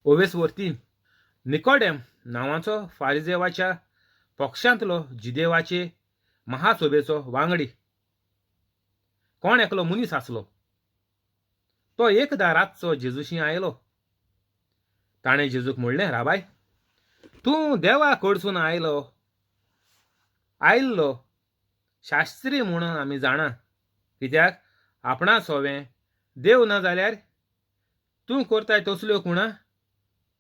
ओवेस वरती निकोडेम नांवाचो फारिजेवाच्या पक्षांतलो जिदेवाचे महासभेचो वांगडी कोण एकलो मनीस आसलो. तो एकदां रातचो जेजूशी आयलो. ताणें जेजूक म्हणलें, राबाय, तूं देवा कडसून आयलो आयल्लो शास्त्री म्हूण आमी जाणा. कित्याक आपणा सोवें देव ना जाल्यार तूं करताय तसल्यो खुणा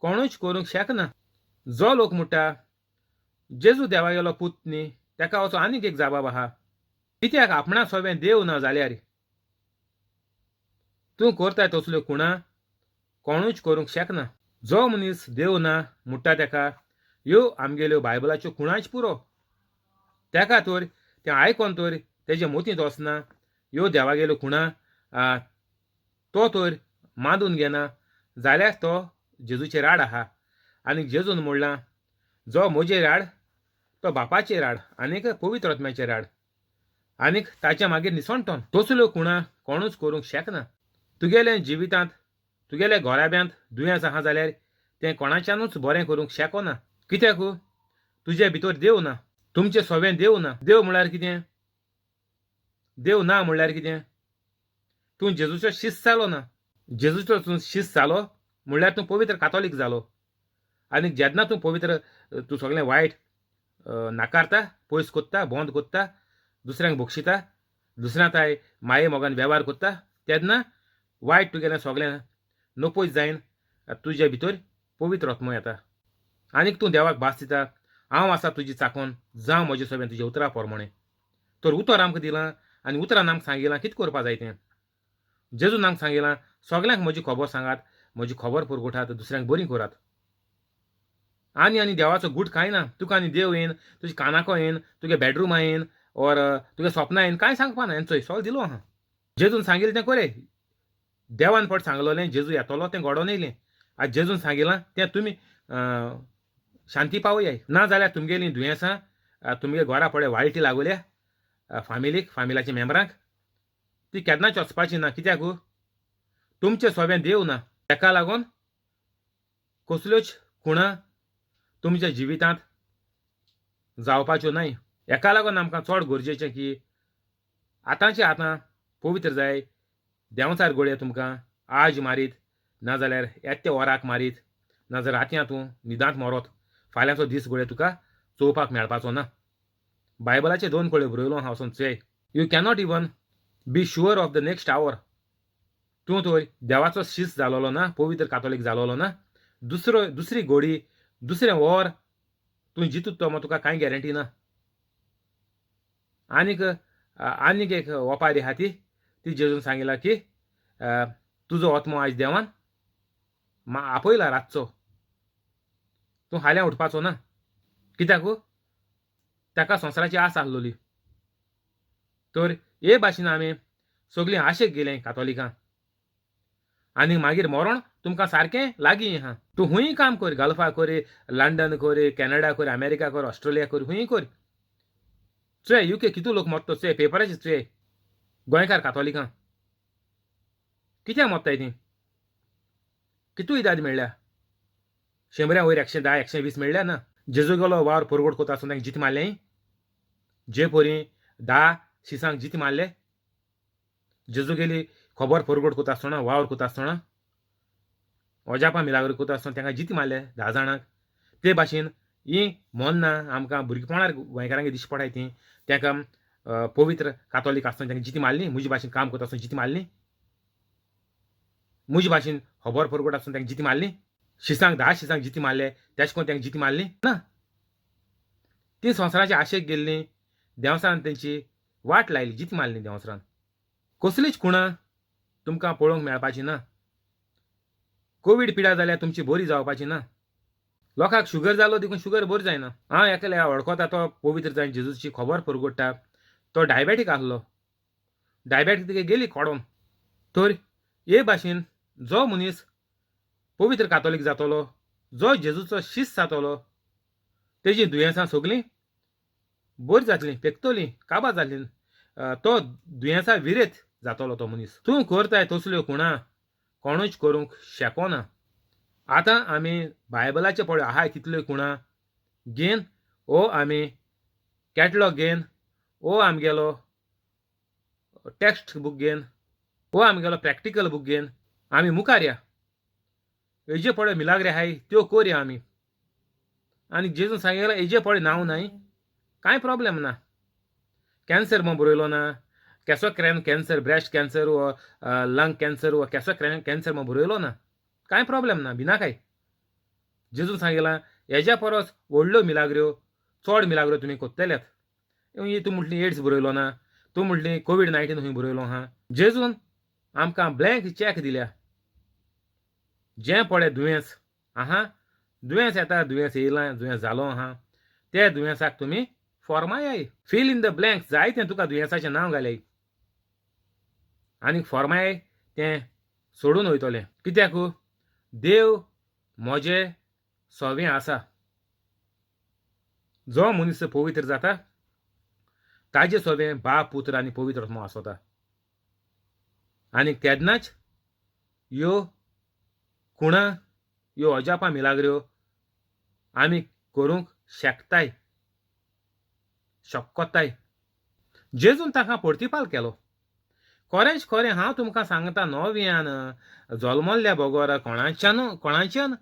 कोणूच करूंक शकना. जो लोक म्हणटा जेजू देवागेलो पूत न्ही, ताका असो आनीक एक जाबाब आहा. कित्याक आपणा सोवें देव ना जाल्यार तूं करताय तसल्यो खुणा कोणूच करूंक शकना. जो मनीस देव ना म्हणटा ताका ह्यो आमगेल्यो बायबलाच्यो खुणाच पुरो. ताका तर तें आयकोन तर तेजे मोतींत वचना ह्यो देवागेल्यो खुणा, तो तर मानून घेना जाल्यार तो जेजूचेर आड आहा. आनी जेजून म्हणलां, जो म्हजेर आड तो बापाचेर आड आनीक पवित्र आत्म्याचेर आड, आनीक ताच्या मागीर निसणटोन. तसल्यो खुणा कोणूच करूंक शकना. तुगेले जिवितांत तुगेल्या घराब्यांत दुयेंस आहा जाल्यार तें कोणाच्यानूच बरें करूंक शकना. कित्याक तुजे भितर देव ना, तुमचें सोवें देव ना. देव म्हळ्यार कितें? देव ना म्हणल्यार कितें? तूं जेजूचो शीस जालो ना. जेजूचो तूं शीस जालो म्हणल्यार तूं पवित्र कातोलीक जालो. आनी जेन्ना तूं पवित्र, तूं सगळें वायट नाकारता, पयस कोत्ता, बंद कोत्ता, दुसऱ्यांक बक्षिता, दुसऱ्यां ताय माये मोगान वेव्हार कोत्ता, तेन्ना वायट तुगेलें सगळें नपयत जायन तुजे भितर पवित्र आत्मो येता. आनीक तूं देवाक भास दिता, हांव आसा तुजी चाकोन, जावं म्हजे सोबें तुज्या उतरा प्रमाणें. तर उतर आमकां दिलां आनी उतरान आमकां सांगिलां कितें करपा जाय तें. जेजून आमकां सांगिलां, सगल्यांक म्हजी खबर सांगात, म्हजी खबर पुरगुठात, दुसऱ्यांक बरी करात. आनी आनी देवाचो गूट कांय ना. तुका आनी देव येन तुज्या कानाको येन, तुगे बेडरुमा येन ओर तुगे सपनां येन, कांय सांगपा ना. चोय सगळें दिलो आहा. जेजून सांगिल्लें तें कोरे. देवान फट सांगलोलें जेजू येतलो तें घडोवन येयलें. आतां जेजून सांगिलां तें तुमी शांती पावयाय. ना जाल्यार तुमगेलीं दुयेंसां तुमगे घरा पळय वाळटी लागोल्या फामिलीक, फामिलाच्या मेंबरांक, ती केन्नाच वचपाची ना. कित्याक तुमचें सोबें देव ना. ताका लागून कसल्योच खुणा तुमच्या जिवितांत जावपाच्यो न्हय. हेका लागून आमकां चड गरजेचें की आतांचे आतां पवित्र जाय. देंवचार गोळये तुमकां आज मारीत, नाजाल्यार येत्या वराक मारीत, नाजाल्यार रातयां तूं न्हिदांत मरोत, फाल्यांचो दीस गोळये तुका चोवपाक मेळपाचो ना. बायबलाचे दोन कळ्यो बरयलो हांव वचोन चोय. You cannot even be sure of the next our. तूं तर देवाचो शीस जालोलो ना, पवित्र कातोलीक जालोलो ना. दुसरो दुसरी घोडी, दुसरें वर तूं जितूत तो तुका कांय गॅरंटी ना. आनीक आनीक एक ओपारी आहा ती, ती जेजून सांगिला की तुजो आत्मो आयज देवान आपयला रातचो, तूं फाल्यां उठपाचो ना. कित्याक ताका संवसाराची आस आसलोली. तर हे भाशेन आमी सगळीं आशेक गेलीं कातोलिकां. आनी मागीर मरण तुमकां सारकें लागीं आहा. तूं हुंय काम कर, गल्फा कर, लंडन कर, कॅनडा कर, अमेरिका कर, ऑस्ट्रेलिया कर, हुंय कर. चोय युके कितू लोक मरतो, चोय पेपराचेर चोय गोंयकार कातोलिकां कित्याक मरताय तीं. कितू इदाद मेळ्ळ्या, 100 वयर 110 120 मेळ्ळ्या ना. जेजू गेलो वावर परगोड कोता आसतना तांकां जीत मारलें, जे परी 10 शिसांक जीत मारले. जेजू गेली खबर परगोड कोता आसतना, वावर कोता आसतना, अजापां मिलाग्र कोता आसतना तांकां जीत मारले 10 जाणांक. ते भाशेन ही मोन्ना आमकां भुरगेपणार गोंयकारांक दिश्टी पडाय ती. तांकां पवित्र कातोलीक आसतना तांकां जिती मारली, म्हजे भाशेन काम करता आसतना जिती मारली, म्हजे भाशेन खबर परगोड आसतना तांकां जिती मारली, शिसांक 10 शिसांक जिती मारले, तेश कोन तांकां जिती मारली ना. ती संवसाराचे आशेक गेल्ली, देंवचारान तेंची वाट लायली, जिती मारली देंवचारान. कसलीच खुणां तुमकां पळोवंक मेळपाची ना. कोवीड पिडा जाल्यार तुमची बरी जावपाची ना. लोकांक शुगर जालो देखून शुगर बरी जायना. हांव एकल्या वळखता, तो पवित्र जावन जेजूची खबर परगोडटा, तो डायबेटीक आसलो, डायबेटीक तिका गेली कोडोन. तर हे भाशेन जो मनीस पवित्र कातोलीक जातलो, जो जेजूचो शीस जातलो, तेजी दुयेंसां सगळीं बरी जातलीं, पेकतलीं, काबार जातलीं, तो दुयेंसा विरेत जातलो तो मनीस. तूं करताय तसल्यो खुणां कोणूच करूंक शकना. आतां आमी बायबलाचे पळय आहाय तितल्यो खुणां घेन ओ आमी कॅटलॉग घेन ओ आमगेलो टॅक्स्ट बूक घेन ओ आमगेलो प्रॅक्टिकल बूक घेन आमी मुखार या. हेजे पळय मिलाग्री आहाय त्यो करया आमी. आनी जेजून सांगिल्लें हेजे पळय नांव न्हय कांय प्रोब्लेम ना. कॅन्सर म्हण बरयलो ना, केसो कॅन्सर, ब्रेस्ट कॅन्सर वा लंग कॅन्सर वा केसो कॅन्सर म्हण बरयलो ना, कांय प्रोब्लेम ना, भिनाकाय. जेजून सांगिलां हेज्या परस व्हडल्यो मिलाग्र्यो, चड मिलाग्र्यो तुमी कोत्तल्यात. तूं म्हटली एड्स बरयलो ना, तूं म्हटली कोवीड 19 खंय बरयलो आहा. जेजून आमकां ब्लँक चॅक दिल्या. जें पळय दुयेंस आहा, दुयेंस येता, दुयेंस येयलां, दुयेंस जालो आहा, ते दुयेंसाक तुमी फॉर्मायाय, फील इन the blank, जाय तें तुका दुयेंसाचें नांव घालय आनी फॉर्माय तें सोडून वयतलें. कित्याक देव म्हजे सोवें आसा. जो मनीस पवित्र जाता ताजे सोवें बाप, पुत्र आनी पवित्र आत्मो आसता. आनी तेन्नाच ह्यो खुणां, ह्यो अजापां, मिलाग्र्यो आमी करूंक शकताय, शकताय. जेजून ताका प्रतिपाल केलो, खरेंच खरें हांव तुमकां सांगता, नव्यान जल्मल्ल्या बगर कोणाच्यान कोणाच्यान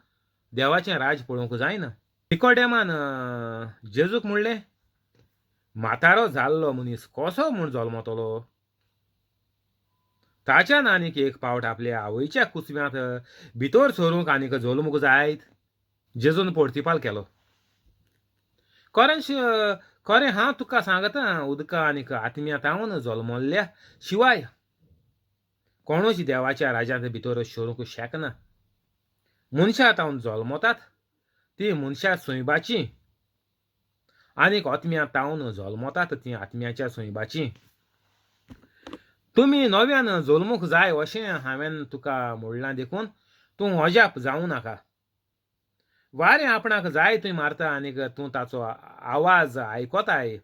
देवाचें राज पळोवंक जायना. निकोडेमान जेजूक म्हणलें, म्हातारो जाल्लो मनीस कसो म्हूण जल्मतलो? ताच्यान आनीक एक पावट आपल्या आवयच्या कुसव्यांत भितर सरूंक आनीक जल्मूंक जायत? जेजून प्रतिपाल केलो, खरेंच खरें हांव तुका सांगता, उदका आनीक आत्म्या तावन जल्मल्ल्या शिवाय कोणूच देवाच्या राजांत भितर सरूंक शकना. मनशां तावन जल्मतात ती मनशां सैबाची, आनीक आत्म्या तावन जल्मतात ती आत्म्याच्या सैबाची. तुमी नव्यान जल्मूंक जाय अशें हांवें तुका म्हणलां देखून तूं अजाप जावं नाका. वारें आपणाक जाय थंय मारता आनीक तूं ताचो आवाज आयकताय,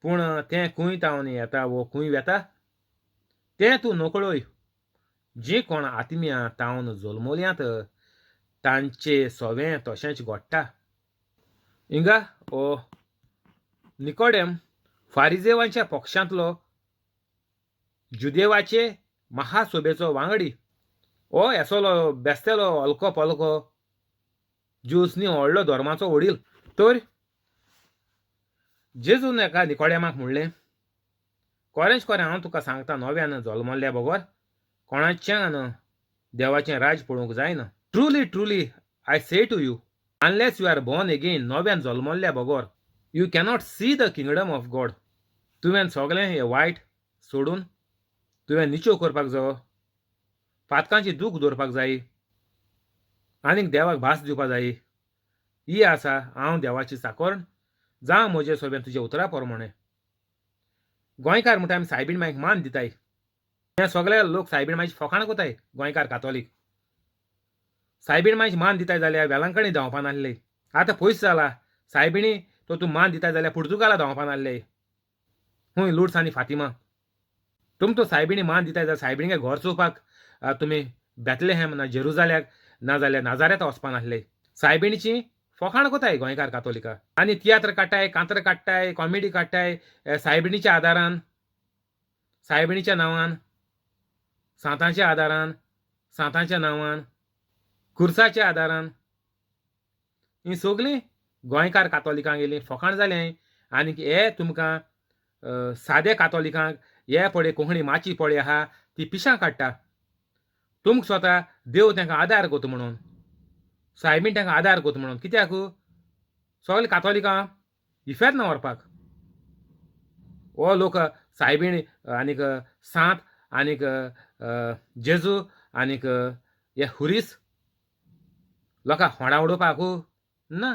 पूण तें खंय तावन येता वो खंय वेता तें तूं नकळय. जी कोण आत्म्या तावन जल्मल्यांत तांचे सवें तशेंच घडटा. हिंगा हो निकोडेम फारिजेवांच्या पक्षांतलो जुदेवाचे महासभेचो वांगडी. हो येसलो बेसतेलो हलको पलको ज्यूस न्ही, व्हडलो धर्माचो वडील. तर जेजून एका निकोडेमाक म्हणलें, खरेंच खरें हांव तुका सांगता, नव्यान जल्मल्ल्या बगर कोणाच्यान देवाचें राज पळोवंक जायना. Truly truly I say to you, unless you are born again, नव्यान जल्मल्ल्या बगर you cannot see the kingdom of God. तुवें सगळें हें वायट सोडून तुवें निचो करपाक जावो, पातकांची दूख दवरपाक जाय आनीक देवाक भास दिवपाक जाय. ही आसा हांव देवाची चाकरण, जावं म्हजे सोबें तुज्या उतरा प्रमाणें. गोंयकार म्हणटा आमी सायबीण मायक मान दिताय. हे सगळे लोक सायबीण मायची फकाणां कोताय. गोंयकार कातोलीक सायबीण मायची मान दिताय जाल्यार वेलांकणी धांवपा नासले. आतां पयस जाला सायबिणी तो तूं मान दिताय जाल्यार पुर्तुगाला धांवपा नासले. हूंय लुड्स आनी फातिमा, तुम तो सायबिणी मान दिताय जाल्यार सायबिणीगे घर चोवपाक तुमी बेतलेहॅम ना जेरुजाल्याक ना जाल्यार नाजाऱ्यात वचपा नासले. सायबिणीची फकाणां कोताय गोंयकार कातोलिका आनी तियात्र काडटाय, कांतर काडटाय, कॉमेडी काडटाय सायबिणीच्या आदारान, सायबिणीच्या नांवान, सांतांच्या आदारान, सांतांच्या नांवान, खुर्साच्या आदारान. ही सगळीं गोंयकार कातोलिकांगेली फकाण जालें. आनीक हे तुमकां सादे कातोलिकांक हे पळय कोंकणी माची पळय आहा ती पिशां काडटा. तुमकां स्वता देव तांकां आदार करता म्हणून, सायबीण तांकां आदार करता म्हणून. कित्याक सगळे कातोलिकां इफेर्न व्हरपाक हो लोक सायबीण आनीक सांत आनीक जेजू आनीक हे हुरीस लोकांक होडा उडोवपाक ना.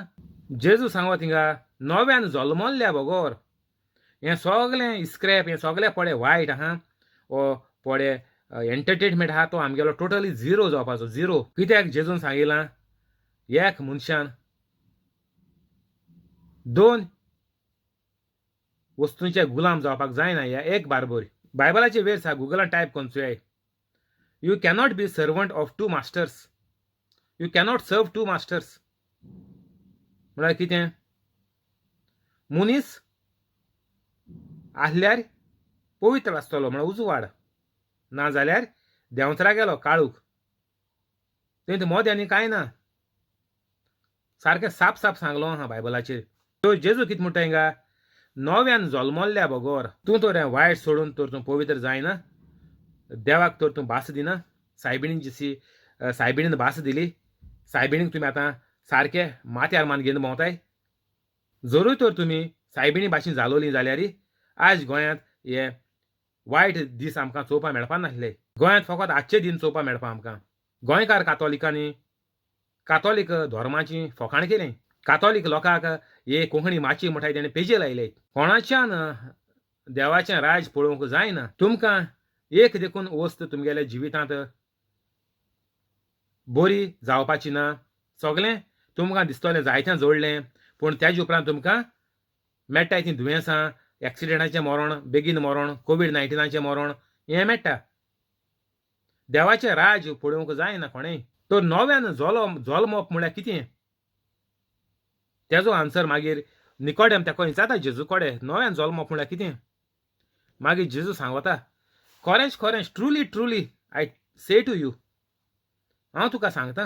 जेजू सांगो थिंगा नव्यान जल्मल्ल्या बगर हें सगळें स्क्रॅप, हें सगळें पळय वायट आहा, हो पळय एंटरटेनमेंट आहा तो आमगेलो टोटली झिरो जावपाचो, झिरो. कित्याक जेजून सांगिलां एक मनशान दोन वस्तूंचे गुलाम जावपाक जायना ह्या एक बारबर. बायबलाचे वेर सा गुगलान टायप करून चोयाय. You cannot be servant of two masters. You cannot serve two masters. म्हळ्यार कितें? मनीस आसल्यार पवित्र आसतलो म्हळ्यार उजवाड, ना जाल्यार देंवचारा गेलो काळूख. थंय मोदें आनी कांय ना. सारकें साप साप सांगलो आहा बायबलाचेर. तो जेजू कितें म्हणटा हिंगा? नव्यान जल्मल्ल्या बगर तूं तर हें वायट सोडून तर तूं पवित्र जायना, देवाक तर तूं भास दिना. सायबिणीन जशी सायबिणीन भास दिली, सायबिणीक तुमी आतां सारके माथ्यार मान घेवन भोंवताय. जरूय तर तुमी सायबिणी भाशेन जालोली जाल्यार आज गोंयांत हे वायट दीस आमकां चोवपाक मेळपा नासले. गोंयांत फकत आजचे दीन चोवपाक मेळपा आमकां. गोंयकार कातोलिकांनी कातोलीक धर्माची फकाण केली. कातोलीक लोकांक हे कोंकणी माची म्हणटाय तेणें पेजे लायले. कोणाच्यान देवाचें राज पळोवंक जायना. तुमकां एक देखून वस्त तुमगेल्या जिवितांत बरी जावपाची ना. सगळें तुमकां दिसतलें जायतें जोडलें, पूण तेजे उपरांत तुमकां मेळटाय तीं दुयेंसां, एक्सिडेंटाचें मरण, बेगीन मरण, कोवीड 19चें मरण हें मेळटा. देवाचें राज पळोवंक जायना कोणेंय. तर नव्यान जल्मप म्हळ्यार कितें तेजो आन्सर मागीर निकोडेम तेका विचारता जेजू कडेन, नव्यान जल्मप म्हळ्यार कितें? मागीर जेजू सांगता, खरेंच खरेंच, truly truly I say to you, हांव तुका सांगता,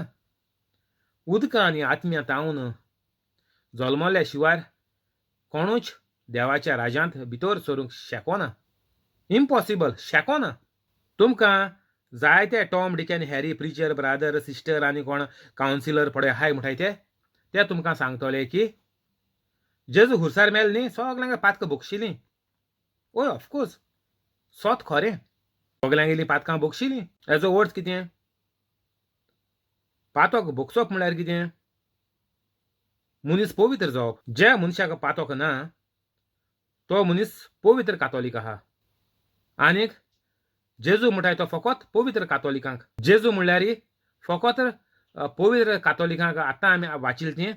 उदकां आनी आत्म्या तावन जल्मल्या शिवाय कोणूच देवाच्या राजांत भितर सरूंक शकना. इम्पॉसिबल, शकना. तुमकां जायते Tom, Dick and Harry, preacher, brother, sister आनी कोण कावन्सिलर पळय आहाय म्हणटाय ते तुमकां सांगतले की जेजू खुर्सार मेल न्ही, सगल्यांक पातकां भोगशिलीं. ओय, ऑफकोर्स सोत खरें, सगल्यांगेलीं पातकां भोगशिलीं. हेजो अर्थ कितें? पातक भोगसप म्हळ्यार कितें? मनीस पवित्र जावप. ज्या मनशाक पातक ना तो मनीस पवित्र कातोलीक आहा. आनीक जेजू म्हणटाय तो फकत पवित्र कातोलिकांक. जेजू म्हणल्यार फकत पवित्र कातोलिकांक. आतां आमी वाचिल तें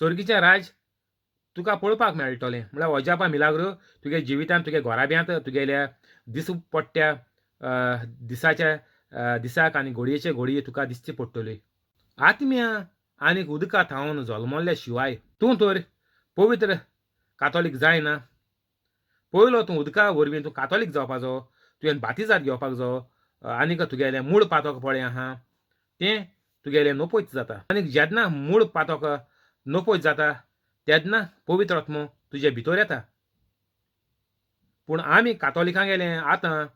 स्वर्गीचें राज तुका पळोवपाक मेळटलें. म्हळ्यार अजापा मिलाग्रो तुगे जिवितांत, तुगे घराब्यांत, तुगेल्या दिसपट्ट्या दिसाच्या दिसाक आनी घडयेचे घडये तुका दिसची पडटली. आत्म्या आनीक उदका थावन जल्मल्ल्या शिवाय तूं तर पवित्र कातोलीक जायना. पयलो तूं उदका वरवीं तूं कातोलीक जावपाचो, तुवें बातिजाद घेवपाक जावो आनीक तुगेलें मूळ पातक पळय आहा तें तुगेलें नपयत जाता. आनीक जेन्ना मूळ पातक नपयत जाता तेन्ना पवित्र आत्मो तुजे भितर येता. पूण आमी कातोलिकां गेले आतां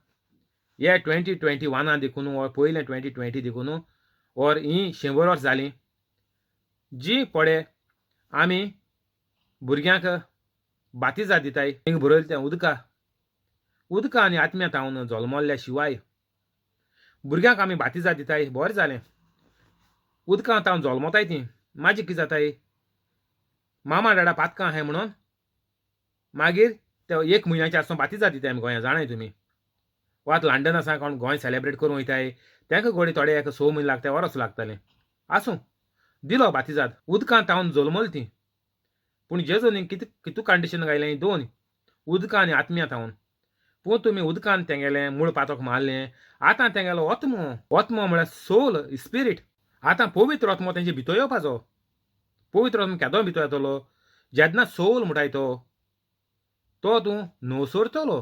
हे 2021 देखून or पयलें 2020 देखून or ही 100 वर्स जालीं जी पळय आमी भुरग्यांक बातिजाद दिताय. थिंगा बरयलें तें उदका उदका आनी आत्म्या तावन जल्मल्ल्या शिवाय भुरग्यांक आमी बातिजाद दिताय. बरें जालें, उदकां तावन जल्मताय तीं. मागीर कितें जाताय? मामा डाडा पातकां आहाय म्हणून मागीर ते 1 म्हयन्याचे आसतना बातिजाद दिताय आमी गोंयांत, जाणाय तुमी. वा आतां लंडन आसा कोण गोंय सेलेब्रेट करूंक वयताय तांकां घोडये थोडे एक 6 म्हयने लागताय, वर्स लागतलें. आसूं, दिलो बातिजाद, उदकां तावन जल्मली ती. पूण जेजून कितें कितू कंडिशन घायलें? दोन, उदकां आनी आत्म्या तावन. पूण तुमी उदकान तेंगेलें मूळ पातक मारलें, आतां तेंगेलो आत्मो, आत्मो म्हळ्यार सोल, स्पिरीट. आतां पवित्र आत्मो तेंचे भितर येवपाचो. पवित्र आत्मो केदो भितर येतलो? जेन्ना सोल म्हणटाय तो तो तूं नवसरतलो,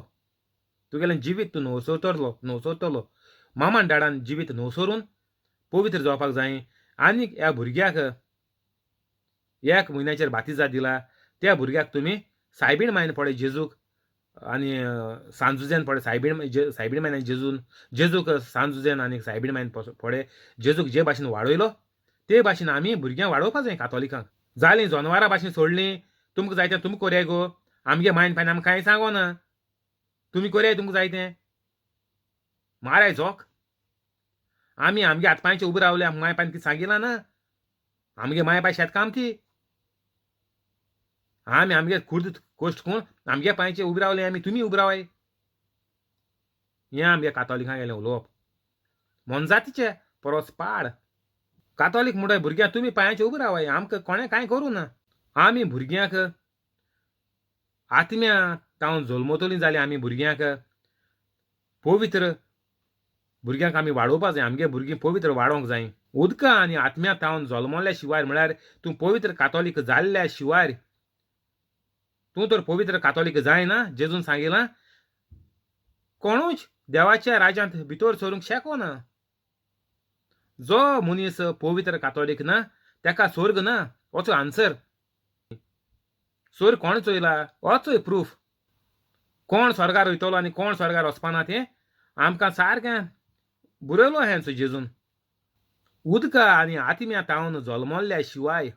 तुगेलें जिवीत तूं नवसरतलो, नवसरतलो. मामान डाडान जिवीत नवसरून पवित्र जावपाक जाय. आनीक ह्या भुरग्याक 1 म्हयन्याचेर बातिजाद दिला त्या भुरग्याक तुमी सायबीण मायन पळय जेजूक आनी सांजुजेन पळय सायबीण सायबीण मायन जेजून जेजूक सांजुजेन आनी सायबीण मायन पळय जेजूक जे भाशेन वाडयलो ते भाशेन आमी भुरग्यांक वाडोवपाक जाय. कातोलिकांक जालीं जनवरां भाशेन सोडलीं, तुमकां जाय तें तुमी कोरया गो, आमगे मायन पायन आमकां कांय सांगोना, तुमी कोरया तुमकां जाय तें. माराय जोक. आमी आमगे हात पांयचे उबे रावले, आमकां माय पायन कितें सांगिलां ना. आमगे माय पाय शेतकाम ती, आमी आमगे खुर्द कश्ट करून आमगे पांयचे उबे रावले आमी, तुमी उबे रावाय. हें आमगे कातोलिकां गेलें उलोवप मोनजातीचे परस पाड. कातोलीक म्हणटाय भुरग्यांक तुमी पांयाचे उबे रावाय, आमकां कोणें कांय करूं ना. आमी भुरग्यांक आत्म्या तावन जल्मतलीं जाल्यार आमी भुरग्यांक पवित्र भुरग्यांक आमी वाडोवपाक जाय. आमगे भुरगीं पवित्र वाडोवंक जाय. उदका आनी आत्म्या तावन जल्मल्या शिवाय म्हळ्यार तूं पवित्र कातोलीक जाल्ल्या शिवाय, तूं तर पवित्र कातोलीक जायना. जेजून सांगिलां कोणूच देवाच्या राज्यांत भितर सरूंक शकना. जो मनीस पवित्र कातोलीक ना तेका स्वर्ग ना. वचो आन्सर. स्वर्ग कोण चोयला? वचोय प्रूफ. कोण स्वर्गार वयतलो आनी कोण स्वर्गार वचपाना तें आमकां सारकें बरयलो हेंचो जेजून. उदका आनी आत्म्या तावन जल्मल्ल्या शिवाय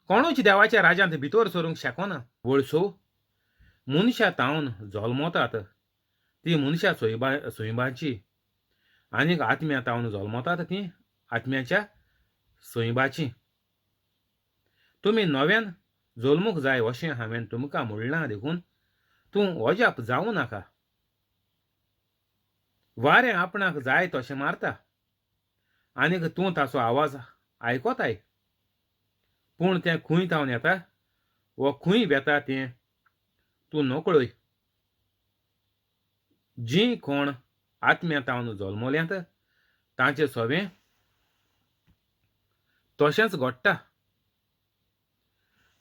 कोणूच देवाच्या राज्यांत भितर सरूंक शकना. वळसो मनशां तावन जल्मतात ती मनशां सैबाची, आनीक आत्म्या तावन जल्मतात ती आत्म्याच्या सैबाची. तुमी नव्यान जल्मूंक जाय अशें हांवें तुमकां म्हणलां देखून तूं अजाप जावं नाका. वारें आपणाक जाय तशें मारता आनीक तूं ताचो आवाज आयकताय, पूण तें खंय तावन येता वो खंय वेता तें तूं नकळय. जीं कोण आत्म्या तावन जल्मल्यांत तांचें सवें तशेंच घडटा.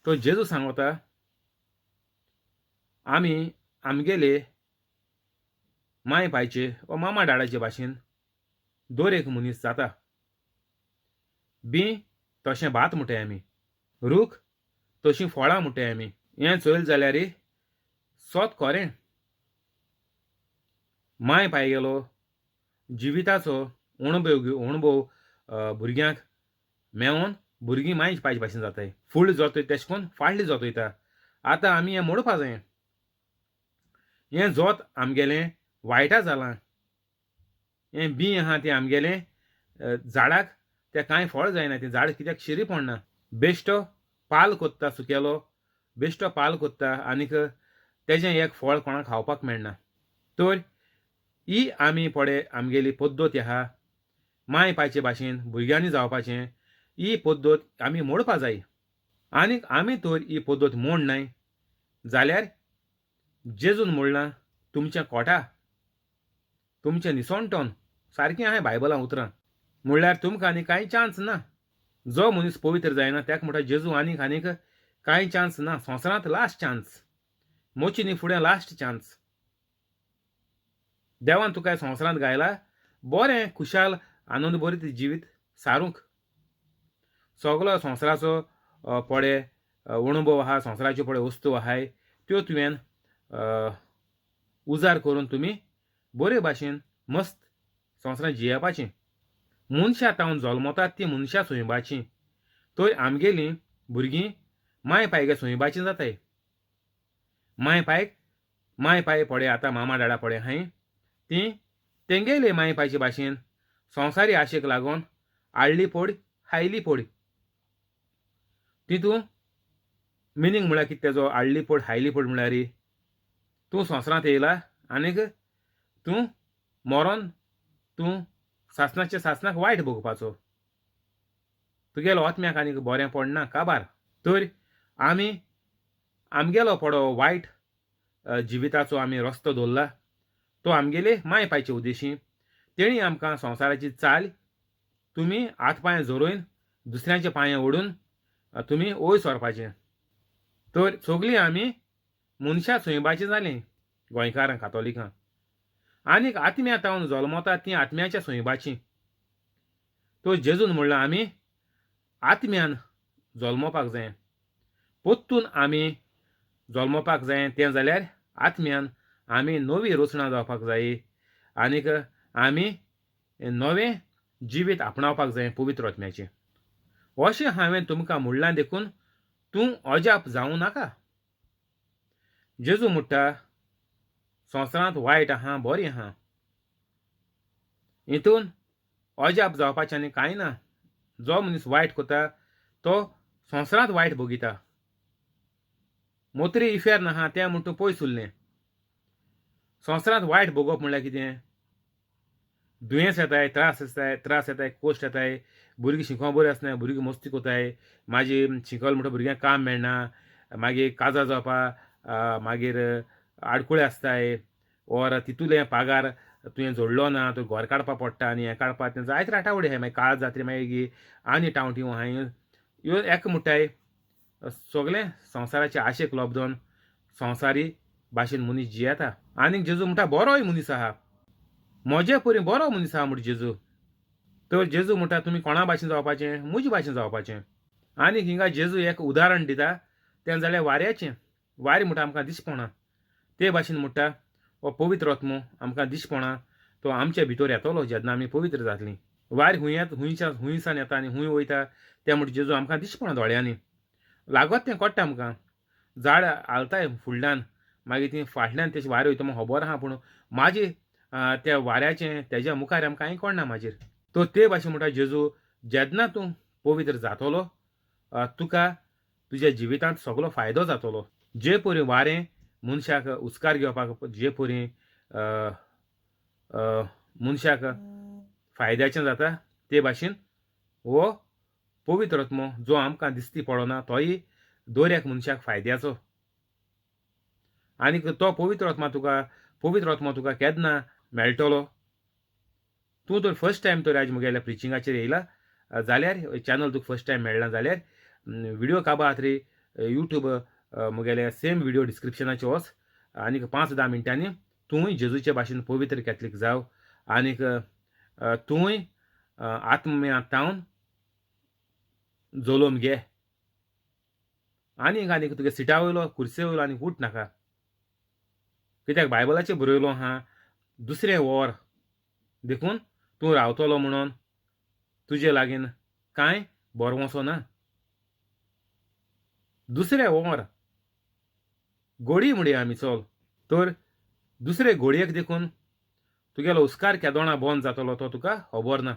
तो जेजू सांगता आमी आमगेले माय पायचे वा मामा डाडाचे भाशेन दर एक मनीस जाता. बी तशें भात म्हणटाय आमी, रूख तशीं फळां म्हणटाय आमी. हें चोयलें जाल्यार सोत खरें. माय पाय गेलो जिविताचो अणभव भुरग्यांक मेवोन भुरगीं माय पायचे भाशेन जाताय. फुडले जोत तेश कोन फाटली जोत वयता. आतां आमी हें मोडपा जाय. हें जोत आमगेलें वायटा जालां. हें बीं आहा तें आमगेलें झाडाक तें कांय फळ जायना. तें झाड कित्याक शिरी पडना. बेश्टो पाल कोत्ता सुकेलो, बेश्टो पाल कोत्ता आनीक तेजें एक फळ कोणाक खावपाक मेळना. तर ही आमी पळय आमगेली पद्दत आहा माय पायचे भाशेन भुरग्यांनी जावपाचें, ही पद्दत आमी मोडपा जाय. आनीक आमी तर ही पद्दत मोडनाय जाल्यार जेजून म्हणलां तुमचें कोटा तुमचें निसणटोन सारकें आहाय बायबलां उतरां. म्हणल्यार तुमकां आनी कांय चान्स ना. जो मनीस पवित्र जायना ताका म्हणटा जेजू आनीक आनीक कांय चान्स ना. संवसारांत लास्ट चान्स, मोची न्ही फुडें लास्ट चान्स. देवान तुका संवसारांत गायला बरें खुशाल आनंद बरीत जिवीत सारूंक. सगलो संवसाराचो पडे अणभव आहा, संवसाराच्यो पडे वस्तू आहाय त्यो तुवें उजार करून तुमी बरे भाशेन मस्त संवसारांत जियेवपाचें. मनशां तावन जल्मतात तीं मनशां सैबाचीं, तर आमगेलीं भुरगीं माय पायगे सैबाचीं जाताय. माय पायक माय पाय पळय आतां मामा डाडा पळय हांय तीं तेंगेले माय पायचे भाशेन संवसारी आशेक लागून आडली पोड हायली पोड. तितून मिनींग म्हळ्यार कितें तेजो आडली पोड हायली पोड म्हळ्यार तूं संवसारांत येयला आनीक तूं मरोन तूं सासणाच्या सासणाक वायट भोगपाचो. तुगेलो आत्म्याक आनीक बरें पडना काबार. तर आमी आमगेलो पडो वायट जिविताचो आमी रस्तो दवरला तो आमगेले माय पायचे उद्देशी. तेणी आमकां संवसाराची चाल तुमी हात पांय जोरोवन दुसऱ्यांचे पांय ओडून तुमी वयर सरपाचें. तर सगळीं आमी मनशां सैबाचीं जालीं गोंयकारां कातोलिकां. आनीक आत्म्या तावन जल्मता तीं आत्म्याच्या सैबाचीं. तो जेजून म्हणलां आमी आत्म्यान जल्मोपाक जाय. परतून आमी जल्मोपाक जाय तें जाल्यार आत्म्यान आमी नवी रचणा जावपाक जाय आनीक आमी नवें जिवीत आपणावपाक जाय पवित्र आत्म्याचें. अशें हांवें तुमकां म्हणलां देखून तूं अजाप जावं नाका. जेजू म्हणटा संवसारांत वायट आहा बरें आहा, हितून अजाप जावपाचें आनी कांय ना. जो मनीस वायट करता तो संवसारांत वायट भोगिता. मोत्री इफेर्न आहा तें म्हूण तूं पयस उरलें. संवसारांत वायट भोगप म्हणल्यार कितें? दुयेंस येताय, त्रास आसताय, त्रास येताय, कोश्ट येताय, भुरगीं शिकोंक बरीं आसनाय, भुरगीं मस्ती कोताय, मागीर शिकल म्हणटा भुरग्यांक काम मेळना, मागीर काजार जावपा मागीर आडकुळे आसताय, ओर तितूले पागार तुवें जोडलो ना तुका घर काडपा पडटा आनी हें काडपा तें जायते राटावळी आहाय. मागीर काळ जातरी मागीर आनी टावटी आहाय ह्यो एक म्हणटाय सगळें संवसाराचे आशेक लोबदोन संवसारी भाशेन मनीस जियेता. आनीक जेजू म्हणटा बरोय मनीस आहा, म्हजे परी बरो मनीस आहा म्हणटा जेजू. तर जेजू म्हणटा तुमी कोणा भाशेन जावपाचें, म्हजे भाशेन जावपाचें. आनीक हिंगा जेजू एक उदाहरण दिता तें जाल्यार वाऱ्याचें. वारें म्हणटा आमकां दिसपणा, ते भाशेन म्हणटा हो पवित्र आत्मो आमकां दिसपणा, तो आमचे भितर येतलो जेन्ना आमी पवित्र जातलीं. वारें हुंय येता, हुंयच्यान हुंयसान येता आनी हुंय वयता तें म्हणटा जेजू आमकां दिसपणा दोळ्यांनी लागत तें कळटा आमकां. झाड हालताय फुडल्यान मागीर ती फाटल्यान तेजें वारें वयता म्हाका खबर आहा, पूण मागीर त्या वाऱ्याचें तेज्या मुखार आमकां कांय कळना मागीर. तर ते भाशेन म्हणटा जेजू जेन्ना तूं पवित्र जातलो तुका तुज्या जिवितांत सगलो फायदो जातलो. जे परी वारें मनशाक उस्कार घेवपाक जे परी मनशाक फायद्याचें जाता ते भाशेन हो पवित्र आत्मो जो आमकां दिसती पडना तोय दर एक मनशाक फायद्याचो. आनीक तो पवित्र आत्मा तुका, पवित्र आत्मो तुका केन्ना मेळटलो, तूं तर फर्स्ट टायम तर आयज म्हगेल्या प्रिचिंगाचेर येयला जाल्यार, चॅनल तुका फर्स्ट टायम मेळ्ळा जाल्यार व्हिडियो काबार रे यूट्यूब म्हगेले सेम व्हिडियो डिस्क्रिप्शनाचेर वच आनीक 5-10 मिनटांनी तूंय जेजूचे भाशेन पवित्र कॅथलीक जाव आनीक तूंय आत्म्यांत जलोम घे. आनीक आनीक तुगे सिटा वयलो कुर्से वयलो आनीक उठ नाका, कित्याक बायबलाचेर बरयलो आहा दुसरें वर देखून तूं रावतलो म्हणून तुजे लागीं कांय बरवसो ना. दुसरें वर गोडी म्हणया आमी चल, तर दुसरे गोडयेक देखून तुगेलो उस्कार केदोणा बंद जातलो तो तुका खबर ना.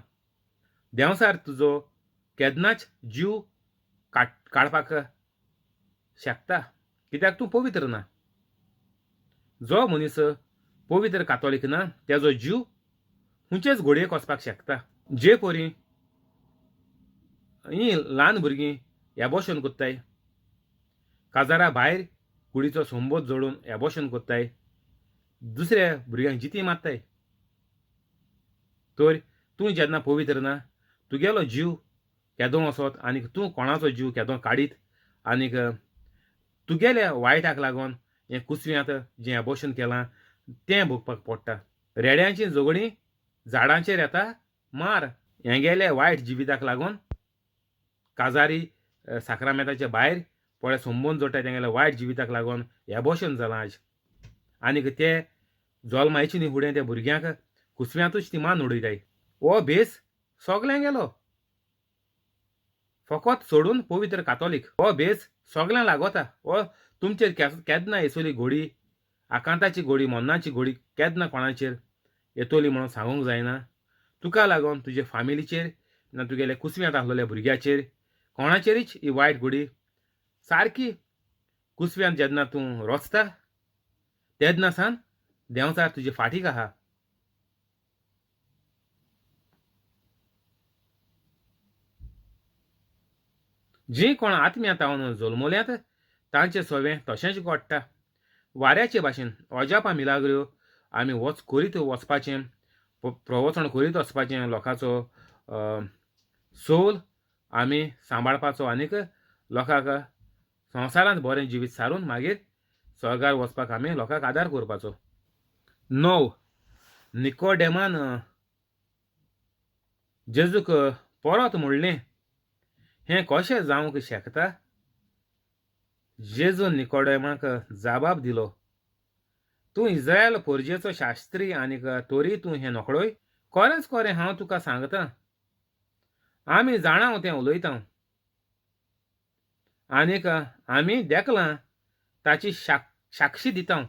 देंवसार तुजो केन्नाच जीव काडपाक शकता, कित्याक तूं पवित्र ना. जो मनीस पवित्र कातोलीक ना तेजो जीव खंयचेच घोडयेक वचपाक शकता. जे परी हीं ल्हान भुरगीं एबोशन कोत्ताय, काजारा भायर कुडीचो संबोध जोडून एबोशन कोत्ताय, दुसऱ्या भुरग्यांक जिती मारताय, तर तूं जेन्ना पवित्र ना तुगेलो जीव केदो वचत आनीक तूं कोणाचो जीव केदो काडीत आनीक तुगेल्या वायटाक लागून हें कुसव्यांत जें एबोशन केलां तें भोगपाक पडटा. रेड्यांची झगडीं झाडांचेर येता मार, हेगेल्या वायट जिविताक लागून काजारी साक्रामेंताच्या भायर पळय संबंद जोडटा तेंगेल्या वायट जिविताक लागून एबोशन जालां आज. आनीक ते जल्मायचे न्ही फुडें त्या भुरग्यांक कुसव्यांतूच ती मान उडयताय. हो भेस सगल्यांक गेलो फकत सोडून पवित्र कातोलीक. हो भेस सगल्यांक लागता. हो तुमचेर केन्ना येसोली घोडी, आकांताची घोडी, मन्नाची घोडी केन्ना कोणाचेर येतली म्हणून सांगूंक जायना. तुका लागून तुजे फामिलीचेर ना तुगेले कुसव्यांत आसलेल्या भुरग्याचेर कोणाचेरीच ही वायट घोडी सारकी कुसव्यांत जेन्ना तूं रोचता तेन्ना सान देंवचार तुजे फाटीक आहा. जीं कोण आत्म्या तावन जल्मल्यात तांचें सवें तशेंच घडटा. वाऱ्याचे भाशेन अजापां मिलाग्र्यो आमी वच करीत वचपाचें, प्रवचन करीत वचपाचें, लोकांचो सोल आमी सांबाळपाचो आनीक लोकांक संवसारांत बरें जिवीत सारून मागीर स्वर्गार वचपाक आमी लोकांक आदार करपाचो. 9 निकोडेमान जेजूक परत म्हणलें, हें कशें जावंक शकता? जेजून निकोडेमाक जबाब दिलो, तूं इस्रायल पोरजेचो शास्त्री आनीक तरी तूं हें नकळय? खरेंच खरें हांव तुका सांगता, आमी जाणां तें उलयता आनीक आमी देखलां ताची साक्षी दिता,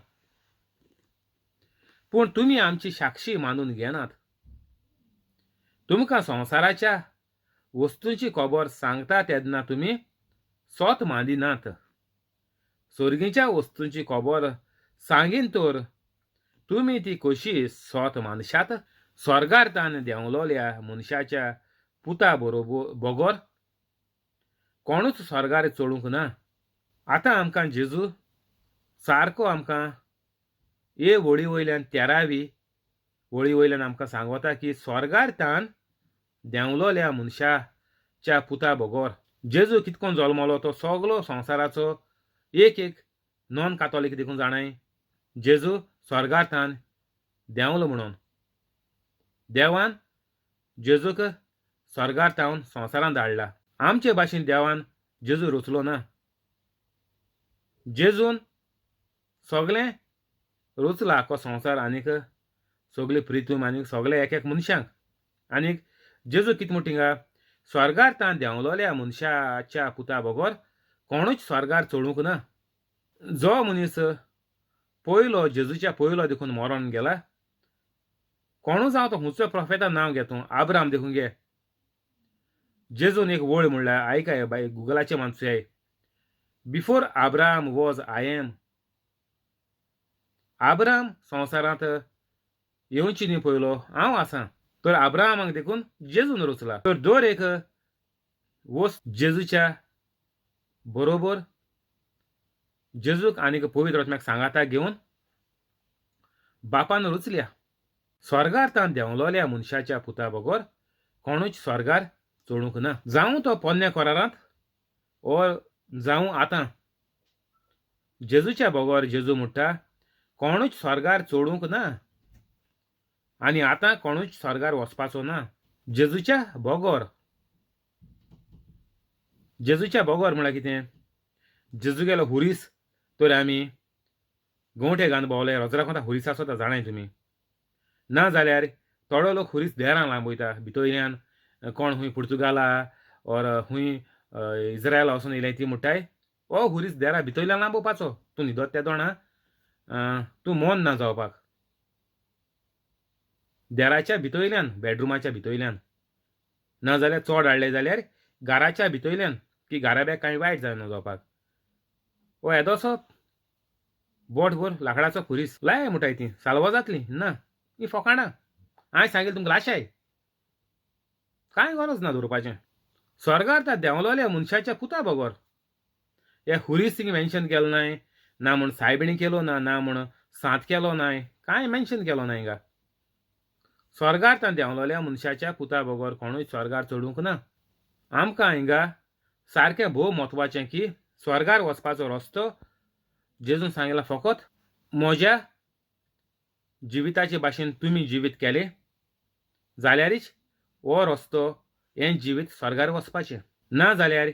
पूण तुमी आमची साक्षी मानून घेनात. तुमकां संवसाराच्या वस्तूंची खबर सांगता तेन्ना तुमी सोत मानिनात. सोर्गीच्या वस्तूंची खबर सांगीन तर तुमी ती कशी सोत मानशात? स्वर्गार तान देंवलोल्या मनशाच्या पुता बरोबर बगर कोणूच स्वर्गार चडूंक ना. आतां आमकां जेजू सारको आमकां ए वळी वयल्यान तेरावी वळी वयल्यान आमकां सांगता की स्वर्गार तान देंवलोल्या मनशाच्या पुता बगर जेजू कितकोन जल्मलो तो सगलो संवसाराचो एक एक नॉन कातोलीक देखून जाणाय जेजू स्वर्गार तान देंवलो म्हणून. देवान जेजूक स्वर्गार तावन संवसारान धाडला. आमचे भाशेन देवान जेजू रचलो ना. जेजून सगळें रचला आख्खो संवसार आनीक सगळी प्रिथूम आनीक सगळे एक एक मनशांक. आनीक जेजू कितें म्हणटा थिंगा स्वर्गार तान देंवलोल्या मनशाच्या पुता बगर कोणूच स्वर्गार चडूंक ना. जो मनीस पयलो जेजूच्या पयलो देखून मरोन गेला कोणू जावं तो हुंचो प्रोफेता नांव घे तूं आब्राम देखून घे. जेजून एक वळ म्हणल्यार आयकाय बाय गुगलाचे मानसूय before Abraham was I am. Abraham संवसारांत येवची न्ही पयलो हांव आसा. तर आब्रामाक देखून जेजून रचला. तर दर एक वस्त जेजूच्या बरोबर जेजूक आनीक पवित्र आत्म्याक सांगाता घेवन बापान रचल्या. स्वर्गार तान देंवलोल्या मनशाच्या पुता बगर कोणूच स्वर्गार चडूंक ना. जावं तो पोन्न्या करारांत ओर जावं आतां जेजूच्या बगर जेजू म्हणटा कोणूच स्वर्गार चडूंक ना आनी आतां कोणूच स्वर्गार वचपाचो ना जेजूच्या बगर. जेजूच्या बगर म्हळ्यार कितें? जेजू गेलो हुरीस तर आमी गंवटे घालून भोंवले रोजरा कोंता हुरीस आसता जाणाय तुमी. ना जाल्यार थोडो लोक हुरीस देरान लांबयता भितरल्यान कोण खूंय पुर्तुगाला ओर खूंय इज्रायला वचून येयले ती म्हणटाय हो हुरीस देरा भितरल्यान लांबोवपाचो तूं न्हिदत त्या दोणा तूं मोन ना जावपाक देराच्या भितरल्यान बेडरुमाच्या भितरल्यान. ना जाल्यार चड हाडले जाल्यार घराच्या भितरल्यान की घराब्याक कांय वायट जायना जावपाक. हो येदोसो बोटभर लाकडाचो खुरीस लाय म्हणटाय ती साल्वा जातली ना ही फोकाणां. हांवें सांगिल्लें तुमकां लाशाय कांय गरज ना दवरपाचें. स्वर्गार त्या देंवलोल्या मनशाच्या पुता बगर हे हुरीस थिंग मेन्शन केलो नाय ना म्हूण सायबिणी केलो ना ना म्हूण सांत केलो नाय कांय मेन्शन केलो ना हिंगा. स्वर्गार त्या देंवलोल्या मनशाच्या पुता बगर कोणूय स्वर्गार चडूंक ना. आमकां हिंगा सारकें भोव म्हत्वाचें की स्वर्गार वचपाचो रस्तो जेजून सांगिल्ला फकत म्हज्या जिविताचे भाशेन तुमी जिवीत केलें जाल्यारीच हो रस्तो हें जिवीत स्वर्गार वचपाचें. ना जाल्यार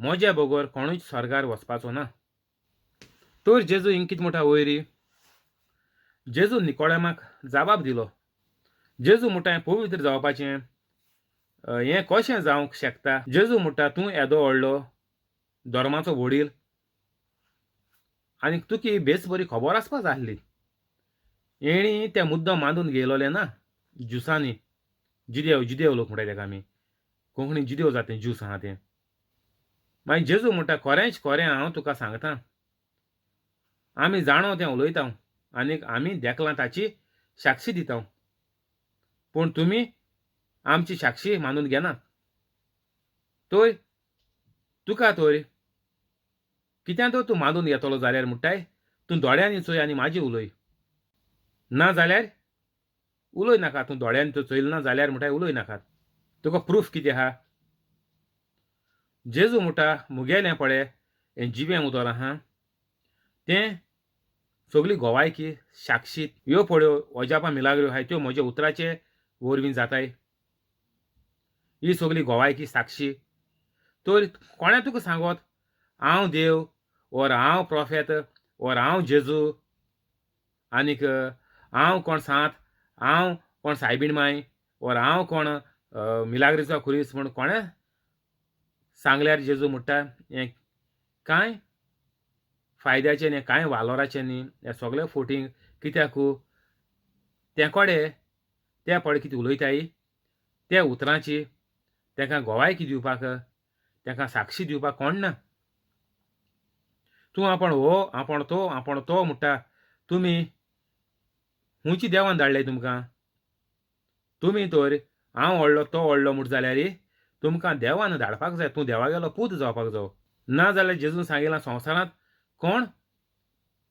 म्हज्या बगर कोणूच स्वर्गार वचपाचो ना. तर जेजू हिंग कितें म्हणटा वयरी जेजू निकोडेमाक जबाब दिलो. जेजू म्हणटा पवित्र जावपाचें हें कशें जावंक शकता? जेजू म्हणटा तूं येदो व्हडलो धर्माचो वडील आनी तुका बेस बरी खबर आसपा जाय आसली. हेणी ते मुद्दम मांदून घेयलोले ना ज्युसांनी जिदेव जिदेव लोक म्हणटा तेका आमी कोंकणी जिदेव जाता ज्यूस आहा तें. मागीर जेजू म्हणटा खरेंच खरें हांव तुका सांगता आमी जाणो तें उलयता आनीक आमी देखलां ताची साक्षी दिता पूण तुमी आमची साक्षी मानून घेनात. तर तुका तर कित्याक तर तूं मानून घेतलो जाल्यार म्हणटाय तूं दोळ्यांनी चोय आनी म्हाजी उलय ना जाल्यार उलय नाका. तूं दोळ्यांनी तूं चोयलें ना जाल्यार म्हणटाय उलय नाका. तुका प्रूफ कितें आहा? जेजू म्हणटा मुगेलें पळय हें जिवें उतर आहा तें सगळी गोवायकी साक्षी ह्यो पळय अजापां मिलाग्रो आहाय त्यो म्हज्या उतराचे वरवीं जाताय ही सगळी गोवायकी साक्षी. तर कोणें तुका सांगत हांव देव ओर हांव प्रोफेत ओर हांव जेजू आनीक हांव कोण सांत हांव कोण सायबीण माय ओर हांव कोण मिलाग्रीचो खुरीस म्हूण कोणें सांगल्यार जेजू म्हणटा हें कांय फायद्याचें न्ही कांय वालोराचें न्ही हें सगळें फोटींग कित्याकू ते कोडे ते पळय कितें उलयताय त्या उतरांची तांकां गोवायकी दिवपाक तांकां साक्षी दिवपाक कोण ना. तूं आपूण हो आपूण तो आपूण तो म्हणटा तुमी खुंयची देवान धाडले तुमकां? तुमी तर हांव व्हडलो तो व्हडलो म्हूण जाल्यार तुमकां देवान धाडपाक जाय. तूं देवागेलो पूत जावपाक जावो. ना जाल्यार जेजून सांगिलां संवसारांत कोण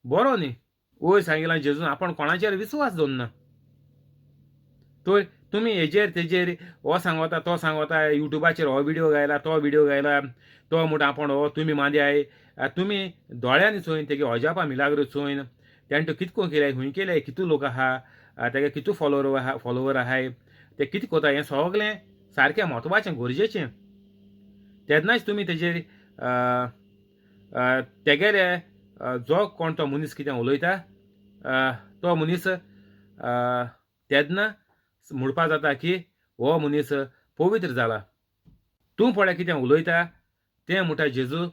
बरो न्ही. वयर सांगिलां जेजून आपूण कोणाचेर विस्वास दवरना. तर तुमी हेजेर तेजेर हो सांगोता तो सांगोता, युट्यूबाचेर हो विडियो घायला तो विडियो घायला, तो म्हणटा आपूण हो, तुमी मांद्याय. तुमी दोळ्यांनी चोयन तेगे अजापां मिलाग्र चोयन तेणें तो कितको केल्याय, खूंय केल्याय, कितू लोक आहा तेगे, कितू फॉलोवर आहा, फॉलोवर आहाय, ते कितें कोता, हें सगलें सारकें म्हत्वाचें गरजेचें. तेन्नाच तुमी तेजेर तेगेले जो कोण तो मनीस कितें उलयता तो मनीस तेन्ना म्हणपा जाता की हो मनीस पवित्र जाला. तूं पळय कितें उलयता तें म्हणटा जेजू,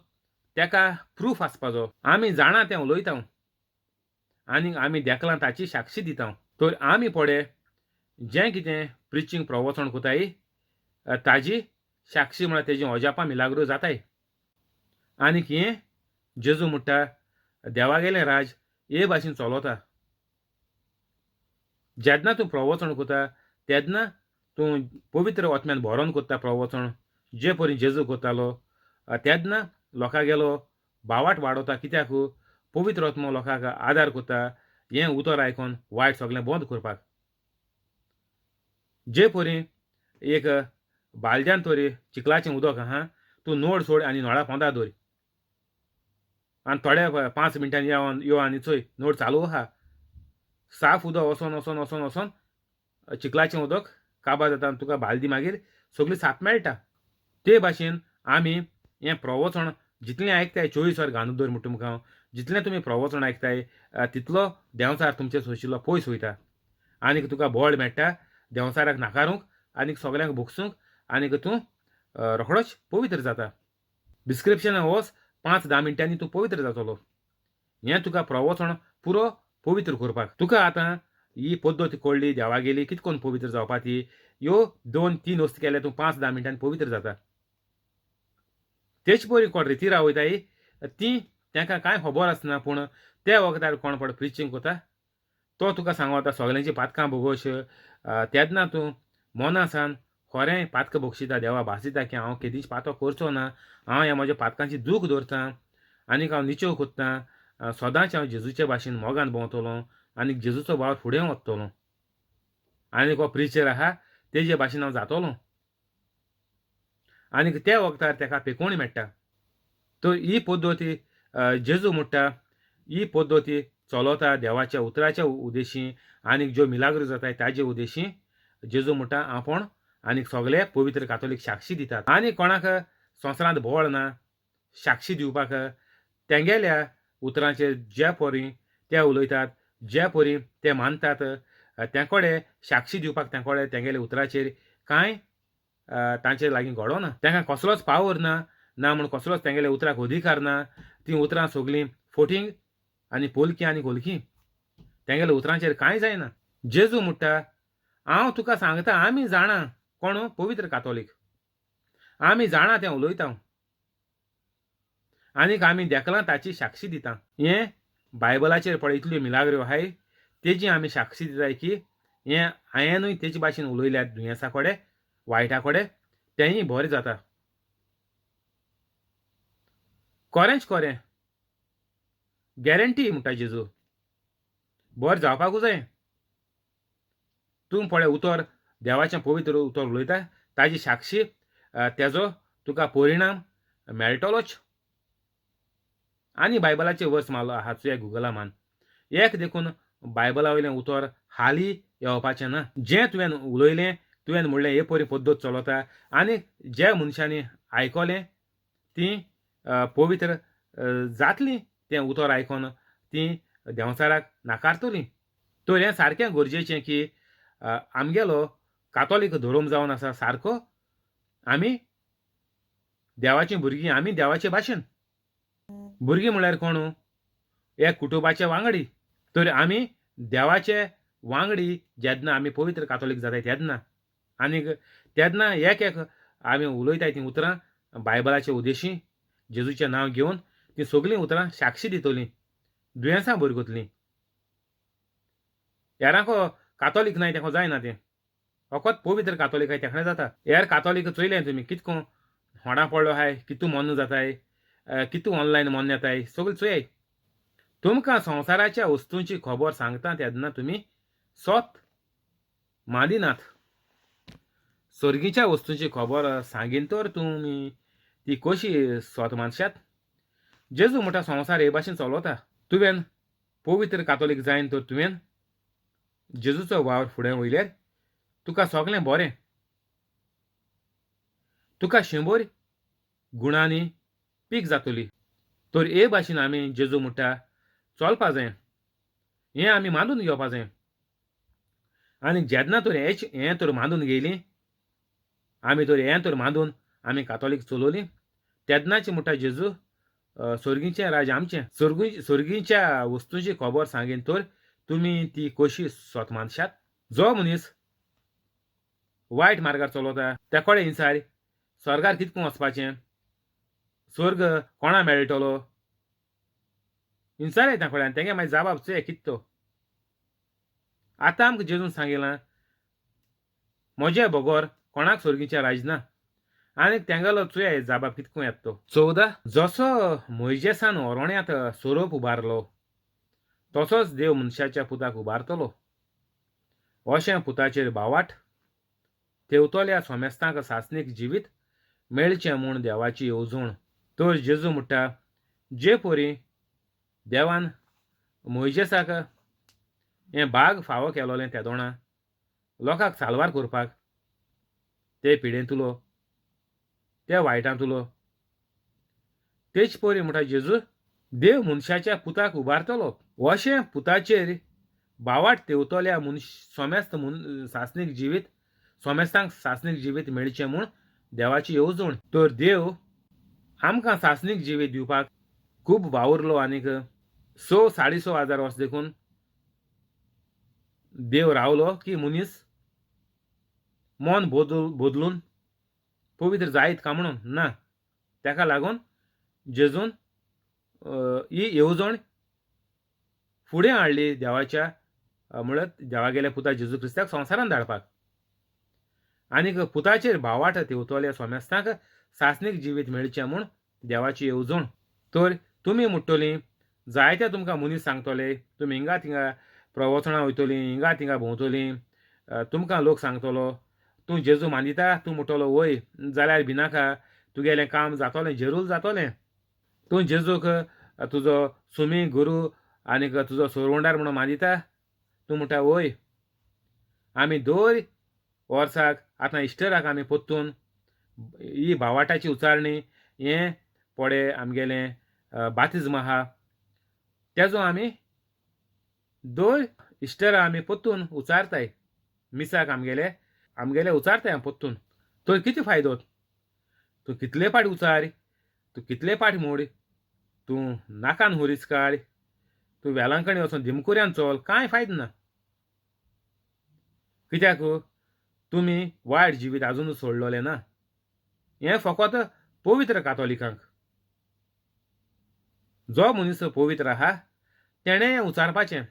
तेका प्रूफ आसपाचो. आमी जाणा तें उलयता आनी आमी देखलां ताची साक्षी दिता. तर आमी पळय जें कितें प्रिचींग प्रवचन कोताय ताजी साक्षी म्हळ्यार तेजी अजापां मिलाग्रो जाताय. आनीक हें जेजू म्हणटा देवागेलें राज हे भाशेन चलोता. जेन्ना तूं प्रवचन कोता तेन्ना तूं पवित्र आत्म्यान भरोन कोत्ता प्रवचन, जे परी जेजू कोतालो तेन्ना लोकांगेलो भावाट वाडोता. कित्याक पवित्र आत्मो लोकांक आदार कोता हें उतर आयकोन वायट सगळें बंद करपाक. जे परी एक बालद्यान तरी चिखलाचें उदक आहा, तूं नळ सोड आनी नळा पोंदा दवर आनी थोड्या 5 मिनटांनी यो आनी चोय नळ चालू आहा. साफ उदक वचोन वचोन वचोन वचोन चिखलाचें उदक काबार जाता आनी तुका बालदी मागीर सगळी साफ मेळटा. ते भाशेन आमी हें प्रवचन जितलें आयकताय 24 वर घालून दवर म्हणटा तुमकां हांव, जितलें तुमी प्रवचन आयकताय तितलो देंवचार तुमचे सोशिल्लो पयस वयता आनीक तुका बळ मेळटा देंवचाराक नाकारूंक आनीक सगल्यांक भोगसूंक आनीक तूं रोखडोच पवित्र जाता. डिस्क्रिप्शनाक वच, 5-10 मिनटांनी तूं पवित्र जातलो. हें तुका प्रवचन पुरो पवित्र करपाक. तुका आतां ही पद्दत कळ्ळी देवागेली कितें करून पवित्र जावपा ती, ह्यो 2-3 वस्तू केल्यार तूं 5-10 मिनटांनी पवित्र जाता. तेच परी कोण रिती रावयताय ती तांकां कांय खबर आसना, पूण त्या वखदार कोण पड प्रिचींग कोता तो तुका सांगता सगल्यांची पातकां भोगोश. तेन्ना तूं मनासान खरें पातकां भोगशिता, देवा भासिता की हांव केदींच पातो करचो ना, हांव ह्या म्हज्या पातकांची दूख दवरतां आनीक हांव निचेव कोत्तां, सदांच हांव जेजूचे भाशेन मोगान भोंवतलो आनीक जेजूचो वावर फुडें वतलो आनीक हो प्रिचर आहा तेजे भाशेन हांव जातलो. आनीक त्या वखदार तेका पेकोवणी मेळटा. तर ही पद्दती जेजू म्हणटा ही पद्दती चलता देवाच्या उतराच्या उद्देशी आनीक ज्यो मिलाग्रो जाताय ताजे उद्देशी जेजू म्हणटा आपूण आनीक सगळे पवित्र कातोलीक साक्षी दितात. आनी कोणाक संवसारांत बळ ना साक्षी दिवपाक, तेंगेल्या उतरांचेर ज्या परी ते उलयतात ज्या परी ते मानतात त्या कडेन साक्षी दिवपाक त्या कडेन तेंगेल्या उतराचेर कांय तांचे लागीं घडोना. तांकां कसलोच पावर ना, ना म्हूण कसलोच तेंगेल्या उतराक अधिकार ना. तीं उतरां सगळीं फोटींग आनी पोलकी आनी कोलकी, तेंगेल्या उतरांचेर कांय जायना. जेजू म्हणटा हांव तुका सांगता आमी जाणा कोण पवित्र कातोलीक, आमी जाणा तें उलयता आनीक आमी देखलां ताची साक्षी दिता. हें बायबलाचेर पळय इतल्यो मिलाग्रो आहाय तेजी आमी साक्षी दिताय की हें हांवेंनूय तेजे भाशेन उलयल्यात दुयेंसा कडेन वायटा कडेन तेंय बरें जाता. खरेंच खरें गॅरंटी म्हणटा जेजू, बरें जावपाकूच जाय. तूं पळय उतर देवाचें पवित्र उतर उलयता ताजी साक्षी तेजो तुका परिणाम मेळटलोच. आनी बायबलाचे वर्स मारलो आहा चोया गुगला मान एक देखून बायबला वयलें उतर हाली येवपाचें ना. जें तुवें उलयलें तुवें म्हणलें हे परी पद्दत चलता आनी ज्या मनशांनी आयकलें तीं पवित्र जातलीं, तें उतर आयकोन तीं देंवचाराक नाकारतलीं. तर हें सारकें गरजेचें की आमगेलो कातोलीक धर्म जावन आसा सारको, आमी देवाचीं भुरगीं, आमी देवाचे भाशेन. भुरगीं म्हळ्यार कोण? एक कुटुंबाचे वांगडी. तर आमी देवाचे वांगडी जेन्ना आमी पवित्र कातोलीक जाताय तेन्ना आनीक तेन्ना एक एक आमी उलयताय तीं उतरां बायबलाचे उद्देशी जेजूचें नांव घेवन तीं सगळीं उतरां साक्षी दितलीं, दुयेंसां बरी करतलीं. हेरांको कातोलीक नाय तेका जायना तें, फकत पवित्र कातोलीक तेखणे जाता. हेर कातोलीक चोयलें तुमी कितको होडा पडलो आहाय, कितू मोन्न जाताय, कितू ऑनलायन मोन्न येताय, सगळें चोयाय. तुमकां संवसाराच्या वस्तूंची खबर सांगता तेन्ना तुमी सत मानिनात. सर्गीच्या वस्तूंची खबर सांगीन तर तुमी ती कशी सोत मानशात? जेजू म्हणटा संवसार हे भाशेन चलता. तुवें पवित्र कातोलीक जायन तर तुवें जेजूचो वावर फुडें वयल्यार तुका सगळें बरें, तुका 100 गुणांनी पीक जातली. तर हे भाशेन आमी जेजू म्हणटा चलपा जाय, हें आमी मानून घेवपा जाय. आनी जेन्ना तर हें तर मानून घेयली आमी, तर हें तर मानून आमी कातोलीक चलोवली तेन्नाच म्हणटा जेजू सर्गीचें राज्य आमचें. सर्गीच्या वस्तूंची खबर सांगीन तर तुमी ती कशी सोत मानशात? जो मनीस वायट मार्गार चलता त्या कडेन इन्सार स्वर्गार कितकून वचपाचें, स्वर्ग कोणा मेळटलो इन्सार त्या कडेन तेंगे मागीर जाबाब चोय कित तो. आतां आमकां जेजून सांगिलां म्हजे बगर कोणाक स्वर्गीचें राज्य ना. आनी तेंगेलो चोय जाबाब कितको येता तो. 14 जसो मोयजेसान ओरोण्यांत सोरोप उबारलो तसोच देव मनशाच्या पुताक उबारतलो. अशें पुताचेर बावाट तेवतल्या सोमेस्तांक सासणीक जिवीत मेळचें म्हूण देवाची येवजण. तर जेजू म्हणटा जे परी देवान मोयजेसाक हें बाग फावो केलोलें तेदोणा लोकांक साल्वार करपाक, ते पिडेंतुलो ते वायटांतुलो, तेच परी म्हणटा जेजू देव मनशाच्या पुताक उबारतलो. अशें पुताचेर बावाट तेवतल्या सोमेस्त सासणीक जिवीत, सोमेस्तांक सासणीक जिवीत मेळचें म्हूण देवाची येवजण. तर देव आमकां सासणीक जिवीत दिवपाक खूब वावुरलो आनीक 6 6,500 वर्स देखून देव रावलो की मनीस मन बदलून पवित्र जायत का म्हणून ना. ताका लागून जेजून ही येवजण फुडें हाडली देवाच्या, म्हळ्यार देवागेल्या पुता जेजू क्रिस्ताक संवसारान धाडपाक. आनीक पुताचेर भावाट तेवतल्या सोमेस्तांक सासणीक जिवीत मेळचें म्हूण देवाची येवजण. तर तुमी म्हणटलीं जायते तुमकां मनीस सांगतले, तुमी हिंगा थिंगा प्रवचनां वयतलीं, हिंगा थिंगा भोंवतलीं, तुमकां लोक सांगतलो तूं जेजू मानिता, तूं म्हणटलो वय जाल्यार भिनाका, तुगेलें काम जातलें, जेरूल जातलें. तूं जेजूक तुजो सुमी गुरू आनीक तुजो सोरवंडार म्हणून मानिता, तूं म्हणटा वय. आमी दर वर्साक आतां इश्टराक आमी परतून ही भावाटाची उचारणी हें पडे आमगेलें बातिज्म आहा तेजो आमी दर इश्टरा आमी परतून उचारताय मिसाक आमगेले आमगेले उचारताय परतून. तर कितें फायदो? तूं कितले पाट उचार, तूं कितले पाट मोड, तूं नाकान हुरीच काड, तूं वेलांकणी वचून दिमकुऱ्यान चल, कांय फायदो ना. कित्याक तुमी वायट जिवीत आजून सोडलोलें ना. हें फकत पवित्र कातोलिकांक. जो मनीस पवित्र आहा तेणें उचारपाचें.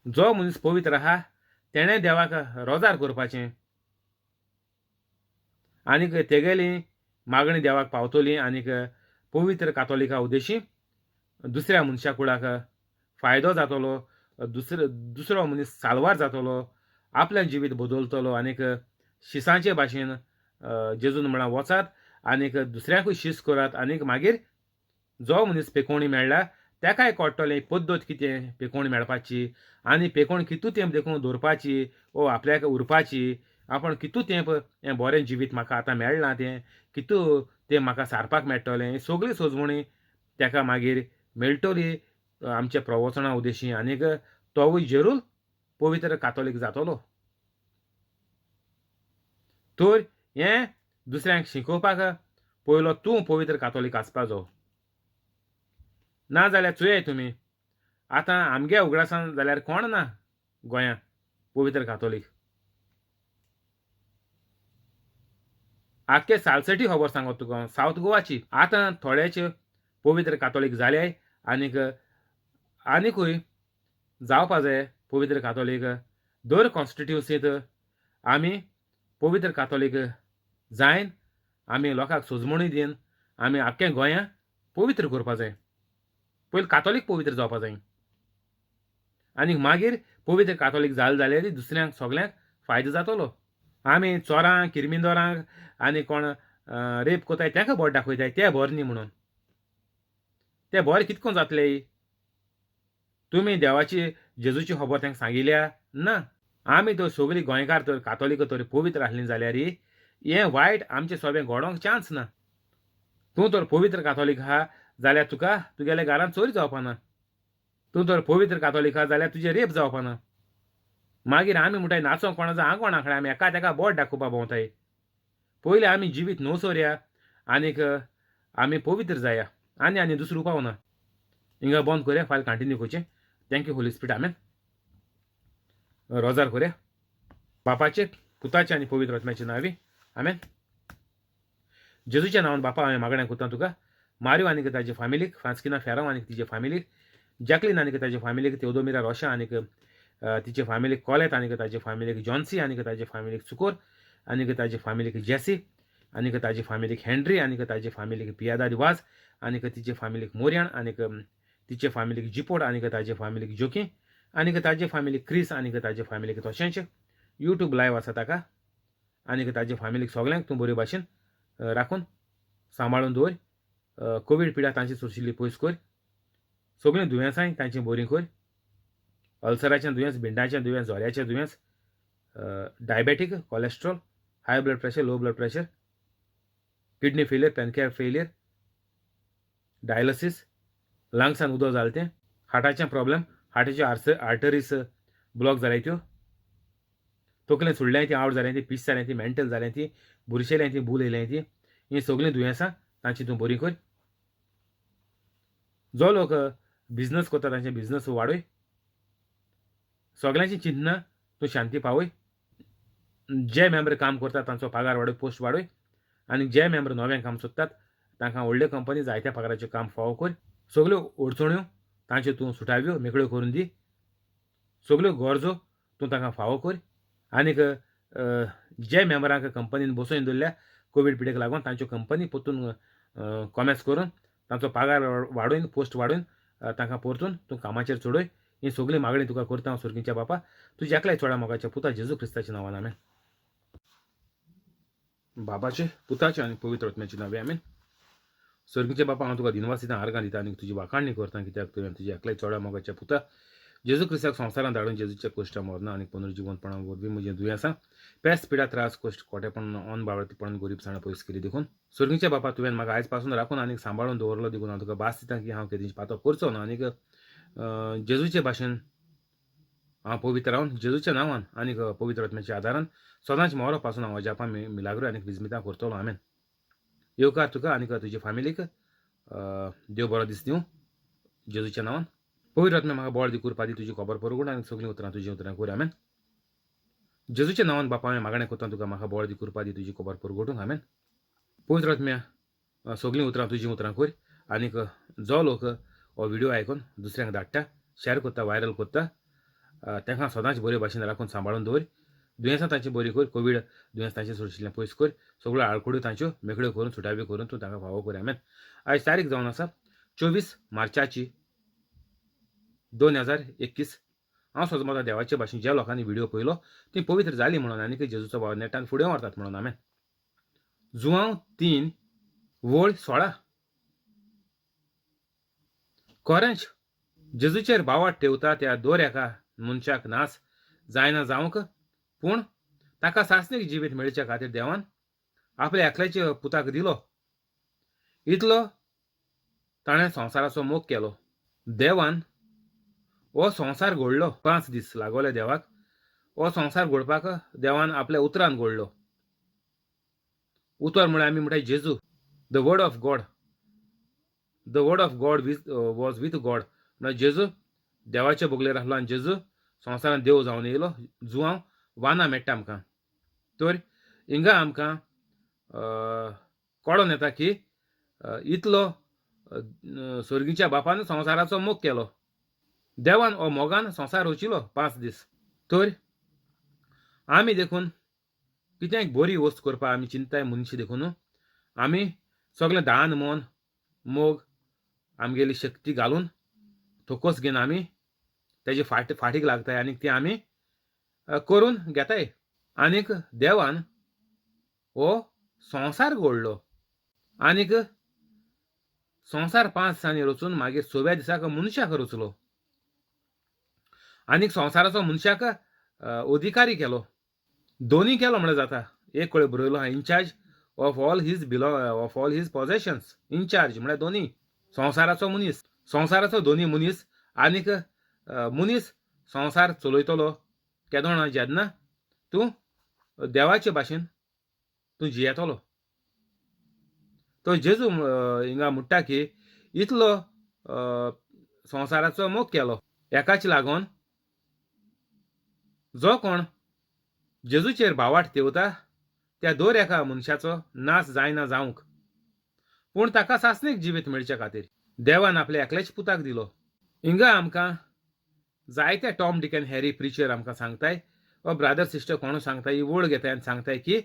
जो मनीस पवित्र आहा तेणें देवाक रोजार करपाचें आनीक तेगेली मागणी देवाक पावतली आनीक पवित्र कातोलिका उद्देशी दुसऱ्या मनशा कुळाक फायदो जातलो, दुसरो मनीस साल्वार जातलो, आपलें जिवीत बदलतलो आनीक शिसांचे भाशेन जेजून म्हळां वचात आनीक दुसऱ्याकूय शीस करात आनीक मागीर जो मनीस पेकोवणी मेळ्ळा तेकाय कळटलें पद्दत कितें पेकोवणी मेळपाची आनी पेकोवणी कितू तेंप देखून दवरपाची वो आपल्याक उरपाची, आपण कितू तेंप हें बरें जिवीत म्हाका आतां मेळ्ळां तें कितू तें म्हाका सारपाक मेळटलें, सगळी सोजवणी तेका मागीर मेळटली आमच्या प्रवचना उद्देशी आनीक तोवूय जरूर पवित्र कातोलीक जातलो. तर हें दुसऱ्यांक शिकोवपाक पयलो तूं पवित्र कातोलीक आसपा जावो, ना जाल्यार चोयाय तुमी आतां आमगे उगडासान जाल्यार कोण ना गोंयांत पवित्र कातोलीक. आख्खे सालसटी खबर सांगत तुका सावथ गोवाची. आतां थोडेच पवित्र कातोलीक जाले आनीक आनिकूय जावपा जाय पवित्र कातोलीक. दर कॉन्स्टिट्युन्सींत आमी पवित्र कातोलीक जायन आमी लोकांक सोजमणी दिवन आमी आख्खें गोंया पवित्र करपा जाय. पयलीं कातोलीक पवित्र जावपा जाय आनी मागीर पवित्र कातोलीक जालें जाल्यार दुसऱ्यांक सगल्यांक फायदो जातलो. आमी चोरांक किरमिंदोरांक आनी कोण रेप कोताय तांकां बोट दाखयताय ते बरें न्ही म्हणून. ते बरें कितें करून जातले? तुमी देवाची जेजूची खबर तांकां सांगिल्या ना. आमी तर सगळीं गोंयकार तर कातोलीक तर पवित्र आसलीं जाल्यार हें वायट आमचें सोबें घडोवंक चान्स ना. तूं तर पवित्र कातोलीक आहा जाल्यार तुका तुगेल्या घरांत चोरी जावपा ना. तूं तर पवित्र कातोलीक आहा जाल्यार तुजें रेप जावपा ना. मागीर आमी म्हणटाय नाचोंक कोणा जाय आंगोणा कडेन आमी एका तेका बोट दाखोवपा भोंवताय. पयलीं आमी जिवीत न्हू सोरया आनीक आमी पवित्र जाया आनी आनी दुसरो उपाव ना. हिंगा बंद करया, फाल्यां कंटिन्यू करचें. Thank you Holy Spirit, amen. रोजार करया. बापाचे पुताचे आनी पवित्र आत्म्याचे नांवी आमेन. जेजूच्या नांवान बापा हांवें मागणें करता तुका, मारियो आनीक ताजे फामिलीक, फ्रांस्किना फेरांव आनीक तिजे फामिलीक, जॅकलीन आनीक ताजे फामिलीक, तेवदोमिरा रोशा आनीक तिचे फामिलीक, कॉलेत आनीक ताजे फामिलीक, जॉन्सी आनीक ताजे फामिलीक, सुकोर आनीक ताजे फामिलीक, जेसी आनीक ताजे फामिलीक, हेनरी आनीक ताजे फामिलीक, पियादाद वाज आनीक तिचे फामिलीक, मोरयान आनीक तिचे फामिलीक, जिपोड आनीक ताजे फामिलीक, जोकी आनीक ताजे फामिलीक, क्रीस आनीक ताजे फामिलीक, तशेंच यूट्यूब लायव आसा ताका आनीक ताजे फामिलीक सगल्यांक तूं बरे भाशेन राखून सांबाळून दवर. कोवीड पिडा तांची सोशिल्ली पयस कर. सगळीं दुयेंसांय तांची बरीं कर. अल्सराचें दुयेंस, भिंडाचें दुयेंस, जोऱ्याचें दुयेंस, diabetic, cholesterol, high blood pressure, low blood pressure, kidney failure, pancreas failure, dialysis, लंग्सान उदक जालें तें, हार्टाचें प्रॉब्लम, हार्टाच्यो आर्टरीज ब्लॉक जाल्याय त्यो, तकलें सोडल्याय ती, आवट जाल्याय ती, पीस जाल्याय ती, मेंटल जाल्याय ती, बुरशेल्याय ती, भूल येयल्याय ती, हीं सगळीं दुयेंसां तांची तूं बरी कर. जो लोक बिजनस करता तांचे बिजनस वाडय. सगल्यांची चिंतना तूं शांती पावय. जे मेंबर काम करतात तांचो पगार वाडय, पोस्ट वाडय. आनी जे मेंबर नवें काम सोदतात तांकां व्हडल्यो कंपनी जायत्या पगाराचें काम फावो कर. सगल्यो अडचण्यो तांच्यो तूं सुटाव्यो मेकळ्यो करून दी. सगल्यो गरजो तूं तांकां फावो कर. आनीक जे मेंबरांक कंपनीन बसोवन दवरल्या कोवीड पिडेक लागून तांच्यो कंपनी परतून कॉमेस करून तांचो पगार वाडोवन पोस्ट वाडोवन तांकां परतून तूं कामाचेर चडय. ही सगळी मागणी तुका करता हांव सुर्गीच्या बापा, तुज्या एकल्याय चोडा मोगाच्या पुता जेजू क्रिस्ताच्या नांवान आमेन. बाबाचे पुताचे आनी पवित्र आत्म्याचे नांवे आमेन. सर्गीचे बापा, हांव तुका दिनवास दिता, आर्गां दिता आनी तुजी वाखाणणी करता, कित्याक तुवें तुज्या एकल्याय चोडा मोगाच्या पुता जेजू क्रिस्ताक संवसारांत धाडून जेजूच्या कश्टा मरना आनी पुनर्जिवंतपणा वरवीं म्हजें दुयेंसां, पेस्त, पिडा, त्रास, कश्ट, कोटेपण, अनबावळतीपण, गरीबसाण पयस केली. देखून सर्गीच्या बापा, तुवें म्हाका आयज पासून राखून आनी सांबाळून दवरलो, देखून हांव तुका भास दिता की हांव केदींच पातो करचो ना आनीक जेजूचे भाशेन हांव पवित्र रावन जेजूच्या नांवान आनीक पवित्र आत्म्याच्या आदारान सदांच मोरो पासून हांव अजापां मिलाग्रो आनी विस्मितां करतलो. आमेन. येवकार तुका आनीक तुजे फामिलीक. देव बरो दीस दिवं जेजूच्या नांवान. पवित्र आत्म्या म्हाका बळ दी, कुरपा दी, तुजी खबर परगूण आनी सगळीं उतरां तुजीं उतरां कर. आमेन. जेजूच्या नांवान बापा हांवें मागणें करता तुका, म्हाका बळ दी, कुरपा दी, तुजी खबर परगटूंक. आमेन. पवित्र आत्म्या सगळीं उतरां तुजीं उतरां कर आनीक जो लोक हो व्हिडियो आयकून दुसऱ्यांक धाडटा, शेअर करता, व्हायरल करता, तांकां सदांच बरे भाशेन राखून सांबाळून दवर. दुयेंसां तांची बरी कर, कोवीड दुयेंस तांचे सोडशिल्लें पयस कर, सगळ्यो आळकुड्यो तांच्यो मेकळ्यो करून सुटाव्यो करून तूं तांकां फावो कर. आमेन. आयज तारीख जावन आसा 24 मार्चाची 2021. हांव सजमता देवाचे भाशेन ज्या लोकांनी व्हिडियो पळयलो ती पवित्र जाली म्हणून आनी जेजूचो भाव नेटान फुडें व्हरतात म्हणून. आमेन. जुवांव 3 वळ 16. खरेंच जेजूचेर बावाट ठेवता त्या दर एका मनशाक नास जायना जावंक, पूण ताका सासणीक जिवीत मेळच्या खातीर देवान आपल्या एकल्याच्या पुताक दिलो. इतलो ताणें संवसाराचो मोग केलो. देवान हो संवसार घडलो, 5 दीस लागोले देवाक हो संवसार घडपाक. देवान आपल्या उतरान घडलो. उतर म्हळ्यार आमी म्हणटाय जेजू, the word of God. The word of God with was with God. म्हळ्यार जेजू देवाचे बगलेर आसलो आनी जेजू संवसारांत देव जावन येयलो. जुवांव वाना मेळटा आमकां. तर हिंगा आमकां कळोन येता की इतलो सर्गीच्या बापान संवसाराचो मोग केलो. देवान हो मोगान संवसार रचिलो 5 दीस. तर आमी देखून कितेंय बरी वस्त करपाक आमी चिंताय मनशां, देखून आमी सगळें दान मन मोग आमगेली शक्ती घालून थोकोस घेवन आमी तेजे फाटीक लागताय आनी ती आमी करून घेताय. आनीक देवान हो संवसार घडलो आनीक संवसार 5 दिसांनी रचून मागीर 6व्या दिसाक मनशाक रचलो आनीक संवसाराचो मनशाक अधिकारी केलो. दोनी केलो म्हळ्यार जाता. एक कडेन बरयलो आहा in charge of all his of all his possessions. In charge म्हळ्यार दोनी संवसाराचो मनीस, संवसाराचो दोनी मनीस आनीक मनीस संवसार चलयतलो केदोणा जेन्ना तूं देवाचे भाशेन तूं जियेतलो. तो जेजू हिंगा म्हणटा की इतलो संवसाराचो मोग केलो एकाच लागून जो कोण जेजूचेर भावाट तेवता त्या दर एका मनशाचो नाश जायना जावंक, पूण ताका सासणीक जिवीत मेळचे खातीर देवान आपल्या एकल्याच पुताक दिलो. हिंगा आमकां जायते Tom Dick and Harry preacher आमकां सांगताय वा ब्रादर सिस्टर कोणू सांगताय, ही वळ घेताय आनी सांगताय की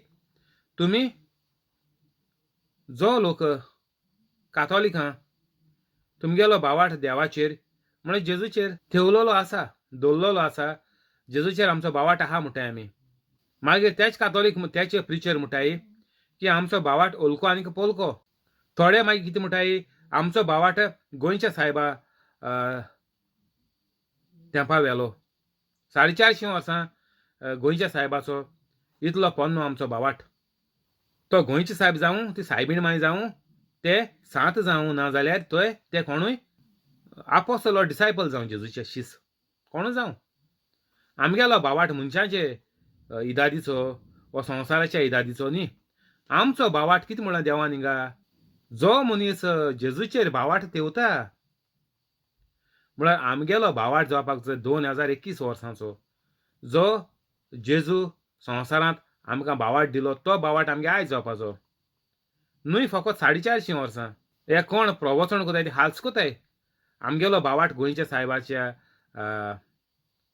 तुमी जो लोक कातोलिक आहा तुमगेलो भावाट देवाचेर म्हळ्यार जेजूचेर ठेवलेलो आसा, दवरलेलो आसा, जेजूचेर आमचो भावाट आहा म्हणटाय आमी. मागीर त्याच कातोलीक त्याचे प्रिचर म्हणटाय की आमचो भावाट ओलको आनीक पोलको. थोडे मागीर कितें म्हणटाय आमचो भावाट गोंयच्या सायबा तेंपा व्हेलो 450 वर्सां गोंयच्या सायबाचो इतलो पोन्नो आमचो भावाट. तो गोंयचे सायब जावं, ती सायबीण माय जावं, ते सांत जावं, ना जाल्यार थंय ते कोणूय आपोस्तल ऑर डिसायपल जावं, जेजूचे शीस कोणूय जावं, आमगेलो भावाट मनशाचे इदादीचो वा संवसाराच्या इदादीचो न्ही. आमचो भावाट कितें म्हणला देवान हिंगा, जो मनीस जेजूचेर भावाट तेवता म्हळ्यार आमगेलो भावाट जावपाक जाय 2021 वर्सांचो जो जेजू संवसारांत आमकां भावाट दिलो तो भावाट आमगे आयज जावपाचो न्हय फकत 450 वर्सां. हे कोण प्रवचन कोताय ते हाल्स कोताय आमगेलो भावाट गोंयच्या सायबाच्या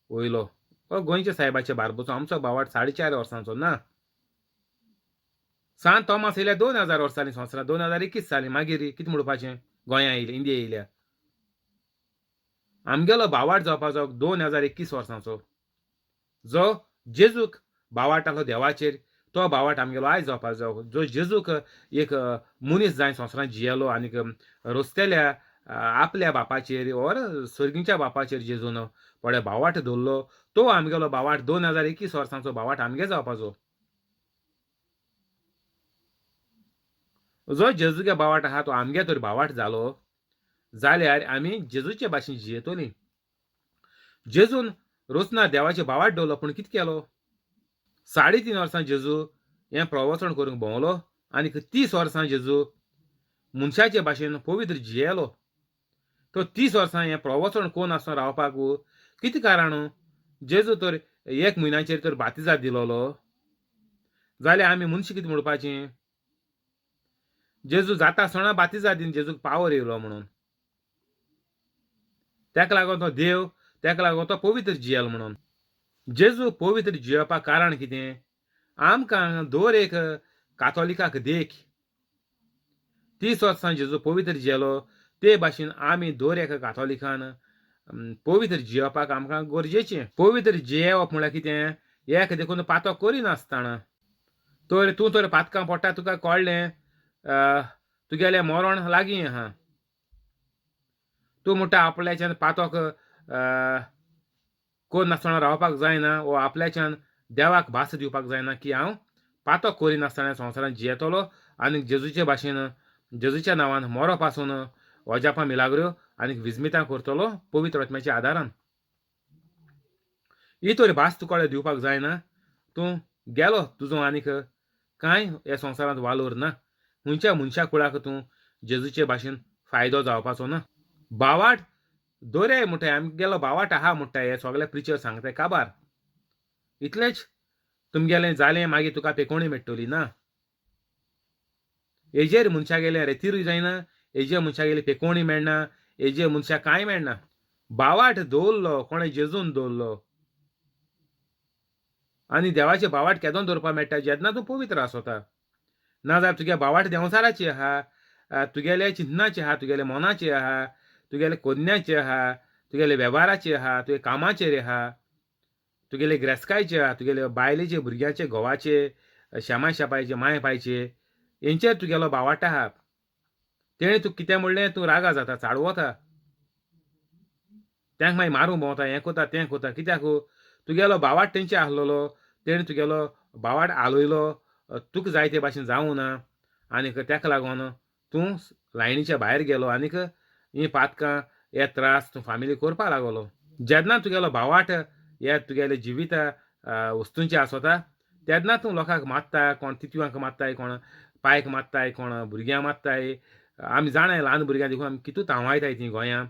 वयलो वा गोंयच्या सायबाच्या बारबोचो आमचो भावाट 4.5 वर्सांचो ना. सांत तोमास येयल्या 2000 वर्सांनी संवसारांत 2021 साली मागीर कितें म्हणपाचें गोंया येयल्या इंडिया येयल्या. आमगेलो भावाट जावपाचो 2021 वर्सांचो जो जेजूक भावाट आसलो देवाचेर तो भावाट आमगेलो आयज जावपाचो. जो जेजूक एक मनीस जाय संवसारांत जियेलो आनीक रस्तेल्या आपल्या बापाचेर ओर सर्गीच्या बापाचेर जेजून पळय भावाट दवरलो तो आमगेलो भावाट 2021 वर्सांचो भावाट आमगे जावपाचो. जो जेजूगे भावाट आहा तो आमगे तर भावाट जालो जाल्यार आमी जेजूचे भाशेन जियेतलीं. जेजून रोचना देवाचे भावाट दवरलो पूण कितें केलो 3.5 वर्सां जेजू हें प्रवचन करूंक भोंवलो आनी 30 वर्सां जेजू मनशाचे भाशेन पवित्र जियेलो. तो 30 वर्सां हें प्रवचन कोण आसतना रावपाक कितें कारण जेजू तर 1 म्हयन्याचेर तर बातिजाद दिलोलो जाल्यार आमी मनशां कितें म्हणपाचें जेजू जाता आसतना बातिजाद दिवन जेजूक पावर येयलो म्हणून ताका लागून तो देव ताका लागून तो पवित्र जियेलो म्हणून. जेजू पवित्र जियेवपाक कारण कितें आमकां दर एक कातोलिकाक देख 30 वर्सां जेजू पवित्र जियेलो ते भाशेन आमी दर एका कातोलिकान पवित्र जियेवपाक आमकां गरजेचें. पवित्र जियेवप म्हळ्यार कितें एक देखून पातो करिनासतना तर तूं तर पातकां पडटा तुका कळ्ळें तुगेलें मरण लागीं आहा तूं म्हणटा आपल्याच्यान पातक कोण नासतना रावपाक जायना वा आपल्याच्यान देवाक भास दिवपाक जायना की हांव पातक करिनासतना संवसारांत जियेतलो आनी जेजूचे भाशेन जेजूच्या नांवान मरो पासून अजापां मिलाग्रो आनी विजमितां करतलो पवित्र आत्म्याच्या आदारान. ही तर भास तुका दिवपाक जायना तूं गेलो तुजो आनीक कांय ह्या संवसारांत वालोर ना. खंयच्या मनशा कुळाक तूं जेजूचे भाशेन फायदो जावपाचो ना. भावाट दोरे म्हणटाय आमगेलो भावाट आहा म्हणटाय हे सगळे प्रिचर सांगताय काबार इतलेंच तुमगेलें जालें मागीर तुका पेकोणी मेळटली ना. हेजेर मनशा गेलें रेतिरूय जायना, हेजेर मनशा गेली पेकोणी मेळना, हेजेर मनशाक कांय मेळना. भावाट दवरलो कोणें जेजून दवरलो आनी देवाचे भावाट केदोन दवरपाक मेळटा जेन्ना तूं पवित्र आसता. ना जाल्यार तुगे भावाट देंवचाराचे आहा, तुगेले चिंतनाचे आहा, तुगेले मनाचे आहा, तुगेले कोन्याचे आहा, तुगेले वेव्हाराचेर आहा, तुगे कामाचेर आहा, तुगेले ग्रेसकायचे आहा, तुगेले बायलेचे, भुरग्यांचे, घोवाचे, शेमाय शेपायचे, माय पायचे हेंचेर तुगेलो बावाट आहा. तेणें तुका कितें म्हणलें तूं रागा जाता, चाडवता, तांकां मागीर मारूंक भोंवता, हें कोता तें कोता. कित्याक तुगेलो बावाट तेंचे आसलेलो, तेणें तुगेलो बावाट आलयलो, तुका जाय ते भाशेन जावूं ना आनीक ताका लागून तूं लायनीच्या भायर गेलो आनीक हीं पातकां हे त्रास तूं फामिली करपाक लागलो. जेन्ना तुगेलो भावाट हे तुगेले जिविता वस्तूंचे आसता तेन्ना तूं लोकांक मारता, कोण तितवांक मारताय, कोण पायक मारताय, कोण भुरग्यांक मारताय. आमी जाणाय ल्हान भुरग्यां देखून आमी कितू तांवायताय तीं गोंयां.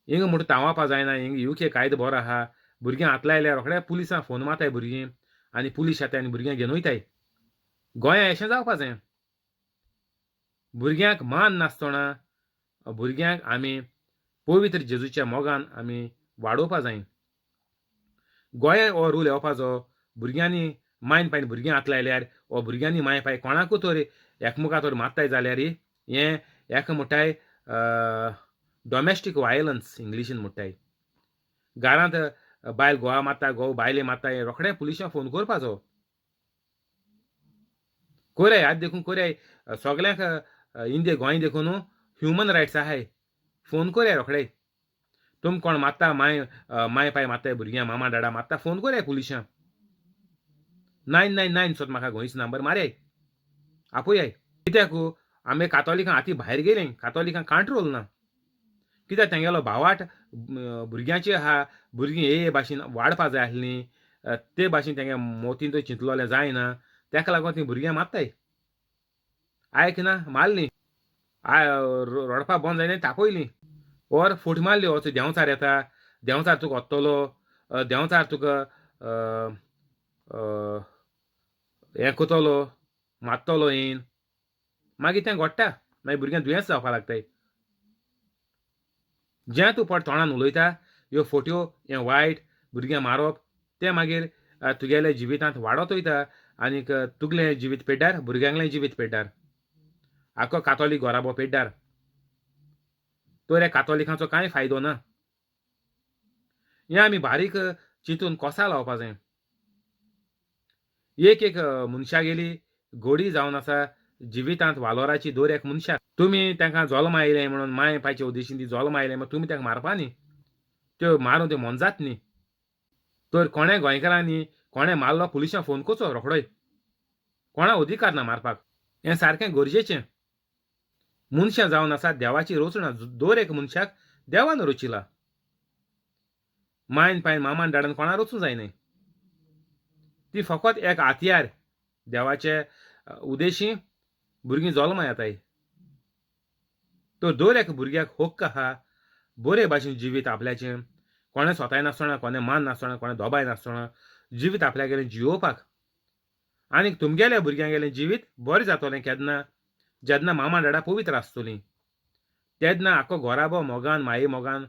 हिंगा म्हणटा तांवापा जायना, हिंगा युके कायदो बरो आहा. भुरग्यां हात लायल्यार रोखडे पुलिसां फोन मारताय भुरगीं आनी पुलीस येताय आनी भुरग्यांक घेवन वयताय. गोंया अशें जावपा जाय. भुरग्यांक मान नासतना भुरग्यांक आमी पवित्र जेजूच्या मोगान आमी वाडोवपा जाय. गोंयांत हो रूल येवपाचो, भुरग्यांनी मायन पायन भुरग्यां हात लायल्यार वा भुरग्यांनी माय पाय कोणाकूय तर एकमुखा तर मारताय जाल्यार हें एका म्हणटाय डोमेस्टीक वायलन्स इंग्लिशीन म्हणटाय. घरांत बायल घोवा मारता, घोव बायले मारता, हें रोखडें पुलिशांक फोन करपाचो. कोराय आतां देखून कोराय सगल्यांक इंदे गोंय देखून ह्युमन रायट्स आहाय, फोन कोराय रोखडे. तुम कोण मारता, माय माय पाय मारताय भुरग्यां, मामा डाडा मारता, फोन कोराय पुलिशांक. 999 सोद म्हाका गोंयचो नंबर मारयाय, आपोयाय. कित्याक आमी कातोलिकां हाती भायर गेलीं, कातोलिकां कांट्रोल ना. कित्याक तेंगेलो भावाट भुरग्यांचे आहा, भुरगीं हे भाशेन वाडपा जाय आसलीं, ते भाशेन तेंगे मोतीन चिंतलोलें जायना, तेका लागून तीं भुरग्यां मारताय. आयक ना मारलीं, रडपा बंद जायना तापयलीं, or फोट मारली, वच देंवचार येता, देंवचार तुका वतलो, देंवचार तुका हें कोतलो, मारतलो येन. मागीर तें घडटा, मागीर भुरग्यांक दुयेंस जावपाक लागताय. जें तूं पट तोंडान उलयता ह्यो फोट्यो, हें वायट भुरग्यांक मारप, तें मागीर तुगेल्या जिवितांत वाडत वयता आनीक तुगलें जिवीत पेड्ड्यार, भुरग्यांगलें जिवीत पेड्ड्यार, आख्खो कातोलीक घराबो पेड्ड्यार. तर ह्या कातोलिकांचो कांय फायदो ना. हें आमी बारीक चिंतून कोसा लावपा जाय. एक एक मनशागेली गोडी जावन आसा जिवितांत वालोराची दर एक मनशाक. तुमी तांकां जल्म आयलें म्हणून माय पायचे उद्देशीन ती जल्म आयलें म्हण तुमी तांकां मारपा न्ही, त्यो मारून त्यो मोनजात न्ही. तर कोणें गोंयकारांनी कोणें मारलो पुलिसांक फोन करचो रोखडोय, कोणा अधिकार ना मारपाक. हें सारकें गरजेचें. मनशां जावन आसा देवाची रचणा, दर एक मनशाक देवान रचिला. मायन पायन मामान डाडान कोणा रचूं जायना, ती फकत एक हातयार देवाचे उदेशी भुरगीं जल्मा येताय. तर दर एक भुरग्याक हक्क आहा बरे भाशेन जिवीत आपल्याचें, कोणें सोताय नासतना, कोणें मान नासतना, कोणें दोबाय नासतना जिवीत आपल्यागेलें जियोवपाक. आनीक तुमगेल्या भुरग्यांगेलें जिवीत बरें जातलें केन्ना, जेन्ना मामा डाडा पवित्र आसतलीं, तेन्ना आख्खो घराबो मोगान, माये मोगान,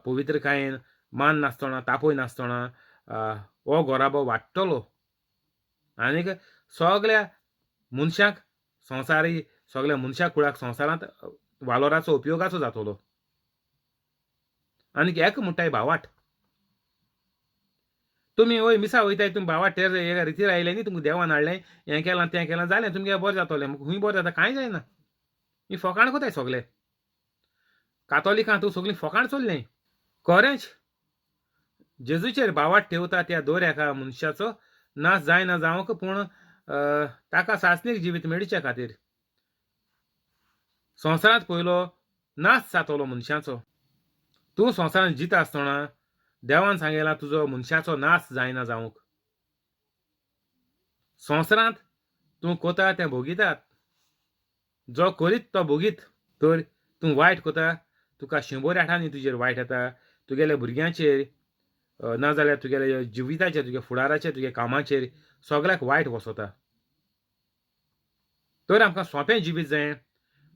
पवित्रकायेन, मान नासतना, तापय नासतना हो घराबो वाडटलो आनीक सगल्या मनशाक संवसारी सगल्या मनशा कुळाक संवसारांत वालोराचो उपयोगाचो जातलो. आनीक एक म्हणटाय भावाट, तुमी वय मिसा वयताय, तुमी भावाट ते रितीर आयले न्ही, तुमकां देवान हाडलें, हें केलां तें केलां, जालें तुमगें बरें जातलें. खूंय बरें जाता कांय जायना. ही फोकाण कोताय सगले कातोलिकां, तूं सगळीं फोकाण चल्लें. खरेंच जेजूचेर भावाट ठेवता त्या दर एका मनशाचो नाश जायना जावंक, पूण ताका सासणीक जिवीत मेळचे खातीर संवसारांत पयलो नाश जातलो मनशाचो. तूं संवसारांत जिता आसतना देवान सांगला तुजो मनशाचो नाश जायना जावंक. संवसारांत तूं कोता तें भोगितात, जो करीत तो भोगीत. तर तूं वायट कोता, तुका 100 आठांनी तुजेर वायट येता, तुगेल्या भुरग्यांचेर नाजाल्यार तुगेल्या जिविताचेर, तुगे फुडाराचेर, तुगे कामाचेर सगळ्याक वायट वसता. तर आमकां सोंपें जिवीत जाय,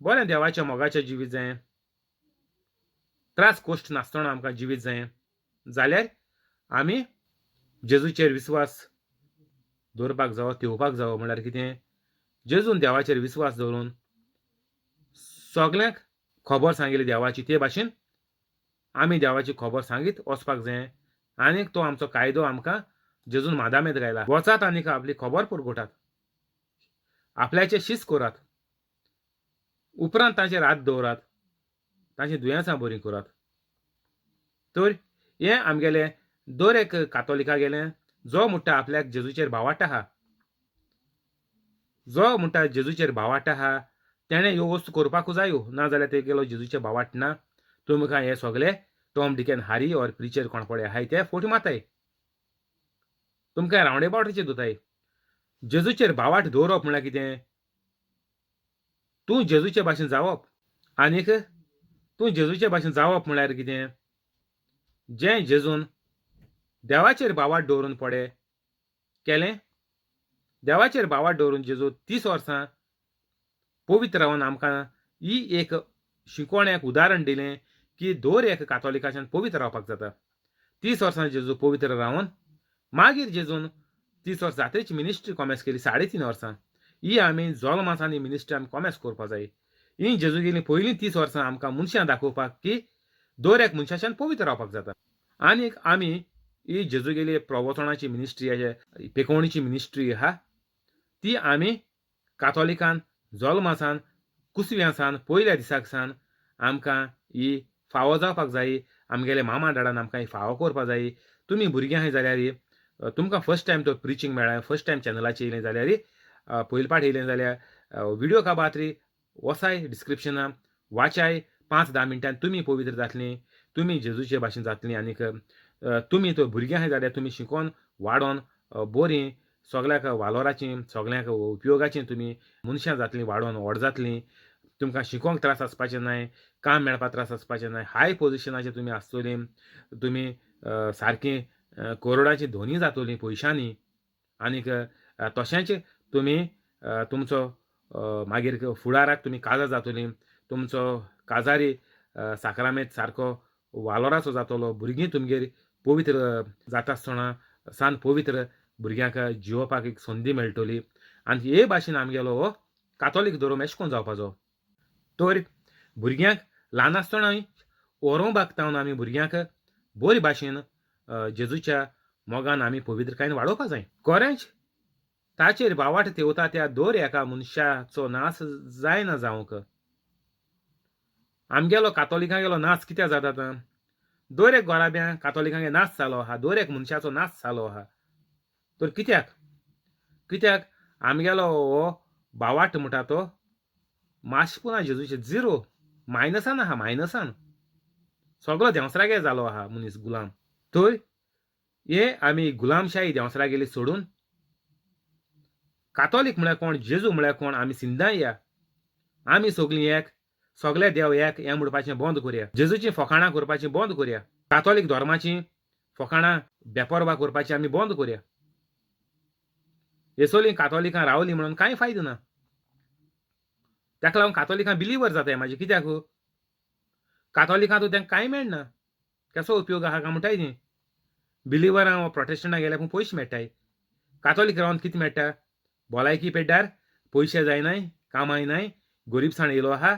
बरें देवाच्या मोगाचें जिवीत जाय, त्रास कश्ट नासतना आमकां जिवीत जाय जाल्यार आमी जेजूचेर विस्वास दवरपाक जावो, तेवपाक जावो. म्हणल्यार कितें, जेजून देवाचेर विस्वास दवरून सगल्यांक खबर सांगिल्ली देवाची, ते भाशेन आमी देवाची खबर सांगीत वचपाक जाय आनीक तो आमचो कायदो आमकां जेजून मादामेत घायला. वचात आनीक आपली खबर पुरगोटात, आपल्याचे शीस करात, उपरांत तांचेर हात दवरात, तांची दुयेंसां बरीं करात. तर हें आमगेलें दर एक कातोलिका गेलें जो म्हणटा आपल्याक जेजूचेर भावार्थ आहा, जो म्हणटा जेजूचेर भावार्थ आहा तेणें ह्यो वस्तू करपाकूच जायो, ना जाल्यार तेगेलो जेजूचेर भावार्थ ना. तुमकां हे सगळे टॉम डिकेन हारी ऑर प्रिचर कोण पळय आहाय ते फोट मारताय, तुमकां रावंड एबावटाचेर दवरताय. जेजूचेर भावार्थ दवरप म्हणल्यार कितें? तूं जेजूचे भाशेन जावप. आनीक तूं जेजूचे भाशेन जावप म्हणल्यार कितें? जें जेजून देवाचेर भावार्थ दवरून पडे केलें, देवाचेर भावार्थ दवरून जेजू 30 वर्सां पवित्र रावन आमकां ही एक शिकवण, एक उदाहरण दिलें की दर एक कातोलिकाच्यान पवित्र रावपाक जाता. 30 वर्सां जेजू पवित्र रावन मागीर जेजून 30 वर्सां जात्रेची मिनिस्ट्री कॉमेस केली, 3.5 वर्सां. ही आमी जोल्मासान ही मिनिस्ट्री आमी कॉमेस करपाक जाय. ही जेजू गेली पयलीं 30 वर्सां आमकां मनशां दाखोवपाक की दर एक मनशाच्यान पवित्र रावपाक जाता. आनीक आमी ही जेजू गेली प्रवचनाची मिनिस्ट्री, पेकोवणीची मिनिस्ट्री आहा ती आमी कातोलिकान जोल्मासान कुसव्यासान पयल्या दिसाक सान आमकां ही फावो जावपाक जाय. आमगेले मामा डाडान आमकां ही फावो करपाक जाय. तुमी भुरगीं आहाय जाल्यार तुमकां फर्स्ट टायम तो प्रिचींग मेळ्ळें, फर्स्ट टायम चॅनलाचेर येयलें जाल्यार, पयले पाट येयलें जाल्यार व्हिडियो काबात्री वसाय डिस्क्रिप्शनां वाचाय, 5-10 मिनटान तुमी पवित्र जातलीं, तुमी जेजूचे भाशेन जातलीं. आनीक तुमी तो भुरगीं आहाय जाल्यार तुमी शिकोन वाडोन बरीं सगळ्याक वालोराचीं, सगळ्यांक उपयोगाचीं तुमी मनशां जातलीं, वाडोन व्हड जातलीं. तुमकां शिकोंक त्रास आसपाचें नाय, काम मेळपाक त्रास आसपाचें नाय, हाय पोजिशनाचेर तुमी आसतलीं, तुमी सारकीं करोडाची धोनी जातलीं पयशांनी. आनीक तशेंच तुमी तुमचो मागीर फुडाराक तुमी काजार जातलीं, तुमचो काजारी साक्रामेंत सारको वालोराचो जातलो. भुरगीं तुमगेर पवित्र जाता आसतना सान पवित्र भुरग्यांक जिवोवपाक एक संदी मेळटली. आनी हे भाशेन आमगेलो हो कातोलीक धर्म एशें कोन्न जावपाचो. तर भुरग्यांक ल्हान आसतनाय व्हरोवपाक तावन आमी भुरग्यांक बरे भाशेन जेजूच्या मोगान आमी पवित्रकायेन वाडोवपाक जाय. खरेंच ताचेर भावार्थ तेवता त्या दर एका मनशाचो नाश जायना जावंक. आमगेलो कातोलिकांगेलो नाश कित्याक जाता आतां? दर एक गोराब्या कातोलिकांगे नाश जालो आहा, दर एक मनशाचो नाश जालो आहा. तर कित्याक? कित्याक आमगेलो हो भावार्थ म्हणटा तो मातशें जेजूचे झिरो मायनसान आहा, मायनसान सगळो देंवसरागे जालो आहा मनीस गुलाम. तर हे आमी गुलामशाही देंवसरागेली सोडून कातोलीक म्हळ्यार कोण, जेजू म्हळ्यार कोण, आमी सिंदां या, आमी सगळीं एक, सगळे देव एक हें म्हणपाचें बंद करया. जेजूची फकाणां करपाचें बंद करया. कातोलीक धर्माची फकाणां बेपरवा करपाची आमी बंद करया. हेसोलीं कातोलिकां रावलीं म्हणून कांय फायदो ना. ताका लागून कातोलिकां बिलीवर जाताय म्हाजे. कित्याक कातोलिकां तो तांकां कांय मेळना, कसो उपयोग आहा काय म्हणटाय ती. बिलिवरां वा प्रोटेस्टंटां गेल्यार पूण पयशे मेळटाय, कातोलीक रावन कितें मेळटा? भलायकी पेड्ड्यार, पयशे जायनाय, कामाय नाय, गरिबसाण येयलो आहा,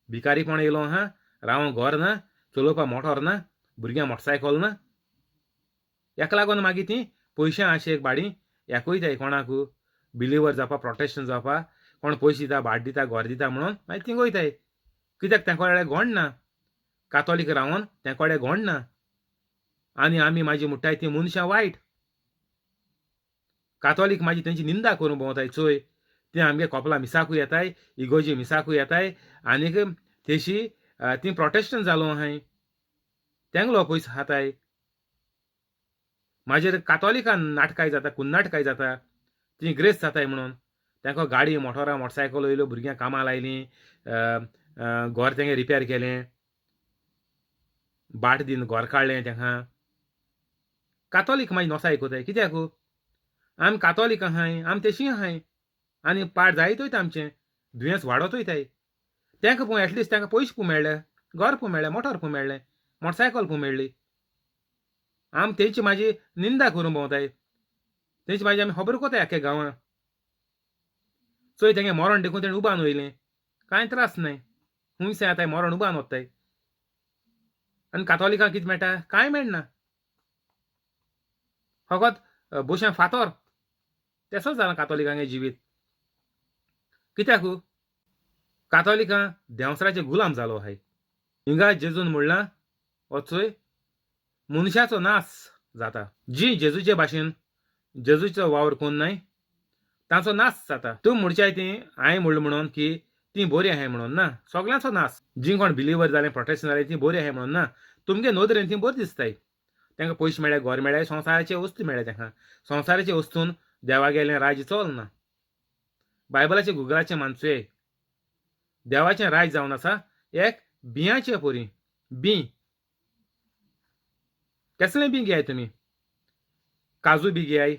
भिकारीपण येयलो आहा, रावंक घर ना, चलोवपाक मोटोर ना, भुरग्यांक मोटरसायकल ना. हेका लागून मागीर ती पयशां आशेक भाडी हेक वयताय कोणाक बिलिवर जावपा, प्रोटेस्टंट जावपा, कोण पयशे दिता, भाट दिता, घर दिता म्हणून मागीर थिंग वयताय. कित्याक तें कडेन घोण ना, कातोलीक रावन तें कडेन घोण ना. आनी आमी माजी म्हणटाय ती मनशां वायट, कातोलीक माजी तेंची निंदा करूंक भोंवताय. चोय ती आमगे कोपला मिसाकूय येताय, इगोजी मिसाकूय येताय, आनीक तेशी ती प्रोटेस्टंट जालो आहाय, तेंगलो पयसो खाताय. मागीर कातोलिकान नाटकाय जाता, कुन्नाटकाय जाता, ती ग्रेस जाताय म्हणून तांकां गाडी मोटोरां मोटरसायकल येयल्यो, भुरग्यांक कामां लायलीं, घर तेंगे रिपेर केलें, बाट दीन घर काडलें तांकां. कातोलीक मागीर नोसाय कोताय कित्याक? आमी कातोलीक आहाय, आमी तेशी आहाय, आनी पाड जायत वयता आमचें, दुयेंस वाडत वयताय. तांकां पूण एटलिस्ट तांकां पयशे पूण मेळ्ळे, घर पूण मेळ्ळें, मोटर पूण मेळ्ळें, मोटरसायकल पूण मेळ्ळी. आमी तेंची म्हाजी निंदा करूंक भोंवताय, तेंची म्हाजी आमी खबर कोताय आख्या गांवां. चोय तेंगे मरण देखून तेणें उबान वयलें, कांय त्रास नाय, हुंयसां येताय मरण उबान वताय. आनी कातोलिकांक कितें मेळटा? कांय मेळना, फकत बोशां फातोर. तेसोच जाला कातोलिकांगे जिवीत. कित्याकू कातोलिकां देंवसराचे गुलाम जालो आहाय. हिंगा जेजून म्हणलां, वचय मनशाचो नाश जाता. जी जेजूचे भाशेन जेजूचो वावर कोन्न नाय तांचो नाश जाता. तूं म्हणच्याय ती हांवें म्हणलें म्हणून की तीं बरीं आहाय म्हणून ना, सगल्यांचो नाश. जीं कोण बिलिवर जालें, प्रोटेस्टंट जालें, तीं बरीं आहाय म्हणून ना. तुमगे नदरेन तीं बरीं दिसताय. तांकां पयशे मेळ्ळे, घर मेळ्ळे, संवसाराचे वस्तू मेळ्ळे. तांकां संवसाराचे वस्तून देवागेलें राज्य चलना. बायबलाचे गुगलाचे मानसुये देवाचें राज जावन आसा एक बिंयाचे परी. बीं कसलें बीं घेयाय तुमी? काजू बी घेयाय,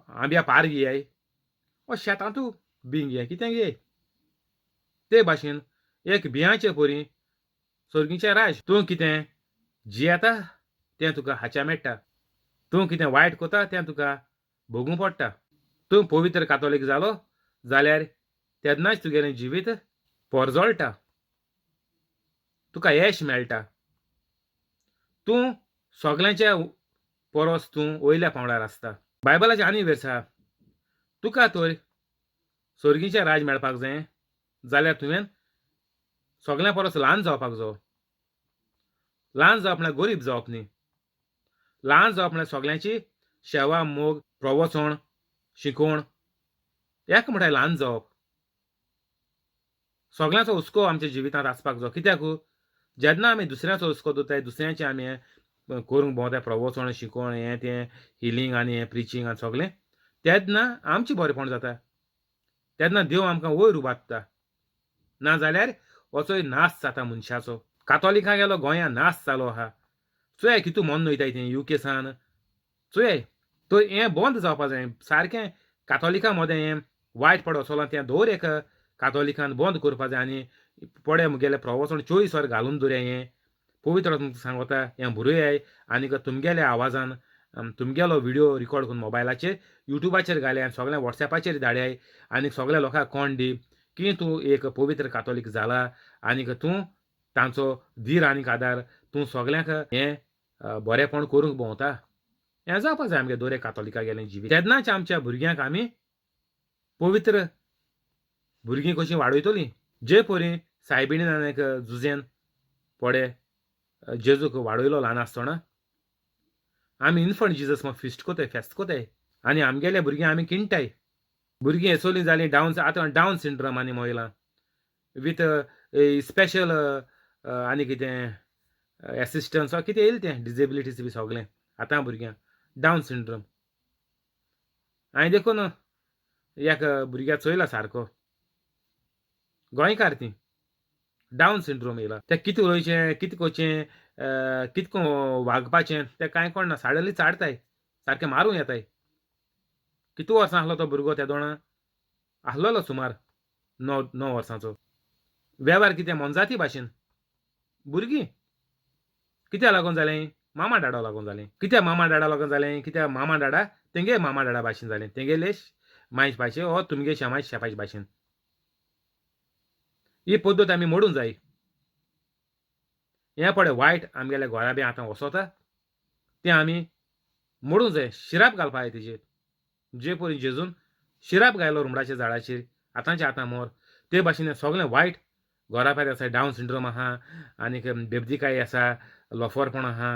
आंब्या पार घेयाय, वो शेतांतू बीं घेयाय, कितें घेयाय. ते भाशेन एक बिंयाचे परी सर्गीचें राज. तूं कितें जियेता तें तुका हाच्या मेळटा, तूं कितें वायट करता तें तुका भोगूंक पडटा. तूं पवित्र कातोलीक जालो जाल्यार तेन्नाच तुगेलें जिवीत पोरजळटा, तुका येश मेळटा. तूं सगल्यांच्या परस तूं वयल्या पांवड्यार आसता. बायबलाचें आनी वेर्स आहा, तुका तर सर्गीचें राज मेळपाक जाय जाल्यार तुवें सगल्यां परस ल्हान जावपाक जावो. ल्हान जावप म्हळ्यार गरीब जावप न्ही. ल्हान जावप म्हळ्यार सगल्यांची शेवा, मोग, प्रवचण, शिकोवण. एक म्हणटाय ल्हान जावप. सगल्यांचो हुस्को आमच्या जिवितांत आसपाक जायो. कित्याक जेन्ना आमी दुसऱ्यांचो हुस्को दवरताय, दुसऱ्यांचें आमी हें करूंक भोंवताय, प्रवचण, शिकोवण, हें तें हिलींग आनी हें प्रिचींग आनी सगलें, तेन्ना आमचें बरेपण जाता. तेन्ना देव आमकां वयर उबारता. ना जाल्यार वचोय नाश जाता मनशाचो. कातोलिकां गेलो गोंयांत नाश जालो आहा. चोयाय कितू मन वयताय तें युके सान चोयाय. तर हें बंद जावपा जाय सारकें. कातोलिकां मदें हें वायट पड वचोलां तें दर एक कातोलिकान बंद करपा जाय. आनी पडे मुगेलें प्रवचण 24 वर घालून दवरया. हें पवित्र तुमकां सांगता, हें बरयाय आनी तुमगेल्या आवाजान तुमगेलो व्हिडियो रिकॉर्ड करून मोबायलाचेर युट्यूबाचेर घालय आनी सगळ्या वॉट्सॅपाचेर धाडयाय आनी सगळ्या लोकांक कोण दी की तूं एक पवित्र कातोलीक जाला आनीक तूं तांचो धीर आनीक आदार, तूं सगल्यांक हें बरेंपण करूंक भोंवता. हें जावपाक जाय आमगे दर एक कातोलिका गेलें जिवीत. तेन्नाच आमच्या भुरग्यांक आमी पवित्र भुरगीं कशीं वाडयतलीं. जे परी सायबिणीन आनी जुजेन पडे जेजूक वाडयलो ल्हान आसतना, आमी इन्फंट जिजस मग फिस्ट कोताय, फेस्त कोताय आनी आमगेले भुरगीं आमी किणटाय. भुरगीं हेसोलीं जालीं डावन, आतां डावन सिंड्रम आनी मोयलां विथ स्पेशल आनी कितें एसिस्टन्स कितें येयलें तें डिजेबिलिटीज बी सगलें आतां भुरग्यांक डावन सिंड्रम. हांवें देखून एक भुरग्याक चोयला सारको, गोंयकार ती, डावन सिंड्रोम येयला. तें कितें उलोवचें, कितें करचें, कितें वागपाचें तें कांय कळना. साडली चाडताय, सारकें मारूं येताय. कितू वर्सां आसलो तो भुरगो तेदोणा? आसलेलो सुमार 9 वर्सांचो. वेव्हार कितें मोनजाती भाशेन. भुरगीं कित्याक लागून जालें? मामा डाडा लागून जालें. कित्याक मामा डाडा लागून जालें? कित्याक मामा डाडा तेंगे मामा डाडा भाशेन जालें, तेंगेले मायज भाशे हो तुमगे शेमाय शेपाचे भाशेन. ही पद्दत आमी मोडूंक जाय. हें पळय वायट आमगेल्या घरा बी आतां वसोता तें आमी मोडूंक जाय. शिराप घालपा जाय तेजेर. जे परी जेजून शिराप घायलो रुमडाच्या झाडाचेर, आतांचे आतां मोर, ते भाशेन सगळें वायट घरा आसा. डावन सिंड्रोम आहा आनीक बेबदीकाय आसा, लोफरपण आहा,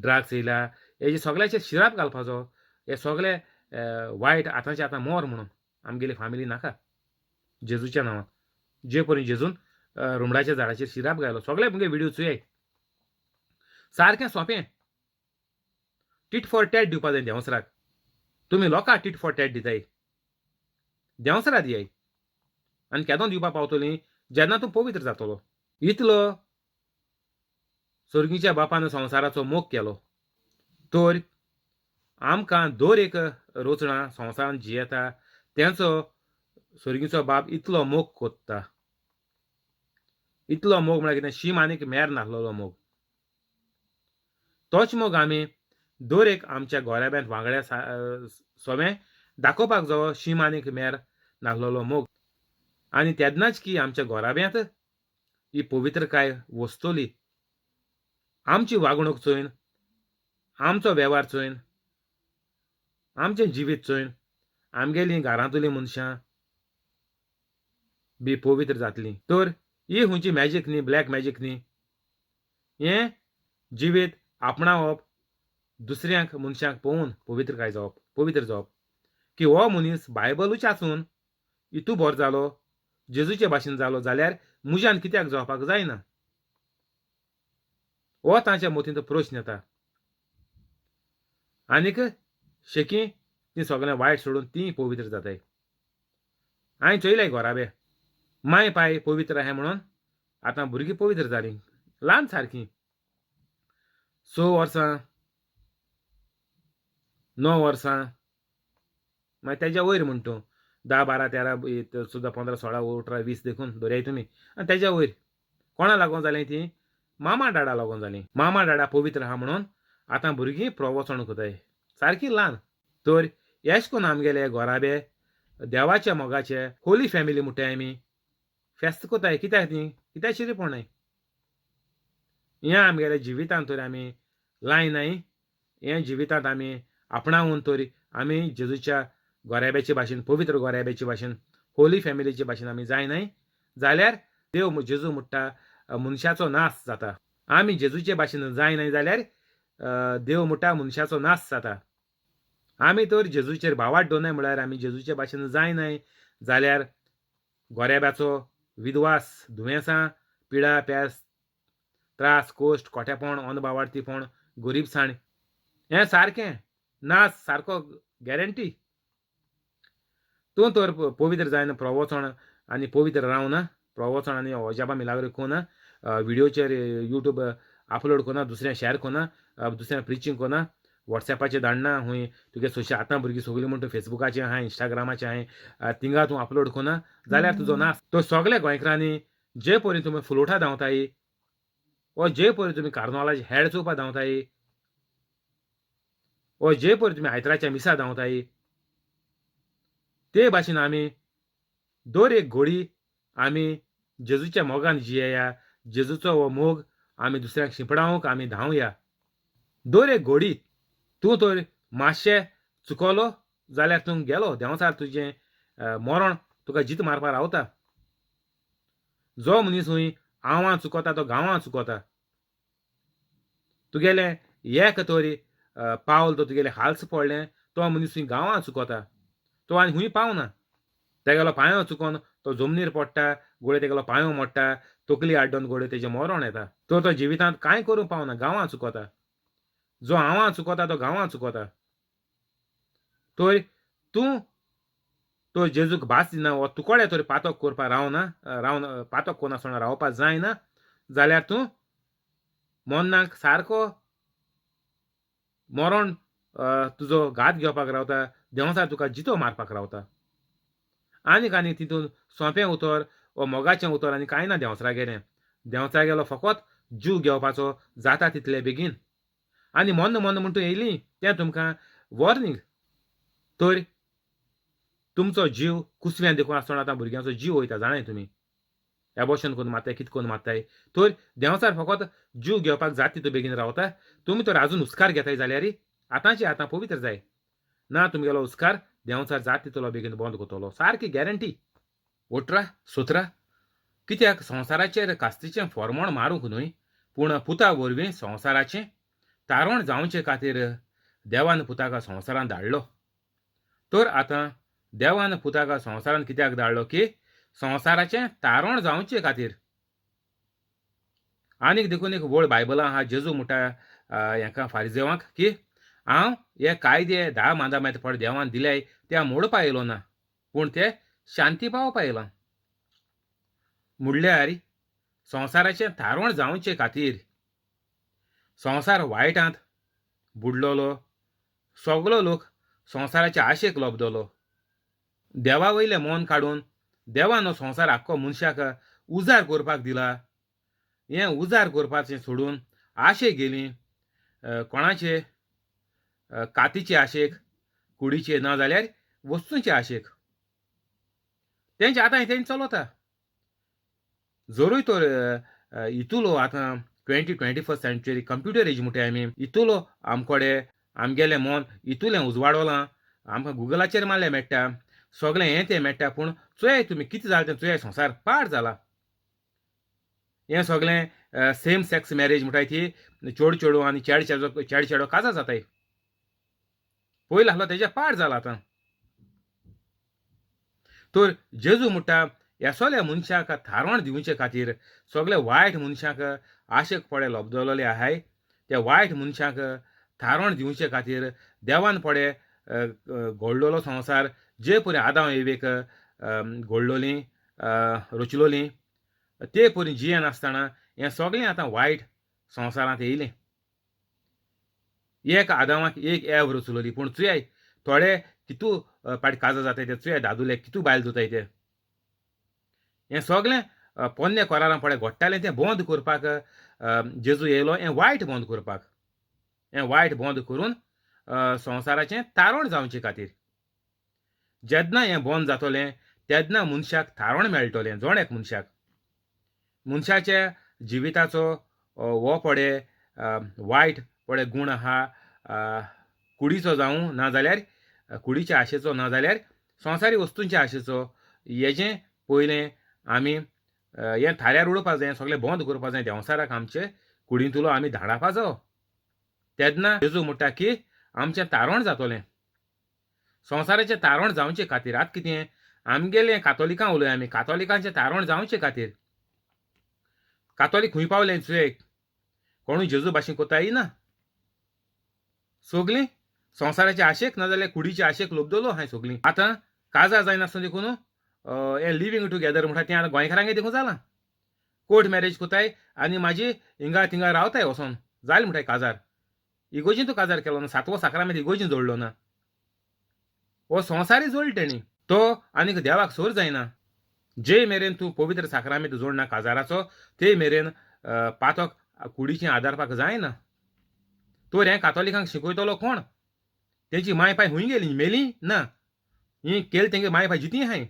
ड्रग्स येयला, हेजे सगळ्याचेर शिराप घालपाचो. हे सगळे वायट आतांचे आतां मोर म्हणून आमगेली फामिली नाका जेजूच्या नांवान. जे परी जेजून रुमडाच्या झाडाचेर शिराप घायलो. सगळे मुगे व्हिडिओ चोयाय, सारकें सोंपें. टीट फॉर टॅट दिवपा जाय देंवसराक. तुमी लोकांक टीट फॉर टॅट दिताय, देंवसरा दियाय. आनी केदो दिवपा पावतली? जेन्ना तूं पवित्र जातलो. इतलो सर्गीच्या बापान संवसाराचो मोग केलो तर आमकां दर एक रचणा संवसारान जियेता तेंचो सर्गीचो बाप इतलो मोग कोत्ता. इतलो मोग म्हळ्यार कितें? शीम आनीक मेर नासलेलो मोग. तोच मोग आमी दर एक आमच्या गोऱ्याब्यांत वांगड्या सोवें दाखोवपाक जावो, शीम आनीक मेर नासलेलो मोग. आनी तेन्नाच की आमच्या गोराब्यांत ही पवित्रकाय वसतली. आमची वागणूक चोयन, आमचो वेव्हार चोयन, आमचें जिवीत चोयन आमगेलीं घरांतलीं मनशां बी पवित्र जातलीं. तर ही खंयची मॅजीक न्ही, ब्लॅक मॅजीक न्ही. हें जिवीत आपणावप, दुसऱ्यांक मनशांक पळोवन पवित्रकाय जावप, पवित्र जावप की हो मनीस बायबलूच आसून इतू बरो जालो, जेजूचे भाशेन जालो जाल्यार म्हज्यान कित्याक जावपाक जायना, हो तांच्या मतींत प्रस्न येता. आनीक शेकी तीं सगळें वायट सोडून तीं पवित्र जाताय. हांवें चोयलाय घोराबे माय पाय पवित्र आहाय म्हणून आतां भुरगीं पवित्र जालीं, ल्हान सारकीं, 6 वर्सां, 9 वर्सां, मागीर तेज्या वयर म्हण तूं 10, 12, 13, 14, 15, 16, 18, 20 देखून धरयाय तुमी. आनी तेज्या वयर कोणा लागून जालीं तीं? मामा डाडा लागून जालीं. मामा डाडा पवित्र आहा म्हणून आतां भुरगीं प्रवचन करताय, सारकीं ल्हान. तर एश कोन्न आमगेले घोराबे देवाच्या मोगाचे होली फॅमिली म्हणटाय आमी, फेस्त कोताय. कित्याक ती? कित्याक शिरीपणाय हें आमगेल्या जिवितांत तर आमी लायनाय, हें जिवितांत आमी आपणावन तर आमी जेजूच्या गोऱ्याब्याचे भाशेन, पवित्र गोऱ्याब्याचे भाशेन, होली फॅमिलीचे भाशेन आमी जायनाय जाल्यार देव जेजू म्हणटा मनशाचो नाश जाता. आमी जेजूचे भाशेन जायनाय जाल्यार देव म्हणटा मनशाचो नाश जाता. आमी तर जेजूचेर भावाट दवरनाय म्हळ्यार आमी जेजूचे भाशेन जायनाय जाल्यार गोऱ्याब्याचो विद्वास, दुयेंसां, पिडा, प्यास, त्रास, कोश्ट, कोट्यापण, अनभावार्थीपण, गरीबसाण, हें सारकें नाश सारको गॅरंटी. तूं तर पवित्र जायना प्रवचन आनी पवित्र रावना, प्रवचन आनी अजापां मिलाग्र कोना, व्हिडियोचेर यूट्यूब अपलोड कोना, दुसऱ्यांक शेअर कोना, दुसऱ्यांक प्रिचींग कोना, वॉट्सॅपाचेर धाडना, हूंय तुगे सोशल आतां भुरगीं सगळीं म्हणटा फेसबुकाचेर आहाय, इंस्टाग्रामाचेर आहाय, थिंगा तूं अपलोड कोना जाल्यार तुजो नाश. तो सगल्या गोंयकारांनी जे परी तुमी फ्लोटा धांवताय वो जे परी तुमी कार्नवालाचे हेड चोवपा धांवताय वो जे परी तुमी आयतराच्या मिसा धांवताय ते भाशेन आमी दर एक घोडी आमी जेजूच्या मोगान जियेया. जेजूचो हो मोग आमी दुसऱ्यांक शिंपडावंक आमी धांवया. दर एक घोडी तूं तर मातशें चुकलो जाल्यार तूं गेलो देंवचार, तुजें मरण तुका जीत मारपा रावता. जो मनीस हूंय आवां चुकता तो गांवां चुकता. तुगेलें एक तरी पावल तो तुगेलें हाल्स पडलें तो मनीस हूंय गांवां चुकता, तो आनी हूंय पावना. तेगेलो पांयो चुकोन तो जमनीर पडटा, गोळे तेगेलो पांयो मोडटा, तकली आड्डोन गोळे तेजें मरण येता. तर तो जिवितांत कांय करूंक पावना, गांवां चुकता. जो आवां चुकता तो गांवां चुकता. तर तूं तो जेजूक भास दिना वो तुकोडे तर पातक करपा रावना, रावना पातक कोनासतना रावपा जायना जाल्यार तूं मरणाक सारको मरण तुजो घात घेवपाक रावता, देंवचार तुका जितो मारपाक रावता. आनीक आनी तितून सोंपें उतर वो मोगाचें उतर आनी कांय ना देंवचारा गेलें. देंवचारा गेलो फकत जीव घेवपाचो जाता तितले बेगीन. आनी मोन्न मोन्न म्हण तूं येयली तें तुमकां वॉर्निंग. तर तुमचो जीव कुसव्यान देखून आसतना आतां भुरग्यांचो जीव वयता, जाणाय तुमी, एबॉर्शन करून मारताय, कितें करून मारताय. तर देंवचार फकत जीव घेवपाक जाता तितू बेगीन रावता. तुमी तर आजून हुस्कार घेताय जाल्यार आतांचे आतां पवित्र जाय ना तुमगेलो हुस्कार देंवचार जाता तितलो बेगीन बंद करतलो, सारकी गॅरंटी. 18 17 कित्याक संवसाराचेर कास्तीचें फॉर्मोण मारूंक न्हय, पूण पुता वरवीं संवसाराचें तारण जावचे खातीर देवान पुताक संवसारांत धाडलो. तर आतां देवान पुताक संवसारांत कित्याक धाडलो की संवसाराचें तारण जावचे खातीर. आनीक देखून एक वळ बायबलां आहा, जेजू म्हणटा हेका फारिजेवांक की हांव हे कायदे 10 मांदा पड देवान दिल्याय ते हांव मोडपा येयलो ना, पूण ते शांती पावपा येयलां. म्हणल्यार संवसाराचें तारण जावचे खातीर. संवसार वायटांत बुडलोलो, सगलो लोक संवसाराचे आशेक लबदलो. देवा वयलें मन काडून देवान हो संवसार आख्खो मनशाक उजार करपाक दिला. हें उजार करपाचें सोडून आशेक गेली, कोणाचे कातीचे आशेक, कुडीचे ना जाल्यार वस्तूंचे आशेक. तेंचे आतां तेंच चलता. जरूय तर इतुलो आतां 21st century computer age म्हुटाय आमी. इतुलो आमकोडे आमगेलें मन इतुलें उजवाडवलां, आमकां गुगलाचेर मारल्यार मेळटा सगळें, हें तें मेळटा. पूण चोयाय तुमी कितें जालां तें चोयाय, संवसार पाड जाला. हें सगळें सेम सेक्स मॅरेज म्हणटाय ती, चेडू चेडू आनी चेडे चेडो, चेडे चेडो काजार जाताय. पयलीं आसलो तेज्या पाड जाला आतां. तर जेजू म्हणटा ह्या सगल्या मनशांक थारावण दिवचे खातीर, सगल्या वायट मनशांक आशेक पडे लबदलोले आहाय, त्या वायट मनशांक थारावण दिवचे खातीर देवान पडे घडलेलो संवसार जे परी आदांव एवेक घडलोली रचलोली ते परी जियेनासतना हें सगळें आतां वायट संवसारांत येयलें. एक आदांवाक एक एव रचलोली, पूण चुयाय थोडे कितू पाट काजार जाताय ते, चुयाय दादुले कितू बायल धुताय ते. हें सगळें पोन्ने कोरारां पळय घडटालें तें बंद करपाक जेजू येयलो, हें वायट बंद करपाक, हें वायट बंद करून संवसाराचें तारण जावचे खातीर. जेन्ना हें बंद जातलें तेन्ना मनशाक थारण मेळटलें, जण एक मनशाक, मनशाच्या जिविताचो हो पडे वायट पडे गूण आहा, कुडीचो जावं ना जाल्यार कुडीचे आशेचो, ना जाल्यार संवसारी वस्तूंचे आशेचो, हेजें पयलें आमी हें थाऱ्यार उडोवपा जाय, सगळें बंद करपा जाय. देंवचाराक आमचे कुडींतलो आमी धाडावपा जावो. तेन्ना जेजू म्हणटा की आमचें तारण जातलें, संवसाराचें तारण जावचे खातीर. आतां कितें आमगेलें कातोलिकां उलय आमी, कातोलिकांचें तारण जावचे खातीर. कातोलीक खंय पावलें चोय, कोणूय जेजू भाशेन कोताय ना, सगलीं संवसाराचे आशेक ना जाल्यार कुडीचे आशेक लोबदलो आहाय सगलीं. आतां काजार जायनासतना देखून हें लिवींग टुगेदर म्हणटा तें आतां गोंयकारांगे देखून जालां. कोर्ट मॅरेज कोताय आनी मागीर हिंगा थिंगा रावताय वचोन, जालें म्हणटाय काजार. इगोजीन तूं काजार केलो ना, सातवो साक्रामेंत इगोजीन जोडलो ना, हो संवसारी जोडलो तेणी, तो आनीक देवाक सोर जायना. जे मेरेन तूं पवित्र साक्रामेंत जोडना काजाराचो ते मेरेन पातक कुडीचें आदारपाक जायना. तर हें कातोलिकांक शिकयतलो कोण? तेंची माय पाय हुंय गेली, मेली ना? ही केल तेंगे माय पाय जिती आहाय,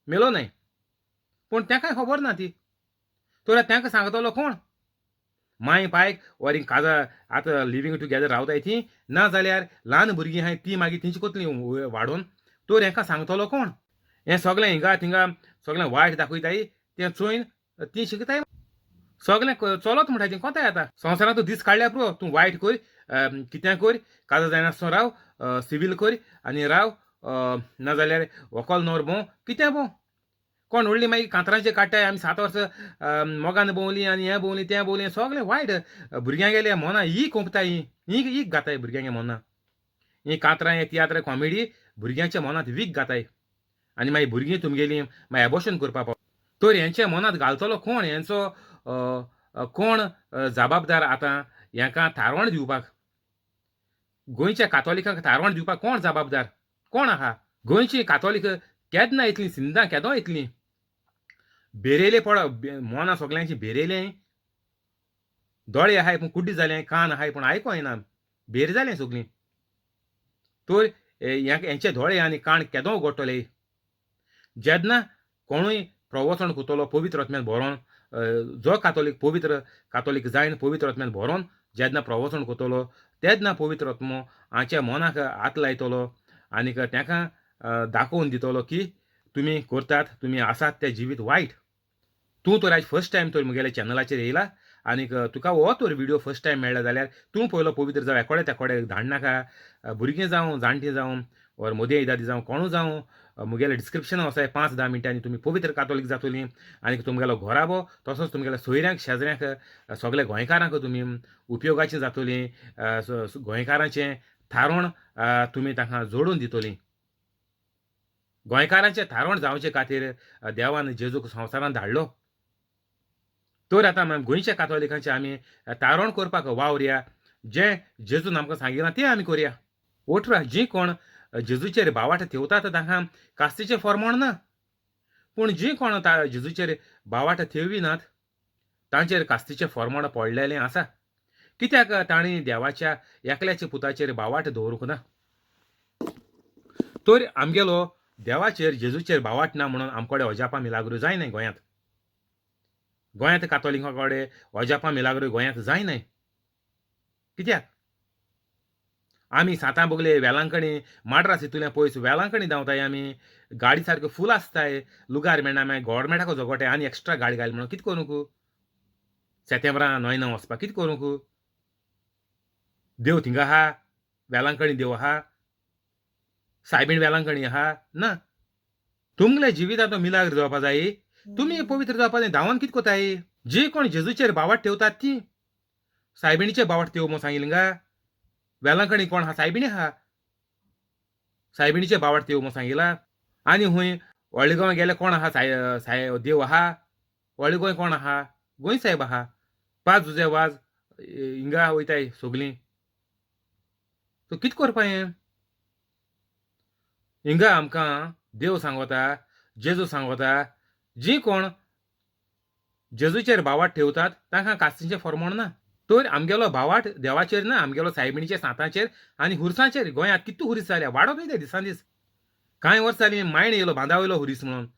मेलो न्हय, पूण तेंकांय खबर ना ती. तर तेंकां सांगतलो कोण? माय पायक वरी काजार आतां लिवींग टुगेदर रावताय ती, ना जाल्यार ल्हान भुरगीं आहाय ती मागीर तेंची कोतली वाडोवन, तर हेंकां सांगतलो कोण? हें सगळें हिंगा थिंगा सगळें वायट दाखयताय तें चोयन ती शिकताय, सगळें चलत म्हणटा ती कोताय. आतां संवसारांत तूं दीस काडल्या पुरो, तूं वायट कर, कितें कर, काजार जायनासतना राव, सिवील कर आनी राव, ना जाल्यार व्हंकल न्हवर भोंव, कितें भोंव. कोण व्हडली मागीर कांतरांचेर काडटाय, आमी 7 वर्सां मोगान भोंवलीं आनी हें भोंवलीं तें भोंवलीं, सगळें वायट. भुरग्यांगेले मनां ही कोंपताय, ही ईक घाताय भुरग्यांगे मनां. ही कांतरां हे तियात्र कॉमेडी भुरग्यांच्या मनांत वीक घाताय आनी मागीर भुरगीं तुमगेलीं मागीर एबोशन करपा पाव. तर हेंच्या मनांत घालतलो कोण? हेंचो कोण जबाबदार आतां हेंकां थारावण दिवपाक? गोंयच्या कातोलिकांक थारावण दिवपाक कोण जबाबदार? कोण आहा? गोंयची कातोलीक केन्ना येतली, सिंदां केदो येतली? भेरेले पड मनां सगल्यांची भेरेले, दोळे आहाय पूण कुड्डी जालें, कान आहाय पूण आयको येना, भेर जालें सगलीं. तर हेंचे दोळे आनी कान केदो उगडटले? जेन्ना कोणूय प्रवचन करतलो पवित्र आत्म्यान भरोन, जो कातोलीक पवित्र कातोलीक जायन पवित्र आत्म्यान भरोन जेन्ना प्रवचन करतलो तेन्ना पवित्र आत्मो हांच्या मनाक हात लायतलो आनीक तेंकां दाखोवन दितलो की तुमी करतात, तुमी आसात तें जिवीत वायट. तूं तर आयज फर्स्ट टायम तर म्हगेल्या चॅनलाचेर येयला आनीक तुका हो तर व्हिडियो फर्स्ट टायम मेळ्ळा जाल्यार तूं पयलो पवित्र जावं, एकोडे तेकोडे धाडनाका. भुरगीं जावं, जाणटीं जावं, ओर मोदे दादी जावं, कोणू जावं, म्हगेलें डिस्क्रिप्शन आसा, 5-10 मिनटांनी तुमी पवित्र कातोलीक जातोली आनीक तुमगेलो घराबो तसोच तुमगेल्या सोयऱ्यांक शेजऱ्यांक सगल्या गोंयकारांक तुमी उपयोगाचीं जातोलीं. गोंयकारांचें थारोण तुमी तांकां जोडून दितोलीं. गोंयकारांचें थारोण जावचे खातीर देवान जेजूक संवसारांत धाडलो. तर आतां गोंयच्या कातोलिकांचें आमी तारण करपाक वावरया, जें जेजून आमकां सांगिलां तें आमी करया. 18 जीं कोण जेजूचेर बावाट थेवतात तांकां कास्तीचें फॉर्मोण ना, पूण जीं कोण जेजूचेर बावाट थेविनात तांचेर कास्तीचें फॉर्मोण पडलेलें आसा. कित्याक तांणी देवाच्या एकल्याच्या पुताचेर बावाट दवरूंक ना. तर आमगेलो देवाचेर जेजूचेर बावाट ना म्हणून आमकोडे अजापां मिलाग्रो जायना गोंयांत. गोंयांत कातोलिकां कडेन अजापां मिलाग्रो गोंयांत जायनाय. कित्याक आमी सातां बगले वेलांकणी माड्रास हितूंतल्यान पयस वेलांकणी धांवताय आमी. गाडी सारक्यो फूल आसताय, लुगार मेळना, मागीर गोवोरमेंटाको झगोटाय आनी एक्स्ट्रा गाडी घाल म्हणून. कितें करूंक सेतेंब्रा नोयना वचपाक कितें करूंक? देव थिंगा आहा, वेलांकणी देव आहा, सायबीण वेलांकणी आहा ना. तुमगेल्या जिवितांत मिलाग्र जावपा जाय, तुमी पवित्र जावपा जाय. धांवन कितें कोताय? जे कोण जेजूचेर भावार्थ ठेवतात ती सायबिणीचे भावार्थ ठेव म्हूण सांगिल्लें गा. वेलांकणी कोण आहा? सायबिणी आहा, सायबिणीचे भावार्थ ठेव म्हूण सांगिला. आनी हुंय व्हडले गोंय गेले कोण आहा? साय साय देव आहा. व्हडले गोंय कोण आहा? गोंय साहेब आहा. पांच जुजे वाज हिंगा वयताय सगलीं. सो कितें करपा हें? हिंगा आमकां देव सांगता, जेजू सांगता, जी कोण जेजूचेर भावार्थ ठेवतात तांकां कास्तीचें फॉर्मोण ना. तर आमगेलो भावार्थ देवाचेर ना, आमगेलो सायबिणीचे सांताचेर आनी हुरसांचेर. गोंयांत कितू हुरीस जाल्या, वाडत वयता दिसान दीस. कांय वर्स जालीं मायण येयलो बांदा वयलो हुरीस म्हणून,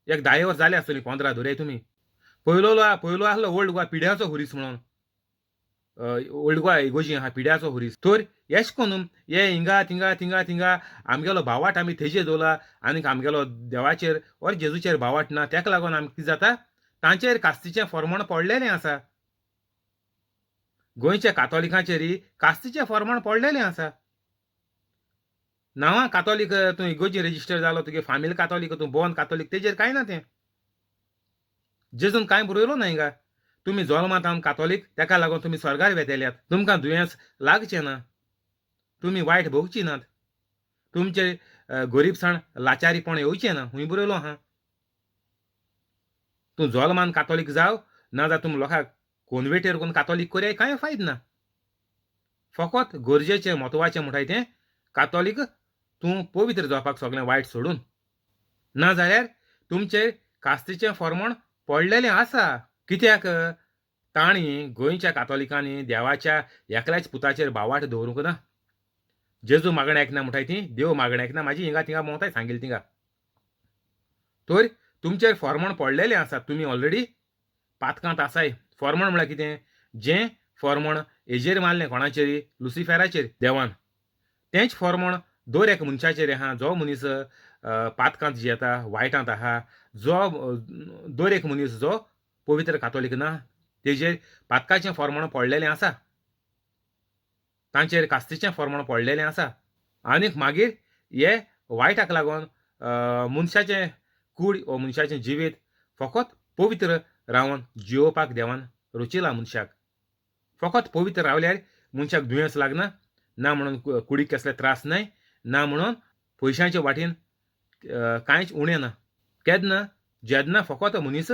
एक 10 वर्स जाले आसतली, 15 धरया तुमी. पयलो पयलो आसलो ओल्ड गोवा पिड्याचो हुरीस म्हणून, ओल्ड गोवा इगोजी आहा पिड्याचो हुरीस. तर एश कोन्न हे हिंगा थिंगा थिंगा थिंगा आमगेलो भावार्थ आमी थेजेर दवरला आनीक आमगेलो देवाचेर or जेजूचेर भावार्थ ना. तेका लागून आमकां कितें जाता, तांचेर कास्तीचें फॉर्मण पडलेलें आसा. गोंयच्या कातोलिकांचेरय कास्तीचें फॉर्मण पडलेलें आसा. नांवां कातोलीक, तूं इगोजी रेजिस्टर जालो, तुगे फामील कातोलीक, तूं बोर्न कातोलीक, तेजेर कांय ना. तें जेजून कांय बरयलो ना हिंगा. तुमी जल्मांत आम कातोलीक, तेका लागून तुमी स्वर्गार वेतेल्यात, तुमकां दुयेंस लागचें ना, तुमी वायट भोगची नात, तुमचे गरीबसाण लाचारीपण येवचें ना. हुंय बरयलो आहा? तूं जल्मान कातोलीक जाव ना जाल्यार तुमी लोकांक कोनवेटेर करून कातोलीक करया, कांय फायद ना. फकत गरजेचें म्हत्वाचें म्हणटाय तें कातोलीक तूं पवित्र जावपाक सगळें वायट सोडून, ना जाल्यार तुमचेर कास्तीचें फॉर्मण पडलेलें आसा. कित्याक तांणी गोंयच्या कातोलिकांनी देवाच्या एकल्याच पुताचेर भावार्थ दवरूंक ना. जेजू मागणें आयकना म्हणटाय ती, देव मागणें आयकना, म्हाजी हिंगा थिंगा भोंवताय सांगिल्लें थिंगा. तर तुमचेर फॉर्मण पडलेलें आसा, तुमी ऑलरेडी पातकांत आसाय. फॉर्मण म्हळ्यार कितें? जें फॉर्मण हेजेर मारलें कोणाचेर? लुसिफेराचेर देवान, तेंच फॉर्मण दर एक मनशाचेर आहा. जो मनीस पातकांत जियेता, वायटांत आहा, जो दर एक मनीस जो पवित्र कातोलीक ना, तेजेर पातकाचें फॉर्मण पडलेलें आसा, तांचेर कास्तीचें फॉर्मण पडलेलें आसा. आनीक मागीर हे वायटाक लागून मनशाचें कूड वो मनशाचें जिवीत फकत पवित्र रावन जियोवपाक देवान रचिलां मनशाक. फकत पवित्र रावल्यार मनशाक दुयेंस लागना, ना म्हणून कुडीक कसले त्रास न्हय, ना म्हणून पयशांचे वाटेन कांयच उणें ना. केन्ना जेन्ना फकत मनीस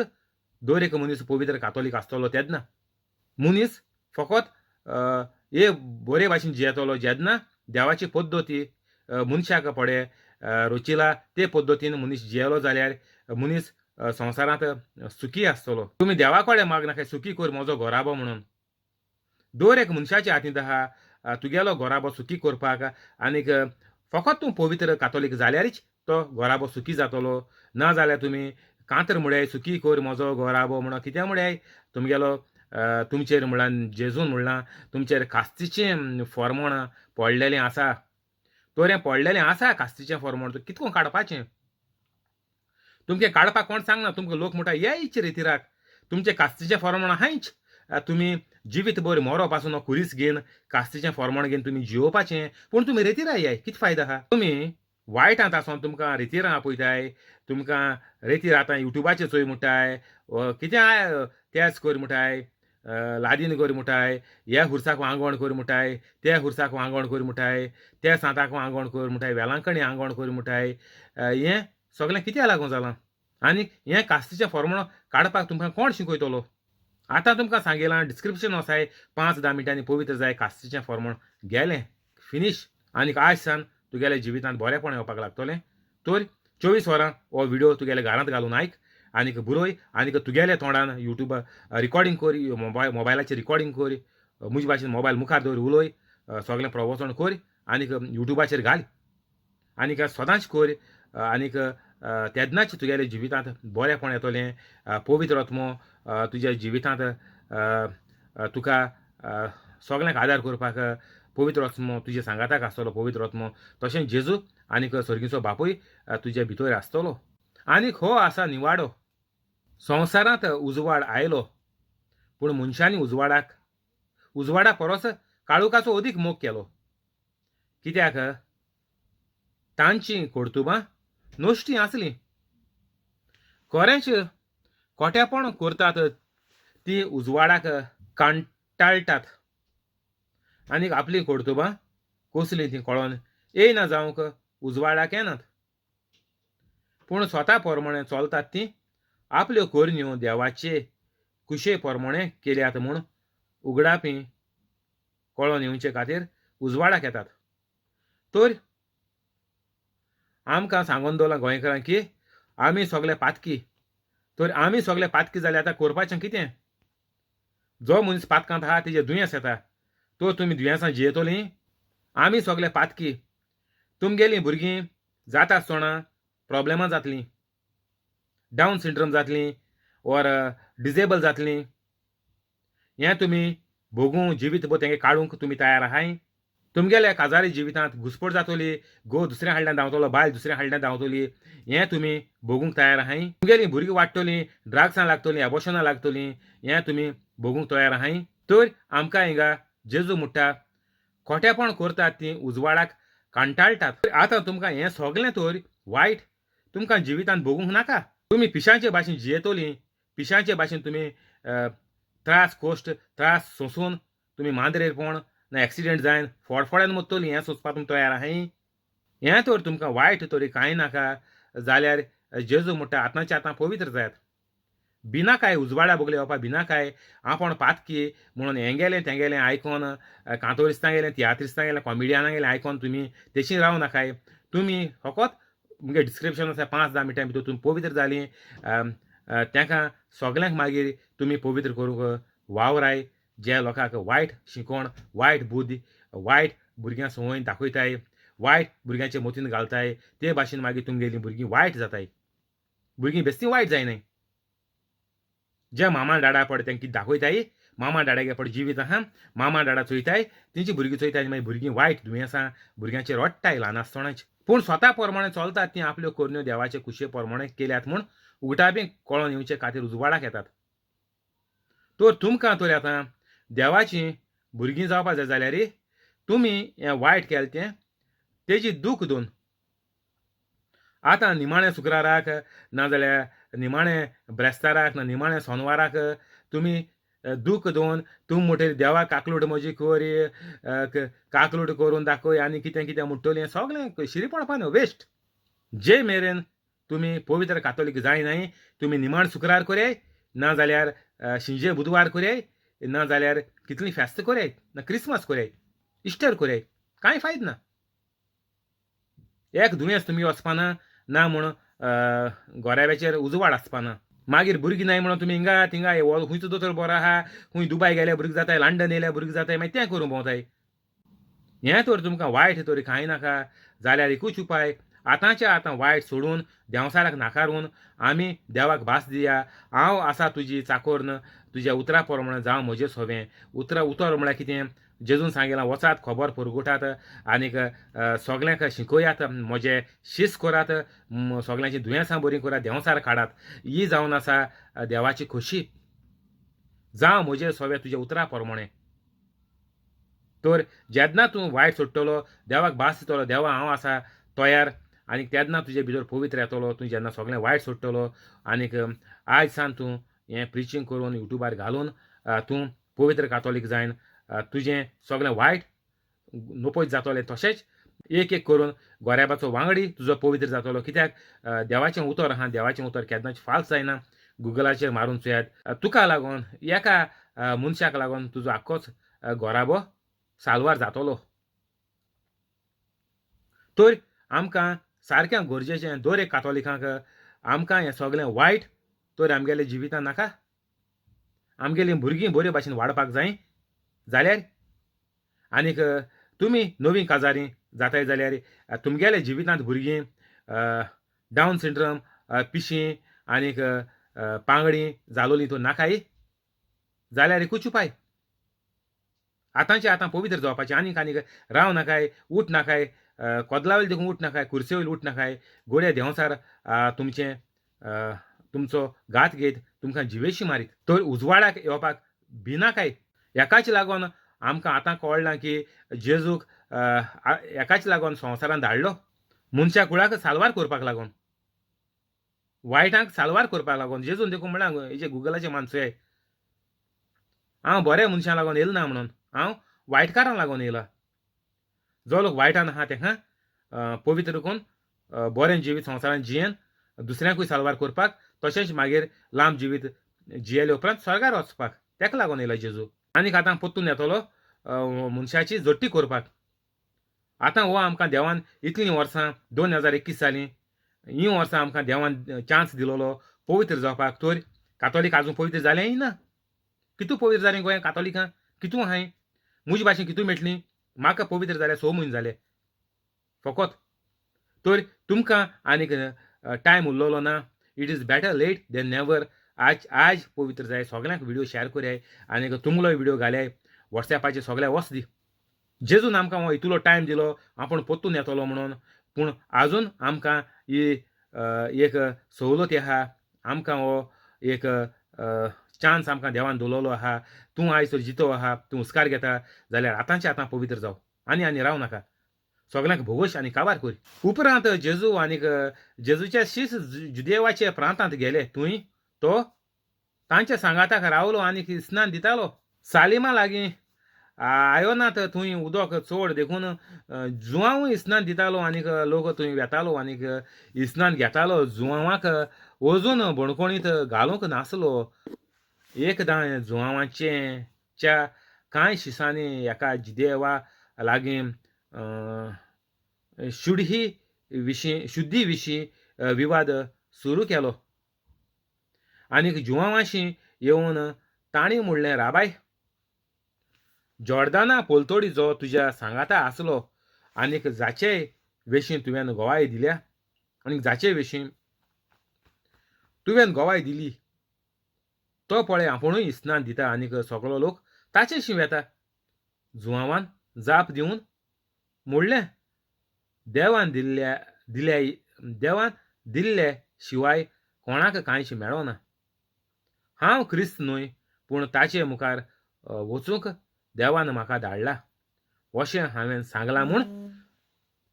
दर एक मनीस पवित्र कातोलीक आसतलो तेन्ना मनीस फकत हे बरे भाशेन जियेतलो. जेन्ना देवाची पद्दती मनशाक पडे रचिला ते पद्दतीन मनीस जियेलो जाल्यार मनीस संवसारांत सुखी आसतलो. तुमी देवा कडेन मागनाका सुखी कर म्हजो घराबो म्हणून. दर एक मनशाच्या हातींत आहा तुगेलो घराबो सुखी करपाक. आनीक फकत तूं पवित्र कातोलीक जाल्यारच तो घराबो सुखी जातलो. ना जाल्यार तुमी कांतर म्हळ्यार सुखी कर म्हजो घराबो म्हणून कितें म्हळ्यार तुमगेलो तुमचेर म्हणल्यार जेजून म्हणलां तुमचेर कास्तीचें फॉर्मण पडलेलें आसा. तर हें पडलेलें आसा कास्तीचें फॉर्मण, कितको काडपाचें? तुमचें काडपाक कोण सांगना. तुमकां लोक म्हणटा येयच रेतिराक, तुमचें कास्तीचें फॉर्मण आहायच, तुमी जिवीत भर मरो पासून खुरीस घेवन कास्तीचें फॉर्मण घेवन तुमी जियोवपाचें, पूण तुमी रेतिरा येय, कितें फायदो आहा? तुमी वायटांत आसून तुमकां रेतिरां आपयताय, तुमकां रेतीर आतां युट्यूबाचेर चोय म्हणटाय, कितें तेच कर म्हणटाय, लादीन कर म्हणटाय, ह्या हुरसाक वांगवण कर म्हणटाय, त्या हुरसाक वांगवण कर म्हणटाय, त्या सांताक वांगवण कर म्हणटाय, वेलांकणी आंगवण कर म्हणटाय. हें सगळें कित्याक लागून जालां? आनी हें कास्तीचें फॉर्मण काडपाक तुमकां कोण शिकयतलो? आतां तुमकां सांगिलां डिस्क्रिप्शन आसाय, 5-10 मिनटांनी पवित्र जाय कास्तीचें फॉर्मण गेलें फिनीश. आनीक आयज सावन तुगेल्या जिवितांत बरेंपण येवपाक लागतलें. तर 24 वरां हो व्हिडियो तुगेल्या घरांत घालून आयक आनीक बरय आनीक तुगेल्या तोंडान युट्यूब रिकॉर्डिंग कर, मोबायलाचेर रिकॉर्डिंग कर, म्हजे भाशेन मोबायल मुखार दवर उलय, सगळें प्रवचन कर आनीक युट्यूबाचेर घाल आनीक सदांच कर. आनीक तेन्नाच तुगेल्या जिवितांत बरेंपण येतलें. पवित्र आत्मो तुज्या जिवितांत तुका सगल्यांक आदार करपाक पवित्र आत्मो तुज्या सांगाताक आसतलो. पवित्र आत्मो तशेंच जेजू आनीक सर्गीचो बापूय तुज्या भितर आसतलो. आनीक हो आसा निवाडो. संवसारांत उजवाड आयलो, पूण मनशांनी उजवाडा परस काळोखाचो अदीक मोग केलो, कित्याक तांचीं कर्तुबां नश्टीं आसलीं. खरेंच खोटेपण करतात ती उजवाडाक कांटाळटात आनीक आपलीं कर्तुबां कसलीं तीं कळोन येयना जावंक उजवाडाक येनात. पूण स्वता प्रमाणे चलतात ती आपल्यो करण्यो देवाचे कुशे प्रमाणे केल्यात म्हूण उगडापी कळोन येवचे खातीर उजवाडाक येतात. तर आमकां सांगून दवरलां गोंयकारांक की आमी सगळे पातकी. तर आमी सगळे पातकी जाल्यार आतां करपाचें कितें? जो मनीस पातकांत आहा तेजें दुयेंस येता, तर तुमी दुयेंसां जियेतलीं? आमी सगळे पातकी. तुमगेलीं भुरगीं जाता आसतना प्रोब्लेमां जातलीं, डावन सिंड्रोम जातलीं ओर डिजेबल जातलीं. हें तुमी भोगूं जिवीत भर तेंगे काडूंक तुमी तयार आहाय? तुमगेल्या काजारी जिवितांत घुसपट जातली, घोव दुसऱ्या हाडल्यान धांवतलो, बायल दुसऱ्या हाडल्यान धांवतली, हें तुमी भोगूंक तयार आहाय? तुमगेलीं भुरगीं वाडटलीं, ड्रग्सां लागतलीं, एबोशनां लागतलीं, हें तुमी भोगूंक तयार आहाय? तर आमकां हिंगा जेजू म्हणटा खोटेपण करतात तीं उजवाडाक कांटाळटात. आतां तुमकां हें सगलें तर वायट तुमकां जिवितांत भोगूंक नाका. तुमी पिशांचे भाशेन जियेतलीं, पिशांचे भाशेन तुमी त्रास कश्ट त्रास सोंसून तुमी मांद्रेरपण ना एक्सिडेंट जायन फोडफोड्यान मरतलीं, हें सोंसपाक तुमी तयार आहाय? हें तर तुमकां वायट तरी कांय नाका जाल्यार जेजू म्हणटा आतांचे आतां पवित्र जायात. भिनाकाय उजवाडा बगले येवपा, भिनाकाय आपूण पातकी म्हणून हेंगेलें तेंगेलें आयकोन, कांतोरिस्तांगेलें, तियात्रिस्तांगेलें, कॉमेडियनागेलें आयकोन तुमी तेशी रावं नाकाय. तुमी फकत मुगे डिस्क्रिप्शन आसा 5-10 मिनटां भितर तुमी पवित्र जालीं, तांकां सगल्यांक मागीर तुमी पवित्र करूंक वावराय. जे लोकांक वायट शिकोवण, वायट बुद्दी, वायट भुरग्यां संवय दाखयताय, वायट भुरग्यांचे मतीन घालताय, ते भाशेन मागीर तुमगेलीं भुरगीं वायट जाताय. भुरगीं बेस्ती वायट जायनाय. जे मामा डाडा पड तांकां कितें दाखयताय, मामा डाडागे पड जिवीत आहा, मामा डाडा चोयताय, तेंची भुरगीं चोयताय, मागीर भुरगीं वायट दुयेंसां भुरग्यांचेर रडटाय ल्हान आसतनाच. पूण स्वता प्रमाणे चलतात तीं आपल्यो करण्यो देवाचे कुशे प्रमाणे केल्यात म्हूण उगटापी कळोन येवचे खातीर उजवाडाक येतात. तर तुमकां तर आतां देवाचीं भुरगीं जावपा जाय जाल्यार तुमी हें वायट केलें तें तेजी दूख दोन आतां निमाणे शुक्राराक नाजाल्यार निमाणे ब्रेस्ताराक ना निमाणे सोनवाराक तुमी दूख दोन तूं म्हणटली देवा काकलूट म्हजी कर, काकलूट करून दाखय आनी कितें कितें म्हणटली, हें सगळें शिरीपणपा न्हू वेस्ट. जे मेरेन तुमी पवित्र कातोलीक जायनाय तुमी निमाण शुक्रार करयाय, ना जाल्यार शिंजे बुधवार करयाय, ना जाल्यार कितलीं फेस्त करयाय, ना क्रिसमस करयाय, इस्टर करयाय, कांय फायद ना. एक दुयेंस तुमी वचपाना ना म्हूण गोऱ्याब्याचेर उजवाड आसपाना. मागीर भुरगीं नाय म्हणून तुमी हिंगा थिंगा हो खंयचो दोतोर बरो आहा, खंय दुबाय गेल्या भुरगीं जाताय, लंडन येयल्या भुरगीं जाताय, मागीर तें करूंक भोंवताय. हें तर तुमकां वायट तरी कांय नाका जाल्यार एकूच उपाय, आतांच्या आतां वायट सोडून देंवसाराक नाकारून आमी देवाक भास दिया. हांव आसा तुजी चाकोर्न, तुज्या उतरा प्रमाणे जावं म्हजें सोवें. उतरां उतर म्हळ्यार कितें? जेजून सांगिलां वचात खबर पुरगुटात आनीक सगल्यांक शिकयात, म्हजे शीस करात, सगल्यांची दुयेंसां बरीं करात, देंवसार काडात. ही जावन आसा देवाची खोशी. जावं म्हजें सोवें तुज्या उतरा प्रमाणे. तर जेन्ना तूं वायट सोडटलो, देवाक भास दितलो, देवा हांव आसा तयार, आनी तेन्ना तुजे भितर पवित्र येतलो. तूं जेन्ना सगळें वायट सोडटलो आनीक आयज सान तूं हें प्रिचींग करून युट्यूबार घालून तूं पवित्र कातोलीक जायन, तुजें सगळें वायट नपयत जातलें. तशेंच एक एक करून गोऱ्याबाचो वांगडी तुजो पवित्र जातलो. कित्याक देवाचें उतर आहा, देवाचें उतर केन्नाच फाल्स जायना. गुगलाचेर मारून चोयात, तुका लागून एका मनशाक लागून तुजो आख्खोच गोराबो साल्वार जातलो. तर आमकां सारकें गरजेचें दर एक कातोलिकांक आमकां हें सगळें वायट तर आमगेल्या जिवितांत नाका. आमगेलीं भुरगीं बरे भाशेन वाडपाक जाय जाल्यार आनीक तुमी नवीं काजारी जाताय जाल्यार तुमगेल्या जिवितांत भुरगीं डावन सिंड्रम, पिशीं आनीक पांगळीं जालोलीं तूं नाकाय जाल्यार एकूच उपाय, आतांचे आतां पवित्र जावपाचें. आनीक आनीक राव नाकाय, उठ नाकाय, कोदला वयले देखून उठ नाकाय, कुर्से वयले उठ नाकाय, गोडे देंवचार तुमचें तुमचो घात घेत तुमकां जिवेशी मारीत. तर उजवाडाक येवपाक भिनाकाय. हेकाच लागून आमकां आतां कळ्ळां की जेजूक हेकाच लागून संवसारांत धाडलो, मनशा कुळाक साल्वार करपाक लागून, वायटांक साल्वार करपाक लागून. जेजून देखून म्हळां हेजे गुगलाचे मानसोय, हांव बऱ्या मनशां लागून येयला ना म्हणून, हांव वायटकारांक लागून येयला. जो लोक वायटान आहा तेका पवित्र करून बरें जिवीत संवसारांत जियेन दुसऱ्यांकूय साल्वार करपाक, तशेंच मागीर लांब जिवीत जियेले उपरांत स्वर्गार वचपाक, तेका लागून येयला जेजू. आनीक आतां परतून येतलो मनशाची जोडटी करपाक. आतां हो आमकां देवान इतलीं वर्सां 2021 जालीं, हीं वर्सां आमकां देवान चान्स दिलोलो पवित्र जावपाक. तर कातोलीक आजून पवित्र जालेंय ना. कितू पवित्र जालें गोंयांत कातोलिकां? कितू आहाय म्हजे भाशेन कितू मेळटलीं? म्हाका पवित्र जाल्यार 6 म्हयने जाले फकत. तर तुमकां आनीक टायम उरलेलो ना. It is better late than never. आज आज पवित्र जाय. सगल्यांक व्हिडियो शेअर करयाय आनीक तुमलोय व्हिडियो घाल्याय वॉट्सॅपाचेर सगळ्या वच दी. जेजून आमकां हो इतलो टायम दिलो आपूण परतून येतलो म्हणून, पूण आजून आमकां ही एक सवलत आहा, आमकां हो एक चान्स आमकां देवान दिलोलो आहा. तूं आयज तर जितो आहा, तूं हुस्कार घेता जाल्यार आतांचे आतां पवित्र जाव, आनी आनी राव नाका. सगल्यांक भोगोश आनी काबार कर. उपरांत जेजू आनीक जेजूचे शीस जुदेवाचे प्रांतांत गेले. थंय तो तांच्या सांगाताक रावलो आनी स्नान दितालो. सालिमा लागीं आयोनात थंय उदक चड देखून जुवांवूय स्नान दितालो आनीक लोक थंय वेतालो आनीक स्नान घेतालो. जुवांवाक अजून बणकोणीत घालूंक नासलो. एकदां जुवांवाचे च्या कांय शिसांनी एका जिदेवा लागीं शुद्धी विशीं विवाद सुरू केलो आनीक जुवांवाशी येवन तांणी म्हणलें, राबाय, जॉर्दाना पलतोडी जो तुज्या सांगाता आसलो आनीक जाचे विशीं तुवें गवाय दिल्या आनीक जाचे विशीं तुवें गवाय दिली तो पळय आपुणूय स्नान दिता आनीक सगळो लोक ताचेशी वेता. जुवांवान जाप दिवन म्हणलें, देवान दिल्ल्या दिल्या देवान दिल्ले शिवाय कोणाक कांयच मेळना. हांव क्रिस्त न्हय, पूण ताचे मुखार वचूंक देवान म्हाका धाडला अशें हांवें सांगलां म्हूण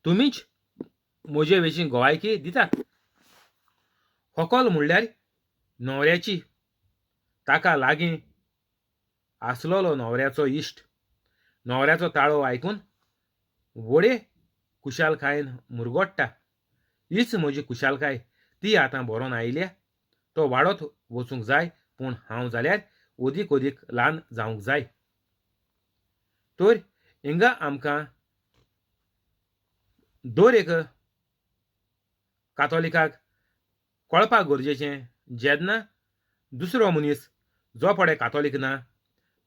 तुमीच म्हजे विशीं गवायकी दितात. होकल म्हणल्यार न्हवऱ्याची, ताका लागीं आसलेलो न्हवऱ्याचो इश्ट न्हवऱ्याचो ताळो आयकून व्हडे खुशालकायेन मुरगोडटा. हीच म्हजी खुशालकाय, ती आतां बरोवन आयल्या. तो वाडत वचूंक जाय, पूण हांव जाल्यार अदीक अदीक ल्हान जावंक जाय. तर हिंगा आमकां दर एक कातोलिकाक कळपाक गरजेचें, जेन्ना दुसरो मनीस जो पळय कातोलीक ना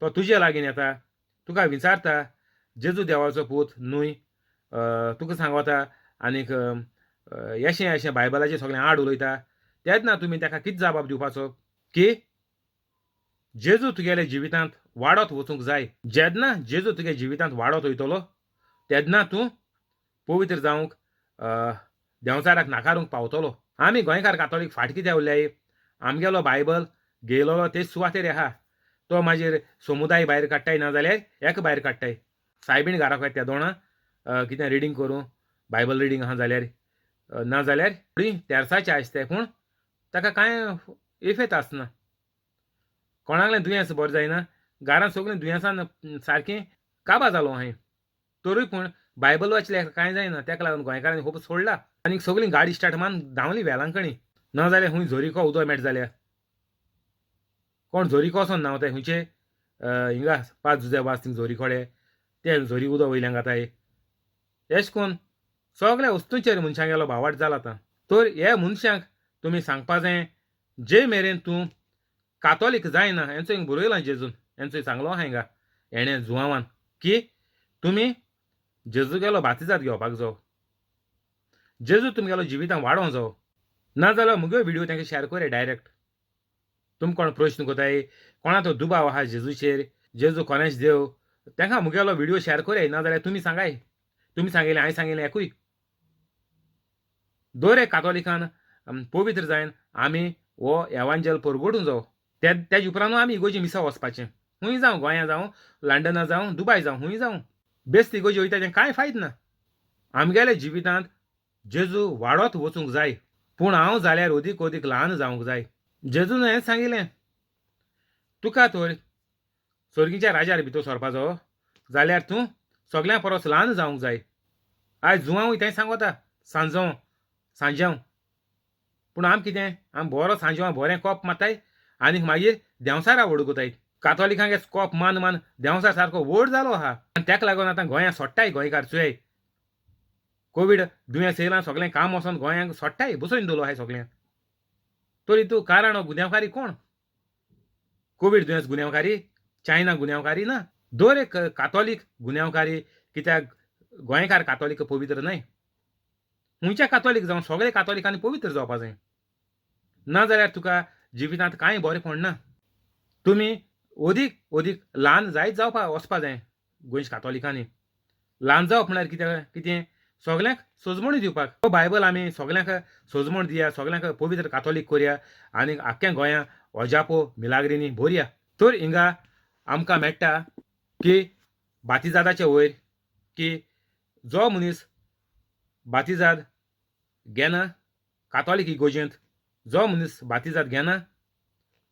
तो तुजे लागीं येता, तुका विचारता जेजू देवाचो पूत न्हय, तुका सांगता आनीक अशें अशें बायबलाचें सगळें आड उलयता, तेन्ना तुमी ताका कितें जबाब दिवपाचो की जेजू तुगेल्या जिवितांत वाडत वचूंक जाय. जेन्ना जेजू तुगे जिवितांत वाडत वयतलो तेन्ना तूं पवित्र जावंक देंवचाराक नाकारूंक पावतलो. आमी गोंयकार कातोलीक फाट कित्याक उरल्याय? आमगेलो बायबल घेयलोलो तेच सुवातेर आहा, तो मागीर समुदाय भायर काडटाय ना जाल्यार एक भायर काडटाय. सायबीण घराक वयता त्या दोणा कितें रिडींग करूं, बायबल रिडींग आहा जाल्यार ना जाल्यार तेर्साचें आसताय, पूण ताका कांय इफेक्ट आसना. कोणाकलें दुयेंस बरें जायना, घरांत सगळीं दुयेंसान सारकें काबा जालो हांवें, तरूय पूण बायबल वाचल्यार कांय जायना. ताका लागून गोंयकारांनी खूब सोडला आनी सगळीं गाडी स्टार्ट मारून धांवली वेलांकणी. ना जाल्यार खूंय झोरीको उदक मेळटा जाल्यार कोण झोरीको वचोन न्हांवताय, खंयचे हिंगा पांच जुजे वास थिंग झोरी खोडे ते झोरी उदक वयल्यान घाताय. एश कोन सगळ्या वस्तूंचेर मनशांगेलो भावाट जाला आतां. तर हे मनशांक तुमी सांगपा जाय, जे मेरेन तूं कातोलीक जायना, हेंचो हिंगा बरयलां जेजून, हेंचो सांगलो आहा हिंगा हेणें जुवांवान की तुमी जेजूगेलो बातिजाद घेवपाक जावो, जेजू तुमगेलो जिवितां वाडोवंक जावो. ना जाल्यार मुगे व्हिडियो तांकां शेअर कोरया डायरेक्ट. तुम कोण प्रश्न कोताय, कोणा तो दुबाव आहा जेजूचेर, जेजू कोणाच देव, तांकां मुगेलो व्हिडियो शेअर कोरया. ना जाल्यार तुमी सांगाय, तुमी सांगिल्लें हांवें सांगिल्लें एकूय. दर एक कातोलिकान पवित्र जायन आमी हो एवांजेल परगटूंक जावो. तेज उपरांतूय आमी इगोर्जी मिसा वचपाचें. खूंय जावं, गोंया जावं, लंडना जावं, दुबाय जावं, खूंय जावं, बेस्त इगोर्जी वयता तें कांय फायद ना. आमगेल्या जिवितांत जेजू वाडत वचूंक जाय, पूण हांव जाल्यार अदीक अदीक ल्हान जावंक जाय. जेजून हेंच सांगिल्लें, तुका तर सर्गीच्या राजार भितर सरपाचो जाल्यार तूं सगळ्यां परस ल्हान जावंक जाय. आयज जुवांवूय तें सांगता, सांजो सांज्यांव. पूण आम कितें, आम बरो सांज्यांव बरें कोप मारताय आनीक मागीर देंवसारा वडगताय. कातोलिकांक कोप मान मान देंवसार सारको व्हड जालो आहा. आनी तेका लागून आतां गोंयांत सोडटाय गोंयकार चोय. कोवीड दुयेंस येयलां, सगळें काम वचोन गोंयांक सोडटाय, बसोवन दवरलो आहाय सगळ्यांक. तरी तूं कारण गुन्यांवकारी कोण? कोवीड दुयेंस गुन्यांवकारी, चायना गुन्यांवकारी ना. दर एक कातोलीक गुन्यांवकारी. कित्याक गोंयकार कातोलीक पवित्र न्हय. खंयच्या कातोलीक जावं, सगळे कातोलिकांनी पवित्र जावपा जाय. ना जाल्यार तुका जिवितांत कांय बरें ना. तुमी अदीक अदीक ल्हान जायत जावपा वचपा जाय गोंयच्या कातोलिकांनी. ल्हान जावप म्हळ्यार कितें? कितें सगल्यांक सोजमणी दिवपाक. हो बायबल आमी सगल्यांक सोजमण दिया, सगल्यांक पवित्र कातोलीक करया आनी आख्ख्या गोंया अजापो मिलाग्रिनी भरया. तर हिंगा आमकां मेळटा की बातिजादाचे वयर की जो मनीस बातिजाद घेना कातोलीक इगोजेंत, जो मनीस बातिजाद घेना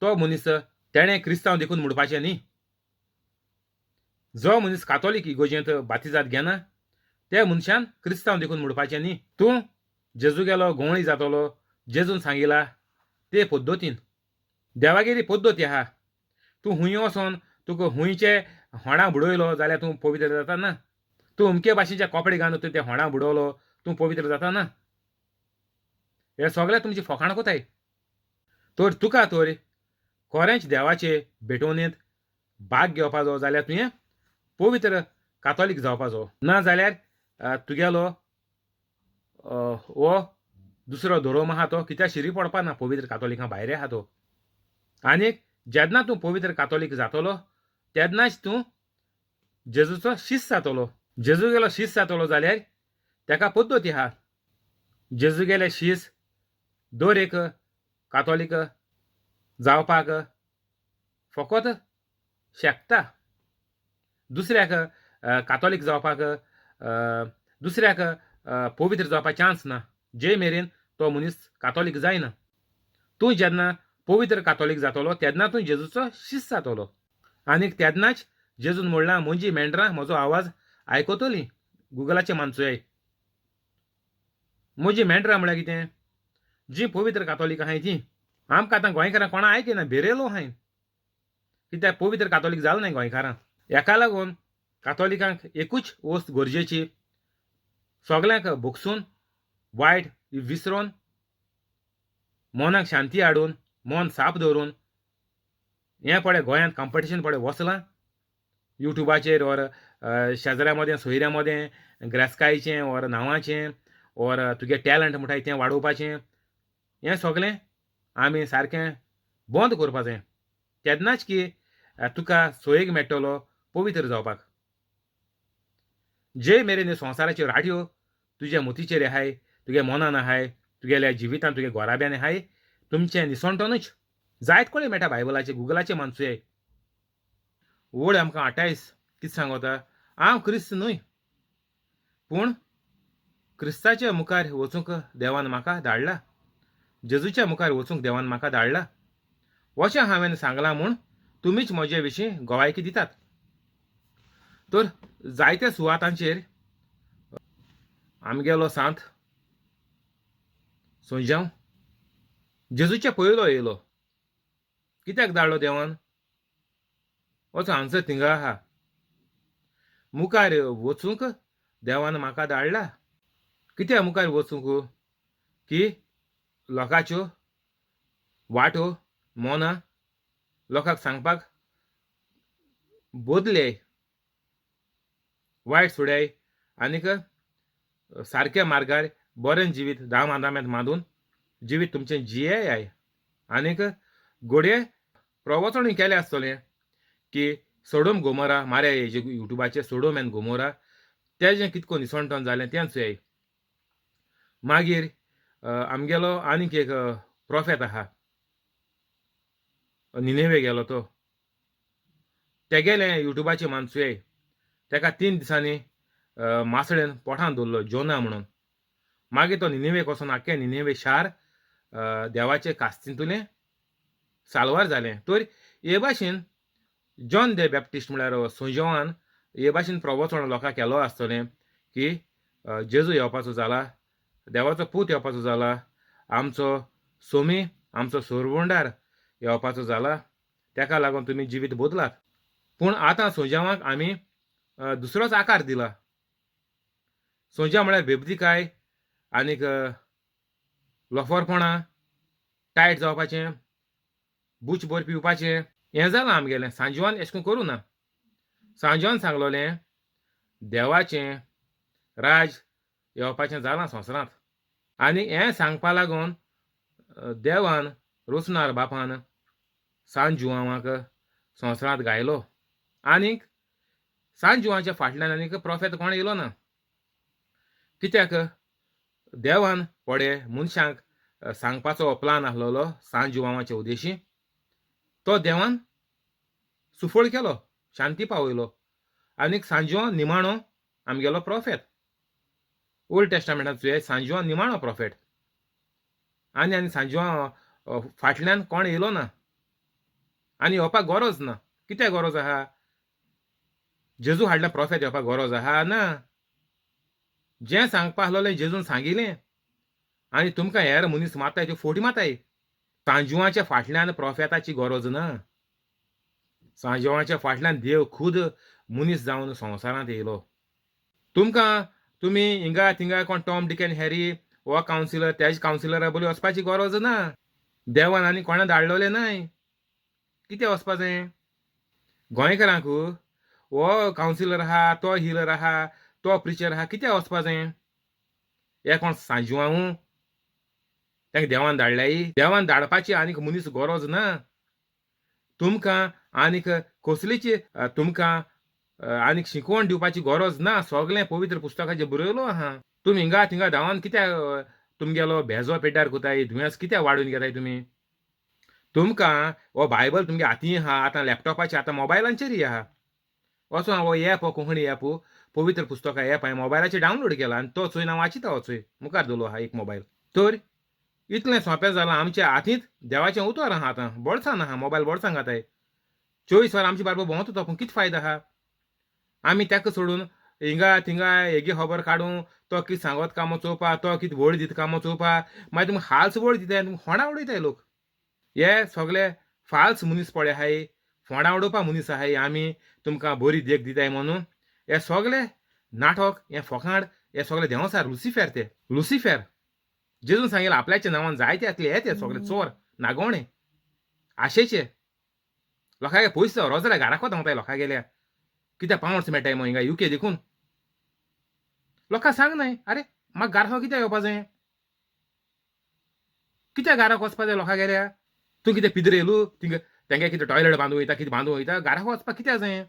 तो मनीस तेणें क्रिस्तांव देखून म्हणपाचें न्ही. जो मनीस कातोलीक इगोजेंत बातिजाद घेना त्या मनशान क्रिस्तांव देखून म्हणपाचें न्ही. तूं जेजू गेलो गोंवळी जातलो, जेजून सांगिला ते पद्दतीन. देवागेरी पद्दती आहा. तूं हुंय वचोन तुका हुंयचे होणां बुडयलो जाल्यार तूं पवित्र जाता ना. तूं अमके भाशेचे कपडे घालून तूं ते होणां बुडवलो तूं पवित्र जाता ना. हे सगळे तुमची फोकाणां कोताय. तर तुका तर खरेंच देवाचे भेटवणेंत भाग घेवपाचो जाल्यार तुवें पवित्र कातोलीक जावपाचो. ना जाल्यार तुगेलो हो दुसरो धर्म आहा तो कित्याक शिरी पडपा ना, पवित्र कातोलिकां भायर आहा तो. आनीक जेन्ना तूं पवित्र कातोलीक जातलो तेन्नाच तूं जेजूचो शीस जातलो. जेजू गेलो शीस जातलो जाल्यार तेका पद्दती आहा. जेजू गेले शीस दर एक कातोलीक जावपाक फकत शकता. दुसऱ्याक कातोलीक जावपाक, दुसऱ्याक पवित्र जावपाक चान्स ना जे मेरेन तो मनीस कातोलीक जायना. तूं जेन्ना पवित्र कातोलीक जातलो तेन्ना तूं जेजूचो शीस जातलो. आनीक तेन्नाच जेजून म्हणलां, म्हजी मेंढरां म्हजो आवाज आयकतलीं. गुगलाचें मानचोय. म्हजी मेंढरां म्हळ्यार कितें? जी पवित्र कातोलीक आहाय ती. आमकां आतां गोंयकारां कोणा आयकना, भेरेलो आहाय. कित्याक पवित्र कातोलीक जालो न्हय गोंयकारां. हेका लागून कातोलिकांक एकूच वस्त गरजेची, सगल्यांक भोगसून वायट विसरोन मनाक शांती हाडून मन साफ दवरून. हें पळय गोंयांत कॉम्पिटिशन पळय वचलां युट्यूबाचेर ओर शेजऱ्या मदें सोयऱ्यां मदें ग्रेसकायचें ओर नांवाचें ओर तुगे टॅलंट म्हणटाय तें वाडोवपाचें. हें सगळें आमी सारकें बंद करपा जाय. तेन्नाच की तुका सोयीक मेळटलो पवित्र जावपाक. जे मेरेन संवसाराच्यो राडयो तुज्या मोतीचेर आहाय, तुगे मनान आहाय, तुगेल्या जिवितान तुगे घोराब्यान आहाय, तुमचें निसणटनूच जायत कडेन मेळटा बायबलाचें गुगलाचें मानसुये. ओड आमकां 28 कितें सांगता, हांव क्रिस्त न्हय पूण क्रिस्ताच्या मुखार वचूंक देवान म्हाका धाडला, जेजूच्या मुखार वचूंक देवान म्हाका धाडला. अशें हांवें सांगलां म्हूण तुमीच म्हजे विशीं गवायकी दितात. तर जायत्या सुवातांचेर आमगेलो सांत सोंज्यांव जेजूच्या पयलो येयलो. कित्याक धाडलो देवान? वचो आन्सर थिंगा आहा. मुखार वचूंक देवान म्हाका धाडला. कित्याक मुखार वचूंक? की लोकांच्यो वाटो मनां लोकांक सांगपाक बदले, वायट सोडाय आनीक सारक्या मार्गार बरें जिवीत दामादाम्यांत मांदून जिवीत तुमचें जियेयाय. आनीक घडये प्रवचणूय केलें आसतलें की सोडोम गोमोरा मारे हेजे युट्यूबाचेर सोडोम एन्ड गोमोरा तेजें कितको निसणटण जालें तें चोयाय. मागीर आमगेलो आनीक एक प्रोफेत आहा, निनेवे गेलो तो, तेगेलें युट्यूबाचेर मान चोयाय. तेका 3 दिसांनी मासळेन पोटान दवरलो जोना म्हणून. मागीर तो निनेवेक वचोन आख्खें निनेवे शार देवाचे कास्तींतुलें साल्वार जालें. तर हे भाशेन जॉन the Baptist म्हळ्यार सोजवान हे भाशेन प्रवचण लोकांक केलो आसतलें की जेजू येवपाचो जाला, देवाचो पूत येवपाचो जाला, आमचो सोमी आमचो सोरवंडार येवपाचो जाला, तेका लागून तुमी जिवीत बदलात. पूण आतां सोजावांक आमी दुसरोच आकार दिला. सोजा म्हळ्यार बेबदीकाय आनीक लोफरपणां, टायट जावपाचें, बूच भर पिवपाचें, हें जालां आमगेलें. सांजवान एशें करून करूं ना. सांजवान सांगलोलें देवाचें राज येवपाचें जालां संवसारांत. आनी हें सांगपा लागून देवान रोसणार बापान सांजुआंवाक संवसारांत घायलो. आनीक सांजुआंच्या फाटल्यान आनीक प्रोफेत कोण येयलो ना. कित्याक देवान पडे मनशांक सांगपाचो प्लान आसलेलो सांजुआंवाच्या उद्देशी, तो देवान सुफळ केलो, शांती पावयलो. आनीक सांजुआंव निमाणो आमगेलो प्रोफेत. ओल्ड टेस्टामेंटांत चोयात सांजुआंव निमाणो प्रोफेट. आनी आनी सांजुआंव फाटल्यान कोण येयलो ना आनी येवपाक गरज ना. कित्याक गरज आहा? जेजू हाडल्या प्रोफेत येवपाक गरज आहा ना. जें सांगपा आसलोलें जेजून सांगिलें. आनी तुमकां हेर मनीस मारताय त्यो फोटी मारताय. सांजुआच्या फाटल्यान प्रोफेताची गरज ना. सांजुआच्या फाटल्यान देव खूद मनीस जावन संवसारांत येयलो. तुमकां तुमी हिंगा थिंगा कोण टॉम डिक एन्ड हॅरी हो कावन्सिलर तेज कावन्सिलरा बोली वचपाची गरज ना. देवान आनी कोणा धाडलोलें न्हय. कितें वचपाचें गोंयकारांक? हो कावन्सिलर आहा, तो हिलर आहा, तो प्रिचर आहा, कितें वचपाचें? हे कोण सांजुआंव? तांकां देवान धाडल्याय? देवान धाडपाची आनीक मनीस गरज ना. तुमकां आनीक कसलीच तुमकां आनीक शिकवण दिवपाची गरज ना. सगळें पवित्र पुस्तकाचेर बरयलो आहा. तुमी हिंगा थिंगा धांवन कित्याक तुमगेलो भेजो पेड्ड्यार कोताय, दुयेंस कित्याक वाडून घेताय तुमी? तुमकां हो बायबल तुमगे हातीं आहा, आतां लॅपटॉपाचेर, आतां मोबायलांचेरय आहा. वचोन हो एप, हो कोंकणी एप, पवित्र पुस्तकां एप हांवें मोबायलाचेर डावनलोड केला आनी तो चोयन हांव वाचिता. हो चोय मुखार दवरलो आहा एक मोबायल. तर इतलें सोंपें जालां आमच्या हातींत देवाचें उतर आहा. आतां बोल्सान आहा मोबायल, बोल्सान घाताय 24 वरां आमचे बारबर भोंवता तो. पूण कितें फायदो आहा? आमी ताका सोडून हिंगा थिंगा हेगे खबर काडूं, तो कितें सांगत कामां चोवपा, तो कितें वळ दिता कामां चोवपा, मागीर तुमकां हाल्स वळ दिताय, तुमकां फोंडां उडयताय लोक. हे सगळे फाल्स मनीस पळय आहाय, फोंडां उडोवपा मनीस आहाय. आमी तुमकां बरी देख दिताय म्हणून हे सगळे नाटक, हें फोकाण, हे सगळे देंवचार लुसिफेर. ते लुसिफेर जेजून सांगिल्लें आपल्याच्या नांवान जायते येतले, हे ते सगळे चोर नागोवणे आशेचे लोकांगे पयसो रोजऱ्या घराको धांवताय लोकां गेल्या. कित्याक पावंड्स मेळटाय मग हिंगा युके देखून लोकांक सांग न्हय. आरे म्हाका घराक कित्याक येवपा जाय? कित्याक घराक वचपा जाय लोकां गेल्या? तूं कितें पिद्र येयलू थिंगा तेंगे कितें टॉयलेट बांदूं वयता, कितें बांदूं वयता? घराक वचपाक कित्याक जाय?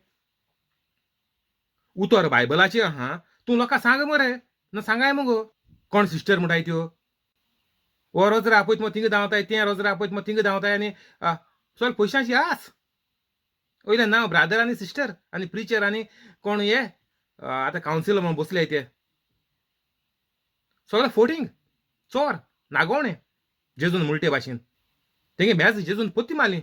उतर बायबलाचें आहा, तूं लोकांक सांग मरे. ना सांगाय मगो. कोण सिस्टर म्हणटाय त्यो हो रोजरा आपयत मग थिंगा धांवताय, तें रोजरा आपयत मग थिंगा धांवताय. आनी चल पयशांची आस वयल्यान नांव ब्रादर आनी सिस्टर आनी प्रिचर आनी कोण हे आतां कावन्सिलर म्हणून बसले ते सगळे फोटींग चोर नागोवणे. जेजून मुलटे भाशेन तेंगे मॅज जेजून पोती मारली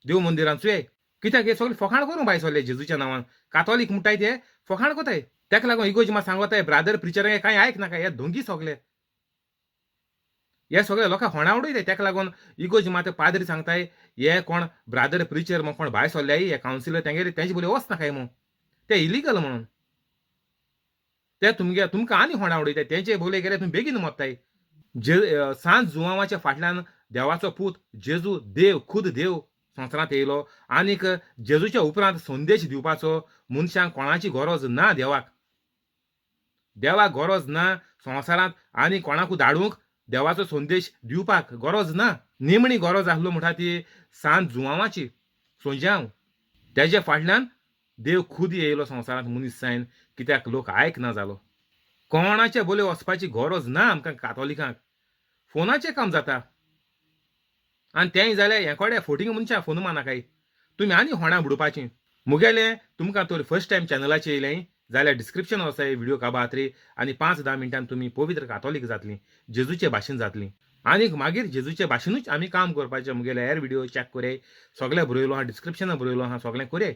देव मंदिरान चुये. कित्याक हे सगळे फोखाण करूं बाय सगळे जेजूच्या नांवान कातोलीक म्हणटाय ते फोखाण कोताय. तेका लागून इगोर्ज मात सांगोताय ब्रादर प्रिचर कांय आयक नाका, हे धोंगी सगळे, हे सगळे लोकांक फोंडा उडयताय. तेका लागून इगोर्ज मात पाद्री सांगताय हे कोण ब्रादर प्रिचर मग कोण भायर सरल्याय हे कावन्सिलर तेंगेले तेंचे बोली वच नाकाय म्हणून, ते इलिगल म्हणून. ते तुमगे तुमकां आनी फोंडा उडयताय. तेंचे बोले गेले तुमी बेगीन मरताय. जे सांत जुवांवाच्या फाटल्यान देवाचो पूत जेजू देव खुद देव संवसारांत येयलो. आनीक जेजूच्या उपरांत संदेश दिवपाचो मनशांक कोणाची गरज ना. देवाक देवाक गरज ना संवसारांत आनी कोणाकूय धाडूंक. देवाचो संदेश दिवपाक गरज ना. निमणी गरज आसलो म्हणटा ती सांत जुवांवाची सोंज्यांव. तेजे फाटल्यान देव खुद येयलो संवसारांत मनीस जायन, कित्याक लोक आयकना जालो. कोणाचे बोले वचपाची गरज ना आमकां कातोलिकांक. फोनाचें काम जाता आनी तेंय जाल्यार हे कडेन फोटींग मनशां फोन मानाकाय तुमी आनी होणां बुडोवपाचीं. मुगेलें तुमकां तर फर्स्ट टायम चॅनलाचेर येयलें जाल्यार डिस्क्रिप्शन आसा व्हिडियो काबात रे आनी 5-10 मिनटान तुमी पवित्र कातोलीक जातलीं, जेजूचे भाशेन जातलीं. आनीक मागीर जेजूचे भाशेनूच आमी काम करपाचें. मुगेले हेर व्हिडियो चॅक करय, सगळें बरयलो आहा, डिस्क्रिप्शनां बरयलो आहा, सगळें करय.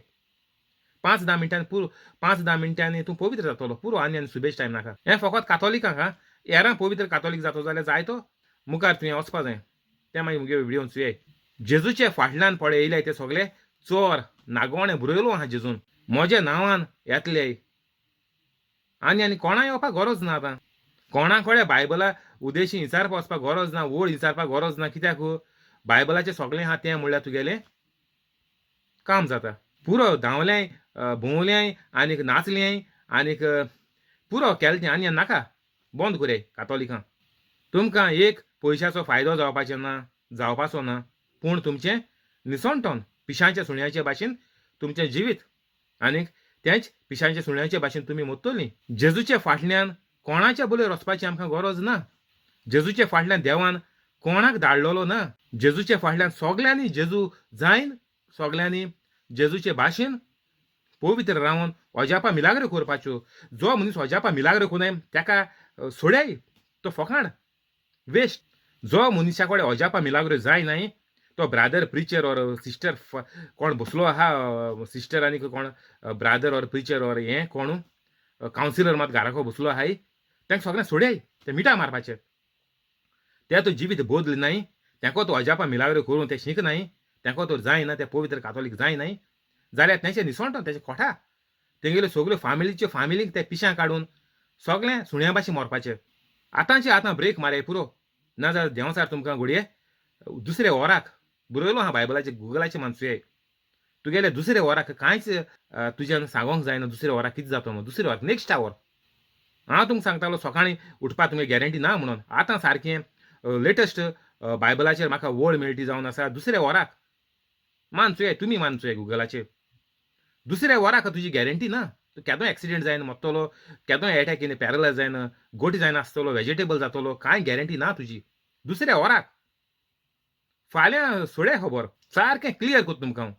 5-10 मिनटान पुरो, 5-10 मिनटांनी तूं पवित्र जातलो पुरो. आनी आनी सुबेज टायम नाका. हें फकत कातोलिकांक हा, हेरां पवित्र कातोलीक जातो जाल्यार जायतो मुखार तुवें वचपा जाय. तें मागीर मुगे व्हिडियो चुयाय. जेजूचे फाटल्यान पळय येयले ते सगळे चोर नागोणे बरयलो आहा जेजून, म्हज्या नांवान येतले. आनी आनी कोणा येवपाक गरज ना आतां. कोणा कडेन बायबला उदेशी विचारपा वचपाक गरज ना, ओळ विचारपाक गरज ना. कित्याक बायबलाचें सगळें आहा तें म्हणल्यार तुगेलें काम जाता पुरो. धांवलें भोंवलें आनीक नाचलें आनीक पुरो केलें तें. आनी नाका बंद करय कातोलिकां. तुमकां एक पयशाचो फायदो जावपाचो ना, जावपाचो ना, पूण तुमचें निसणटन पिशांच्या सुण्याचे भाशेन तुमचें जिवीत आनीक तेंच पिशांच्या सुण्याचे भाशेन तुमी मोत्तलीं. जेजूचे फाटल्यान कोणाच्या बोलयर वचपाची आमकां गरज ना. जेजूचे फाटल्यान देवान कोणाक धाडलेलो ना. जेजूचे फाटल्यान सगल्यांनी जेजू जायन, सगल्यांनी जेजूचे भाशेन पवित्र रावन अजापा मिलाग्रो करपाच्यो. जो मनीस अजापा मिलाग्रो कोनाय ताका सोड्याय, तो फकाण वेस्ट. जो मनशा कडेन अजापा मिलाग्रो जायनाय तो ब्रादर प्रिचर ऑर सिस्टर कोण बसलो आहा, सिस्टर आनी कोण ब्रादर ऑर प्रिचर ऑर हें कोण कावन्सिलर मात घराको बसलो आहाय, तांकां सगळें सोड्याय, ते मिठा मारपाचे. ते तो जिवीत बदल नाय, तांकां तो अजापा मिलाग्रो करून ते शीक नाय, तांकां तो जायना, ते पवित्र कातोलीक जायनाय जाल्यार तेंचे निसणटो तेचे खोटा तेंगेल्यो सगल्यो फामिलीच्यो फामिलीक ते पिशां काडून सगळें सुण्या भाशेन मरपाचें. आतांचे आतां ब्रेक मारय पुरो, ना जाल्यार देंवचार तुमकां घडये दुसऱ्या वराक बरयलो आहा बायबलाचे गुगलाचे मानसुये तुगेले दुसऱ्या वराक कांयच तुज्यान सांगोंक जायना. दुसऱ्या वराक कितें जाता म्हणून, दुसऱ्या वराक नेक्स्ट our हांव तुमकां सांगतालो सकाळीं उठपाक तुमगे गॅरंटी ना म्हणून. आतां सारकें लेटस्ट बायबलाचेर म्हाका वळ मेळटी जावन आसा. दुसऱ्या वराक मानचोय तुमी, मानचोय गुगलाचेर. दुसऱ्या वराक तुजी गॅरंटी ना, तूं केदो एक्सिडेंट जायन मरतलो, केदो एटॅक येवन पॅरलायज जायन गोटी जायन आसतलो, वेजिटेबल जातलो, कांय गॅरंटी ना तुजी दुसऱ्या वराक. फाल्यां सोड्या खबर सारकें क्लियर करता तुमकां हांव.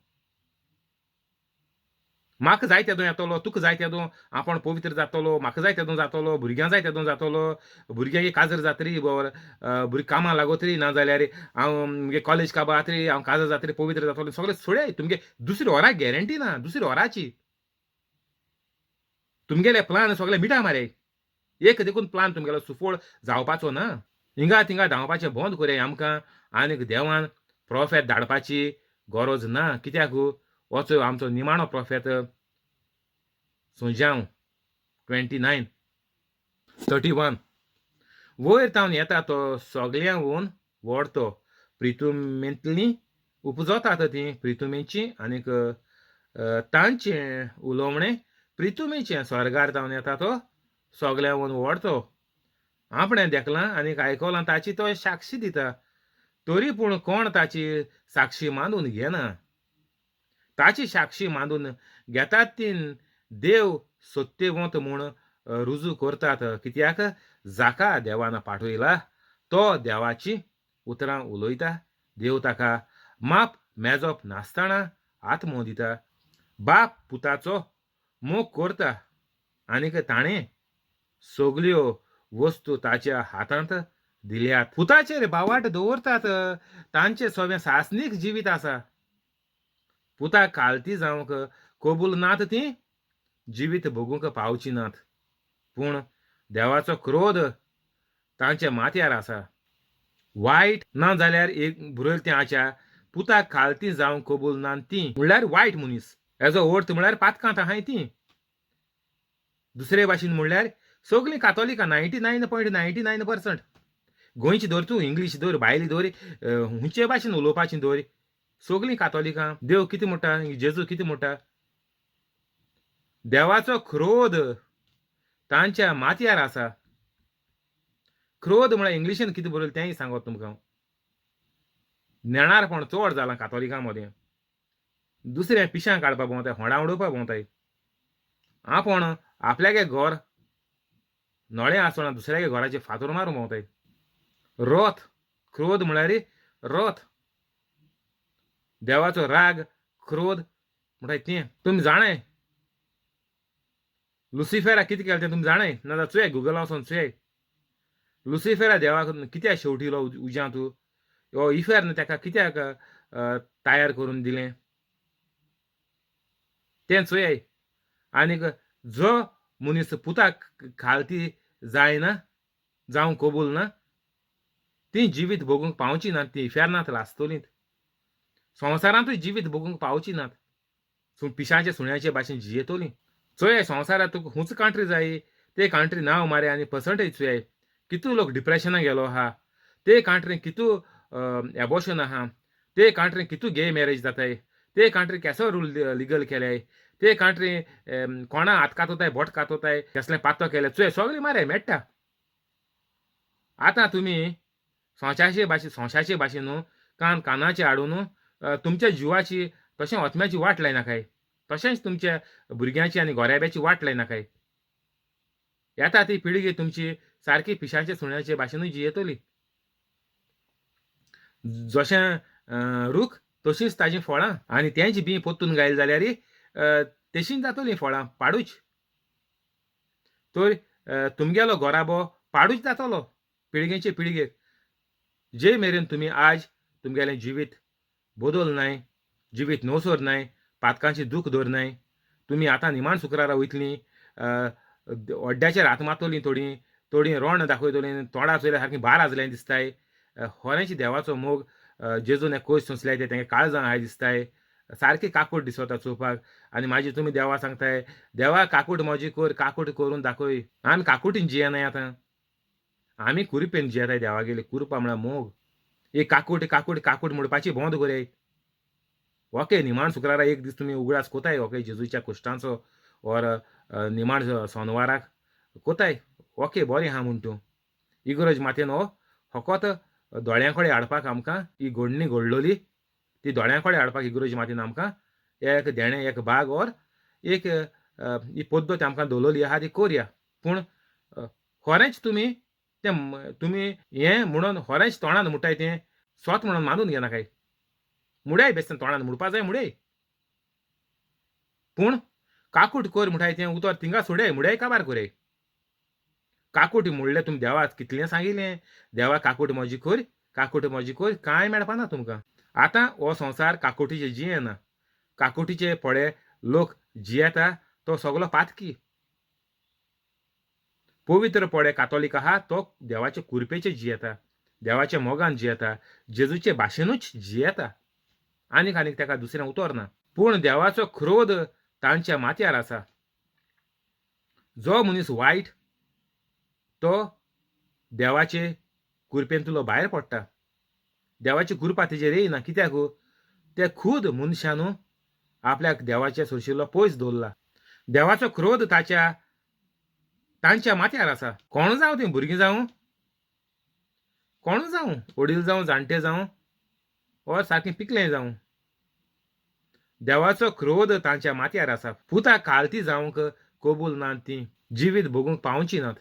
म्हाका जाय तेदो येतलो, तुका जाय तेदो आपूण पवित्र जातलो, म्हाका जाय तेदो जातलो, भुरग्यां जाय तेदो जातलो, भुरग्यांक काजर जातरी, भुरगीं कामां लागतरी, ना जाल्यार हांव मुगे कॉलेज काबार जातरी, हांव काजर जातरी पवित्र जातलो, सगळें सोड्याय. तुमगे दुसऱ्या वराक गॅरंटी ना, दुसऱ्या वराची तुमगेले प्लान सगळे मिठा मारे. एक देखून प्लान तुमगेलो सुफळ जावपाचो ना. हिंगा थिंगा धांवपाचें बंद करया आमकां. आनीक देवान प्रोफेत धाडपाची गरज ना, कित्याक वचो आमचो निमाणो प्रोफेत सुंजांव 29:31 वयर तावन येता तो सगळ्यांवून व्हड तो प्रितुमेंतली उपजतात ती प्रितुमेची आनीक तांचें उलोवणें प्रितुमेचें. स्वर्गार तावन येता तो सगळ्यांवून व्हड तो आपणें देखलां आनीक आयकलां ताची तो साक्षी दिता, तरी पूण कोण ताची साक्षी मानून घेना. ताची साक्षी मानून घेतात ती देव सत्यवंत म्हूण रुजू करतात, कित्याक जाका देवान पाठयला तो देवाची उतरां उलयता. देव ताका माप मेजप नासतना आत्मो दिता. बाप पुताचो मोग करता आनीक ताणें सगल्यो वस्तू ताच्या हातांत दिल्यात. पुताचेर बावाट दवरतात तांचें सगळें सासणीक जिवीत आसा. पुताक कालती जावंक कबूल नात ती जिवीत भोगूंक पावची नात, पूण देवाचो क्रोध तांच्या माथ्यार आसा. वायट ना जाल्यार एक बरयल तें आच्या पुताक खालती जावंक कबूल ना ती म्हणल्यार वायट मनीस. हेजो अर्थ म्हणल्यार पातकांत आहाय ती. दुसरे भाशेन म्हणल्यार सगळीं कातोलिकां 99.99% गोंयची धर तूं, इंग्लीश धर, भायली धर, हुंचे भाशेन उलोवपाची धर, सगळीं कातोलिकां. देव कितें म्हणटा, जेजू कितें म्हणटा, देवाचो क्रोध तांच्या माथ्यार आसा. क्रोध म्हळ्यार इंग्लिशीन कितें बरयलें तेंय सांगत तुमकां. नेणारपण चड जालां कातोलिकां मदें. दुसऱ्या पिशां काडपा भोंवताय, होंडा उडोवपा भोंवताय. आपूण आपल्यागे घर नळे आसतना दुसऱ्यागे घराचे फातर मारूंक भोंवताय. रथ, क्रोध म्हळ्यार रथ. देवाचो राग, क्रोध म्हणटाय तें तुमी जाणाय. लुसिफेरा कितें केलें तें तुमी जाणाय? नाजाल्यार चोयाय गुगला वचोन चोयाय. लुसिफेरा देवाक कित्याक शेवटिलो उज्यांत? हो इफेर्न ताका कित्याक तयार करून दिलें तें चोयाय. आनीक जो मनीस पुताक खालती जायना, जावंक कबूल ना, तीं जिवीत भोगूंक पावची नात, तीं इफेर्नांत लासतलीं. संवसारांतूय जिवीत भोगूंक पावची नात, पिशांचे सुण्याचे भाशेन जियेतलीं. चोयाय संवसारांत तुका खूंच कंट्री जाय ते कंट्री नांव मारे आनी पर्संटेज चोयाय कितू लोक डिप्रेशनाक गेलो आहा, ते कंट्रीन कितू एबॉर्शन आहा, ते कंट्रीन कितू गे मॅरेज जाताय, ते कंट्री केसो रूल लिगल केल्याय, ते कंट्री कोणा हात कातोताय, बोट कातोताय, केसलें पातो केलें, चोय सगळें मारे मेळटा. आतां तुमी सोंशाचे भाशेन, सोंशाचे भाशेन न्हू कान कानाचे हाडून तुमच्या जिवाची तशें आत्म्याची वाट लायनाकाय, तशेंच तुमच्या भुरग्यांची आनी गोऱ्याब्याची वाट लायनाकाय. येता ती पिळगी तुमची सारकी पिशांचे सुण्याचे भाशेनूय जियेतली. जशें रूख तशींच ताजीं फळां, आनी तेंच बीं पोत्तून घायलें जाल्यार तशींच जातलीं फळां, पाडूच. तर तुमगेलो गोराबो पाडूच जातलो पिळगेचे पिळगेक, जे मेरेन तुमी आज तुमगेलें जिवीत बदल नाय, जिवीत नवसर नाय, पातकांची दूख दवरनाय. तुमी आतां निमाण शुक्रारा वयतलीं, अड्ड्याचेर हात मारतलीं, थोडीं थोडीं रोंड दाखयतलीं, तोंडा चोयल्यार सारकीं भार आजलें दिसताय. खरेंच देवाचो मोग जेजून एक कोश सोंसल्याय ते तेंगे काळजां आहाय दिसताय, सारकी काकूट दिसता चोवपाक. आनी मागीर तुमी देवा सांगताय, देवा काकूट म्हजी कर, काकूट करून दाखय. आमी काकुटीन जियेनाय आतां, आमी कुरपेन जियेताय देवागेली. कुरपा म्हळ्यार मोग. एक काकूट काकूट काकूट म्हणपाची बंद करयाय. ओके, निमाण शुक्रारा एक दीस तुमी उगडास कोताय, ओके, जेजूच्या कुश्टांचो ओर निमाण सोनवाराक कोताय, ओके बरें आहा म्हूण तूं. इगर्ज मातेन हो फकत दोळ्यां कडेन हाडपाक आमकां ही घडणी घडलोली ती दोळ्यां कडेन हाडपाक इगर्ज मातेन आमकां एक देणें, एक बाग ओर एक ही पद्दत आमकां दवरलेली आहा ती करया. पूण खरेंच तुमी तें तुमी हें म्हणून खरेंच तोंडान म्हणटाय तें स्वत म्हणून मानून घेनाकाय. मुड्याय बेश्टें तोंडान म्हणपा जाय मुड्याय, पूण काकूट कर म्हणटाय तें उतर थिंगा सोडय, मुड्याय काबार करय. काकूट म्हणलें तुमी देवाक कितलें सांगिल्लें, देवा काकूट म्हजी कर, काकूट म्हजी कर, कांय मेळपा ना तुमकां. आतां हो संवसार काकुटीचे जियेना, काकुटीचे पळे लोक जियेता तो सगलो पातकी. पवित्र पळे कातोलीक आहा तो देवाचे कुरपेचे जियेता, देवाच्या मोगान जियेता, जेजूचे भाशेनूच जियेता, आनीक आनीक ताका दुसरें उतर ना. पूण देवाचो क्रोध तांच्या माथ्यार आसा. जो मनीस वायट तो देवाचे कुरपेंतलो भायर पडटा, देवाची कृपा तेजेर येयना. कित्याक ते खूद मनशानू आपल्याक देवाच्या सोरशिल्लो पयस दवरला. देवाचो क्रोध ताच्या तांच्या माथ्यार आसा. कोण जावं तीं, भुरगीं जावं, कोण जावं, वडील जावं, जाणटे जावं, or सारकें पिकलें जावं, देवाचो क्रोध तांच्या माथ्यार आसा. पुता कालती जावंक कबूल नात, तीं जिवीत भोगूंक पावची नात.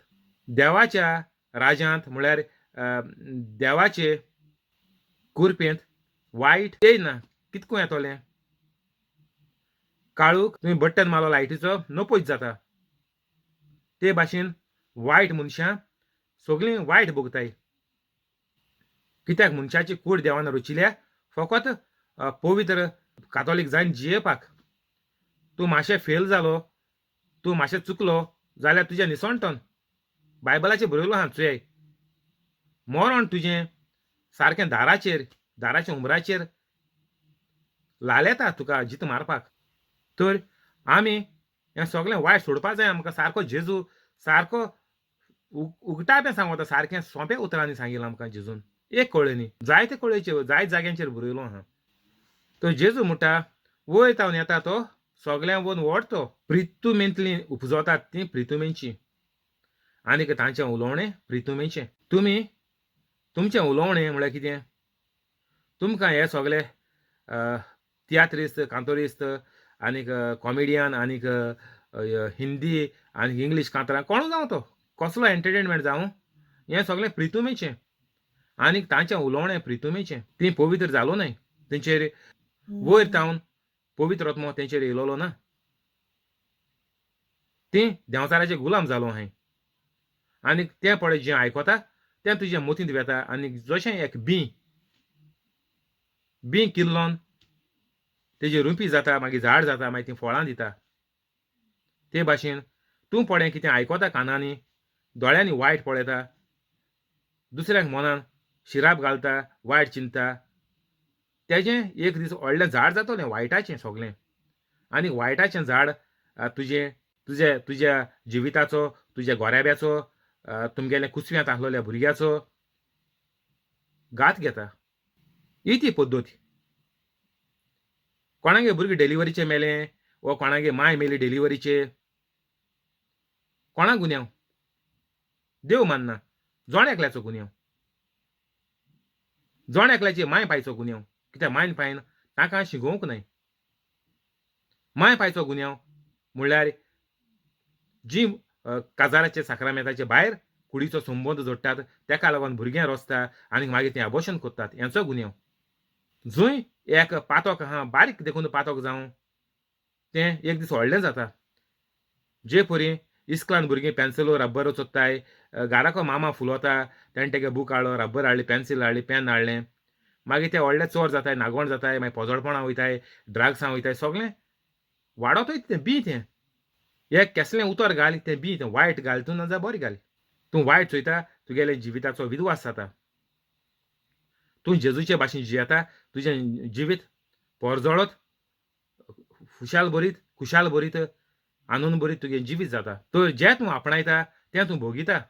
देवाच्या राजांत म्हळ्यार देवाचे कुरपेंत वायट येयना. कितको येतोलें काळूक तुमी बट्टन मारलो लायटीचो नपोच जाता. ते भाशेन वायट मनशां सगळीं वायट भोगताय. कित्याक मनशाची कूड देवान रचिल्या फकत पवित्र कातोलीक जावन जियेवपाक. तूं मातशें फेल जालो, तूं मातशें चुकलो जाल्यार तुजें निसणटन. बायबलाचेर बरयलो आहा चोय, मरण तुजें सारकें दाराचेर, दाराच्या उमराचेर लालेता तुका जीत मारपाक. तर आमी हें सगळें वायट सोडपा जाय आमकां. सारको जेजू सारको उगटापें सांगता, सारकें सोंपें उतरांनी सांगिलां आमकां जेजून. एक कळ्ळें न्ही, जायते कळ्ळेचेर जायत जाग्यांचेर बरयलो आहा. तर जेजू म्हणटा वयर तावन येता तो सगळ्यां वयर व्हड तो. प्रितुमेंतलीं उपजोतात तीं प्रितुमेंची, आनीक तांचें उलोवणें प्रितुमेचें. तुमी तुमचें उलोवणें म्हळ्यार कितें? तुमकां हे सगळे तियात्रिस्त, कांतोरिस्त आनीक कॉमेडियन आनीक हिंदी आनी इंग्लीश कांतरां कोणू जावं तो कसलो एंटरटेनमेंट जावं, हें सगळें प्रितुमेचें आनीक तांचें उलोवणें प्रितुमेचें. तीं पवित्र जालो न्हय, तेंचेर वयर तावन पवित्र आत्मो तेंचेर येयलोलो ना, तीं देंवचाराचे गुलाम जालो आहाय. आनीक तें पळय जें आयकता तें तुज्या मतींत वेता आनी जशें एक बीं बीं किल्लोन तेजी रुपी जाता, मागीर झाड जाता, मागीर तीं फळां दिता. ते भाशेन तूं पळय कितें आयकता कानांनी, दोळ्यांनी वायट पळयता, दुसऱ्यांक मनान शिराप घालता, वायट चिंतता, तेजें एक दीस व्हडलें झाड जातलें वायटाचें सगलें. आनी वायटाचें झाड तुजें तुजे तुज्या जिविताचो, तुज्या गोऱ्याब्याचो, तुमगेल्या कुसव्यांत आसलेल्या भुरग्याचो घात घेता. ही ती पद्दत. कोणागे भुरगें डिलिव्हरीचें मेलें वो कोणागे माय मेली डिलिव्हरीचे, कोणा गुन्यांव? देव मानना, जण एकल्याचो गुन्यांव, जण एकल्याची माय पायचो गुन्यांव. कित्याक मायन पायन तांकां शिकोवंक न्हय. माय पायचो गुन्यांव म्हणल्यार जी काजाराचे साक्रामेंताचे भायर कुडीचो संबंद जोडटात तेका लागून भुरगें रोसता आनी मागीर तें अबोशन करतात, हेंचो गुन्यांव. जंय एक पातक आहा बारीक देखून पातक जावं, तें एक दीस व्हडलें जाता. जे परी इस्कलान भुरगीं पेन्सिलो रब्बरो चोत्ताय, घाराको मामा फुलोता, तेणें तेगे बूक हाडलो, रब्बर हाडली, पेन्सील हाडली, पेन हाडलें, मागीर ते व्हडले चोर जाताय, नागवण जाताय, मागीर पोजडपणां वयताय, ड्रग्सां वयताय, सगळें वाडोतूय तें बी. तें एक केसलें उतर घाल तें बी, तें वायट घाल तूं, ना जाल्यार बरें घाल. तूं वायट चोयता तुगेले जिविताचो विद्वास जाता. तूं जेजूचे भाशेन जियेता, तुजें जिवीत पोरजळत, खुशाल भरीत, खुशाल भरीत, आनंद भरीत तुगें जिवीत जाता. तर जें तूं आपणायता तें तूं भोगिता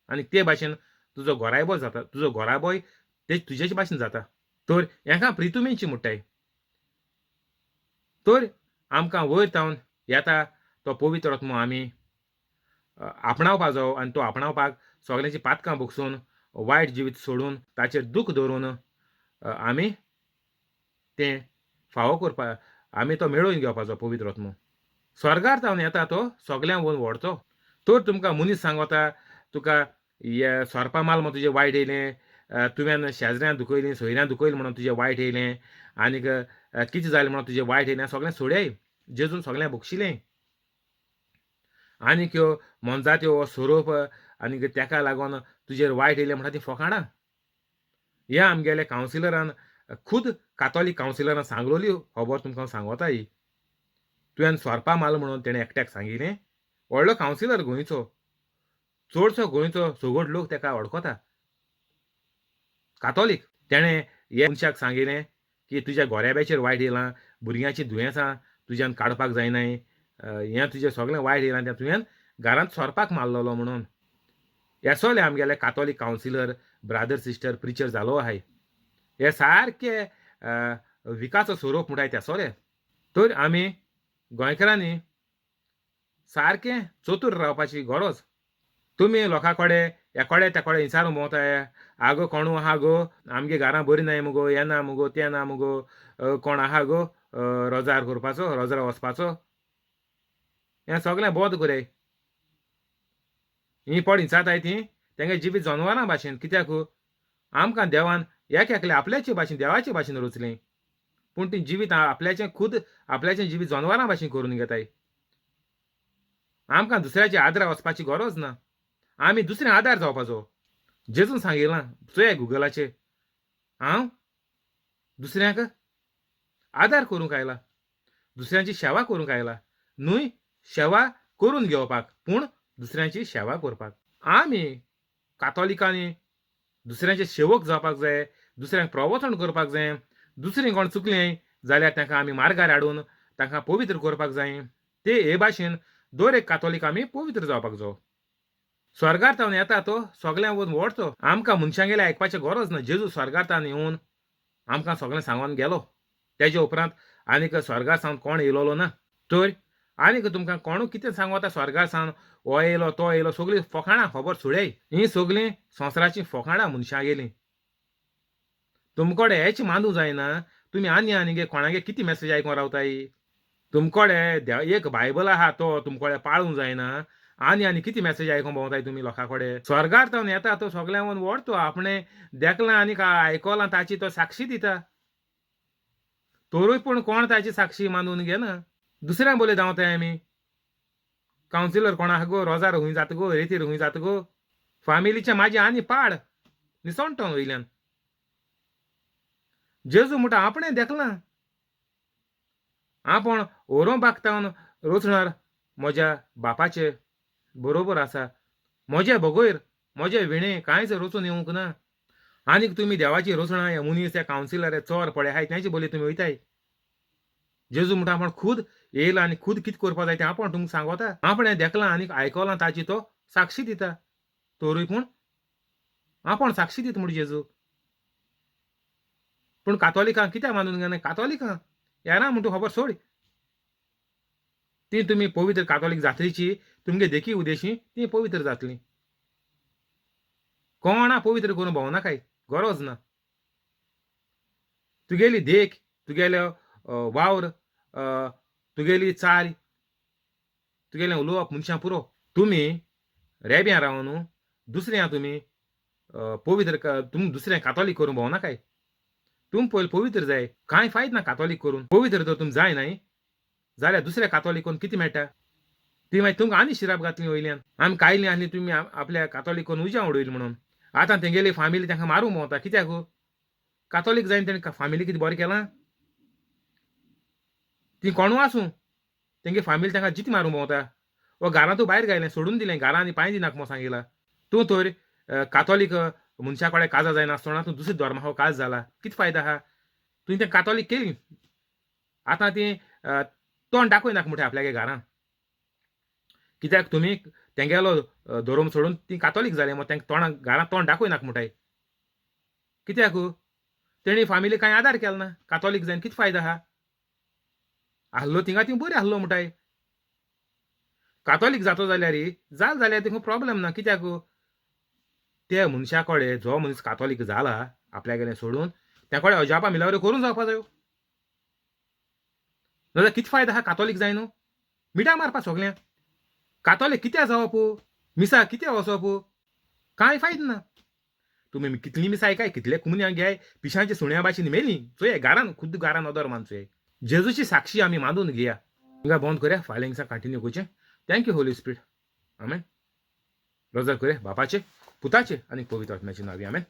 आनी ते भाशेन तुजो गोरायबो जाता, तुजो गोराबोय ते तुजेच भाशेन जाता. तर हेका प्रितुमेची म्हणटाय. तर आमकां वयर तावन येता तो पवित्र आत्मो आमी आपणावपा जावो आनी तो आपणावपाक सगल्यांची पातकां भोगसून, वायट जिवीत सोडून, ताचेर दूख दवरून आमी तें फावो करपा, आमी तो मेळोवन घेवपाचो पवित्र आत्मो. स्वर्गार तावन येता तो सगळ्यांक वोन व्हरचो. तर तुमकां मनीस सांगता तुका हे सोरपा माल म्हण तुजें वायट येयलें, तुवें शेजऱ्यान दुखयलीं, सोयऱ्यान दुखयलें म्हणून तुजें वायट येयलें, आनीक कितें जालें म्हणून तुजें वायट येयलें, सगळें सोडय. जेजून सगळें बक्षिलें. आनीक ह्यो मोनजात्यो हो सोरोप आनीक तेका लागून तुजेर वायट येयलें म्हणटा ती फोकाणां. ह्या आमगेल्या कावन्सिलरान, खुद कातोलीक कावन्सिलरान सांगलोली खबर तुमकां हांव सांगोता ही. तुवें सोरपा माल म्हणून तेणें एकट्याक सांगिलें. व्हडलो कावन्सिलर गोंयचो, चडसो गोंयचो सगट लोक तेका वळखता, कातोलीक. तेणें हे मनशाक सांगिलें की तुज्या गोऱ्याब्याचेर वायट येयलां, भुरग्यांचीं दुयेंसां तुज्यान काडपाक जायनाय, हें तुजें सगळें वायट येयलां तें तुवें घरांत सोरपाक मारलेलो म्हणून. हेसोले आमगेले Catholic counsellor, brother sister preacher जालो आहाय. हे सारके विकाचो सोरोप म्हणटाय तेसोले. तर आमी गोंयकारांनी सारकें चतूर रावपाची गरज. तुमी लोकां कडेन एकोडे तेकोडे विचारून भोंवताय, आगो कोणू आहा गो, आमगे घरां बरीं नाय मुगो, हें ना मुगो, तें ना मुगो, कोण आहा गो रोजार करपाचो, रोजरा वचपाचो, हें सगळें बंद करय. हीं पड विचारताय तीं तेंगे जिवीत जनवरां भाशेन. कित्याक आमकां देवान एक एकले आपल्याचे भाशेन देवाचे भाशेन रचलें, पूण तीं जिवीत आपल्याचें खुद आपल्याचें जिवीत जनवरां भाशेन करून घेताय. आमकां दुसऱ्याच्या आदरा वचपाची गरज ना, आमी दुसऱ्या आदार जावपाचो. जेजून सांगिलां चोया गुगलाचेर, हांव दुसऱ्यांक आदार करूंक आयला, दुसऱ्यांची सेवा करूंक आयला, न्हय सेवा करून घेवपाक पूण दुसऱ्यांची सेवा करपाक. आमी कातोलिकांनी दुसऱ्यांचे सेवक जावपाक जाय, दुसऱ्यांक प्रवचन करपाक जाय, दुसरीं कोण चुकलें जाल्यार तांकां आमी मार्गार हाडून तांकां पवित्र करपाक जाय. ते हे भाशेन दर एक कातोलीक आमी पवित्र जावपाक जावो. स्वर्गार तावन येता तो सगळ्यांक वचून व्हरचो. आमकां मनशांगेलें आयकपाचें गरज ना. जेजू स्वर्गार तावन येवन आमकां सगळें सांगून गेलो, तेजे उपरांत आनीक स्वर्गार सावन कोण येयलोलो ना. तर आनीक तुमकां कोणू कितें सांगोता स्वर्गार सावन हो येयलो तो येयलो सगळीं फोकाणां खबर सुडय. हीं सगळीं संवसाराचीं फोकाणां मनशागेलीं. तुमकोडे हेच मानूं जायना, तुमी आनी आनी कोणागे कितें मॅसेज आयकोन रावताय? तुमकोडे एक बायबल आहा तो तुमकोडे पाळूंक जायना, आनी आनी कितें मॅसेज आयकोन भोंवताय तुमी लोकां कडेन? स्वर्गार तावन येता तो सगळ्यांवन व्हड तो आपणें देखलां आनी आयकलां ताची तो साक्षी दिता. तरूय पूण कोण ताची साक्षी मानून घेना. दुसऱ्यां बोले धांवताय आमी. कावन्सिलर कोण आहा गो, रोजार हूंय जाता गो, रेतीर हूंय जाता गो, फामिलीचें म्हाजें आनी पाड निसणटो वयल्यान. जेजू म्हणटा आपणें देखलां, आपूण ओरों बागतावन रोचणार म्हज्या बापाचे बरोबर आसा, म्हजे बगैर म्हजे विणे कांयच रचून येवंक ना. आनीक तुमी देवाची रचणां हे मनीस हे कावन्सिलर हे चोर पळय आहाय तेंचे बोले तुमी वयताय. जेजू म्हणटा आपूण खूद येयला आनी खूद कितें करपाक जाय तें आपूण तुमकां सांगोता. आपणें देखलां आनीक आयकलां ताची तो साक्षी दिता. तरूय पूण आपूण साक्षी दिता म्हूण जेजू. पूण कातोलिकां कित्याक मानून घेना? कातोलिकां येना म्हूण तूं खबर सोड. ती तुमी पवित्र कातोलीक जात्रेची तुमगे देखी उदेशी ती पवित्र जातली. कोणा पवित्र करून भोंवनाकाय, गरज ना. तुगेली देख, तुगेलो वावर, तुगेली चाल, तुगेलें उलोवप मनशां पुरो. तुमी रेब्यां रावन दुसऱ्यां तुमी पवित्र, तुमी दुसऱ्यां कातोलीक करून भोंवनाकाय. तुमी पयलीं पवित्र जाय. कांय फायद ना कातोलीक करून. पवित्र जर तुमी जाय न्हय जाल्यार दुसऱ्या कातोलीक करून कितें मेळटा? ती मागीर तुमकां आनी शिराप घातली वयल्यान. आमी कायलीं आसली तुमी आपल्या कातोलीक करून उज्या उडयली म्हणून. आतां तेंगेली फामिली तांकां मारूंक भोंवता. कित्याक? कातोलीक जायन तेणें फामिली कितें बरें केलां? ती कोणू आसूं तेंगे फामिली तांकां जिती मारूंक भोंवता. वा घरांतू भायर घायलें, सोडून दिलें, घरां आनी पांय दिनाक म्हूण सांगिला. तूं तर कातोलीक मनशा कडेन काजार जायनासतना तूं दुसरे धर्मा काज जाला, कितें फायदा आहा? तुवें तें कातोलीक केली, आतां ती तोंड दाखयनाका म्हणटा आपल्यागे घरां. कित्याक तुमी तेंगेलो धर्म सोडून ती कातोलीक जाली मग तेंका तोंडाक घरां तोंड दाखयनाका म्हणटाय. कित्याक? तेणी फामिली कांय आदार केलो ना. कातोलीक जायन कितें फायदा आहा? आहलो थिंगा ती बरी आहलो म्हणटाय. कातोलीक जातो जाल्यार जाल जाल्यार तुका प्रॉब्लेम ना. कित्याक? ते मनशा कडेन जो मनीस कातोलीक जाला आपल्यागेलें सोडून त्या कडेन अजापा मिलावऱ्यो करून जावपा जायो. नाजाल्यार कितें फायदा आहा कातोलीक जाय न्हू? मिठां मारपा सगळ्यांक. कातोलीक कित्याक जावप? मिसा कित्याक वचप? कांय फायद ना. तुमी कितलीं मिसां आयकाय, कितले कुमन्यां घेय, पिशांच्या सुण्या भाशेन मेलीं चोय घरान, खुद्द घरान नदर मान चोय. जेजूची साक्षी आमी मानून घेया. हिंगा बंद करया, फाल्यां हिंगसान कंटिन्यू करचें. Thank you Holy Spirit. आमेन. रोजार करया बापाचे, पुताचे आनी पवित्र आत्म्याचे नांवी. आमेन.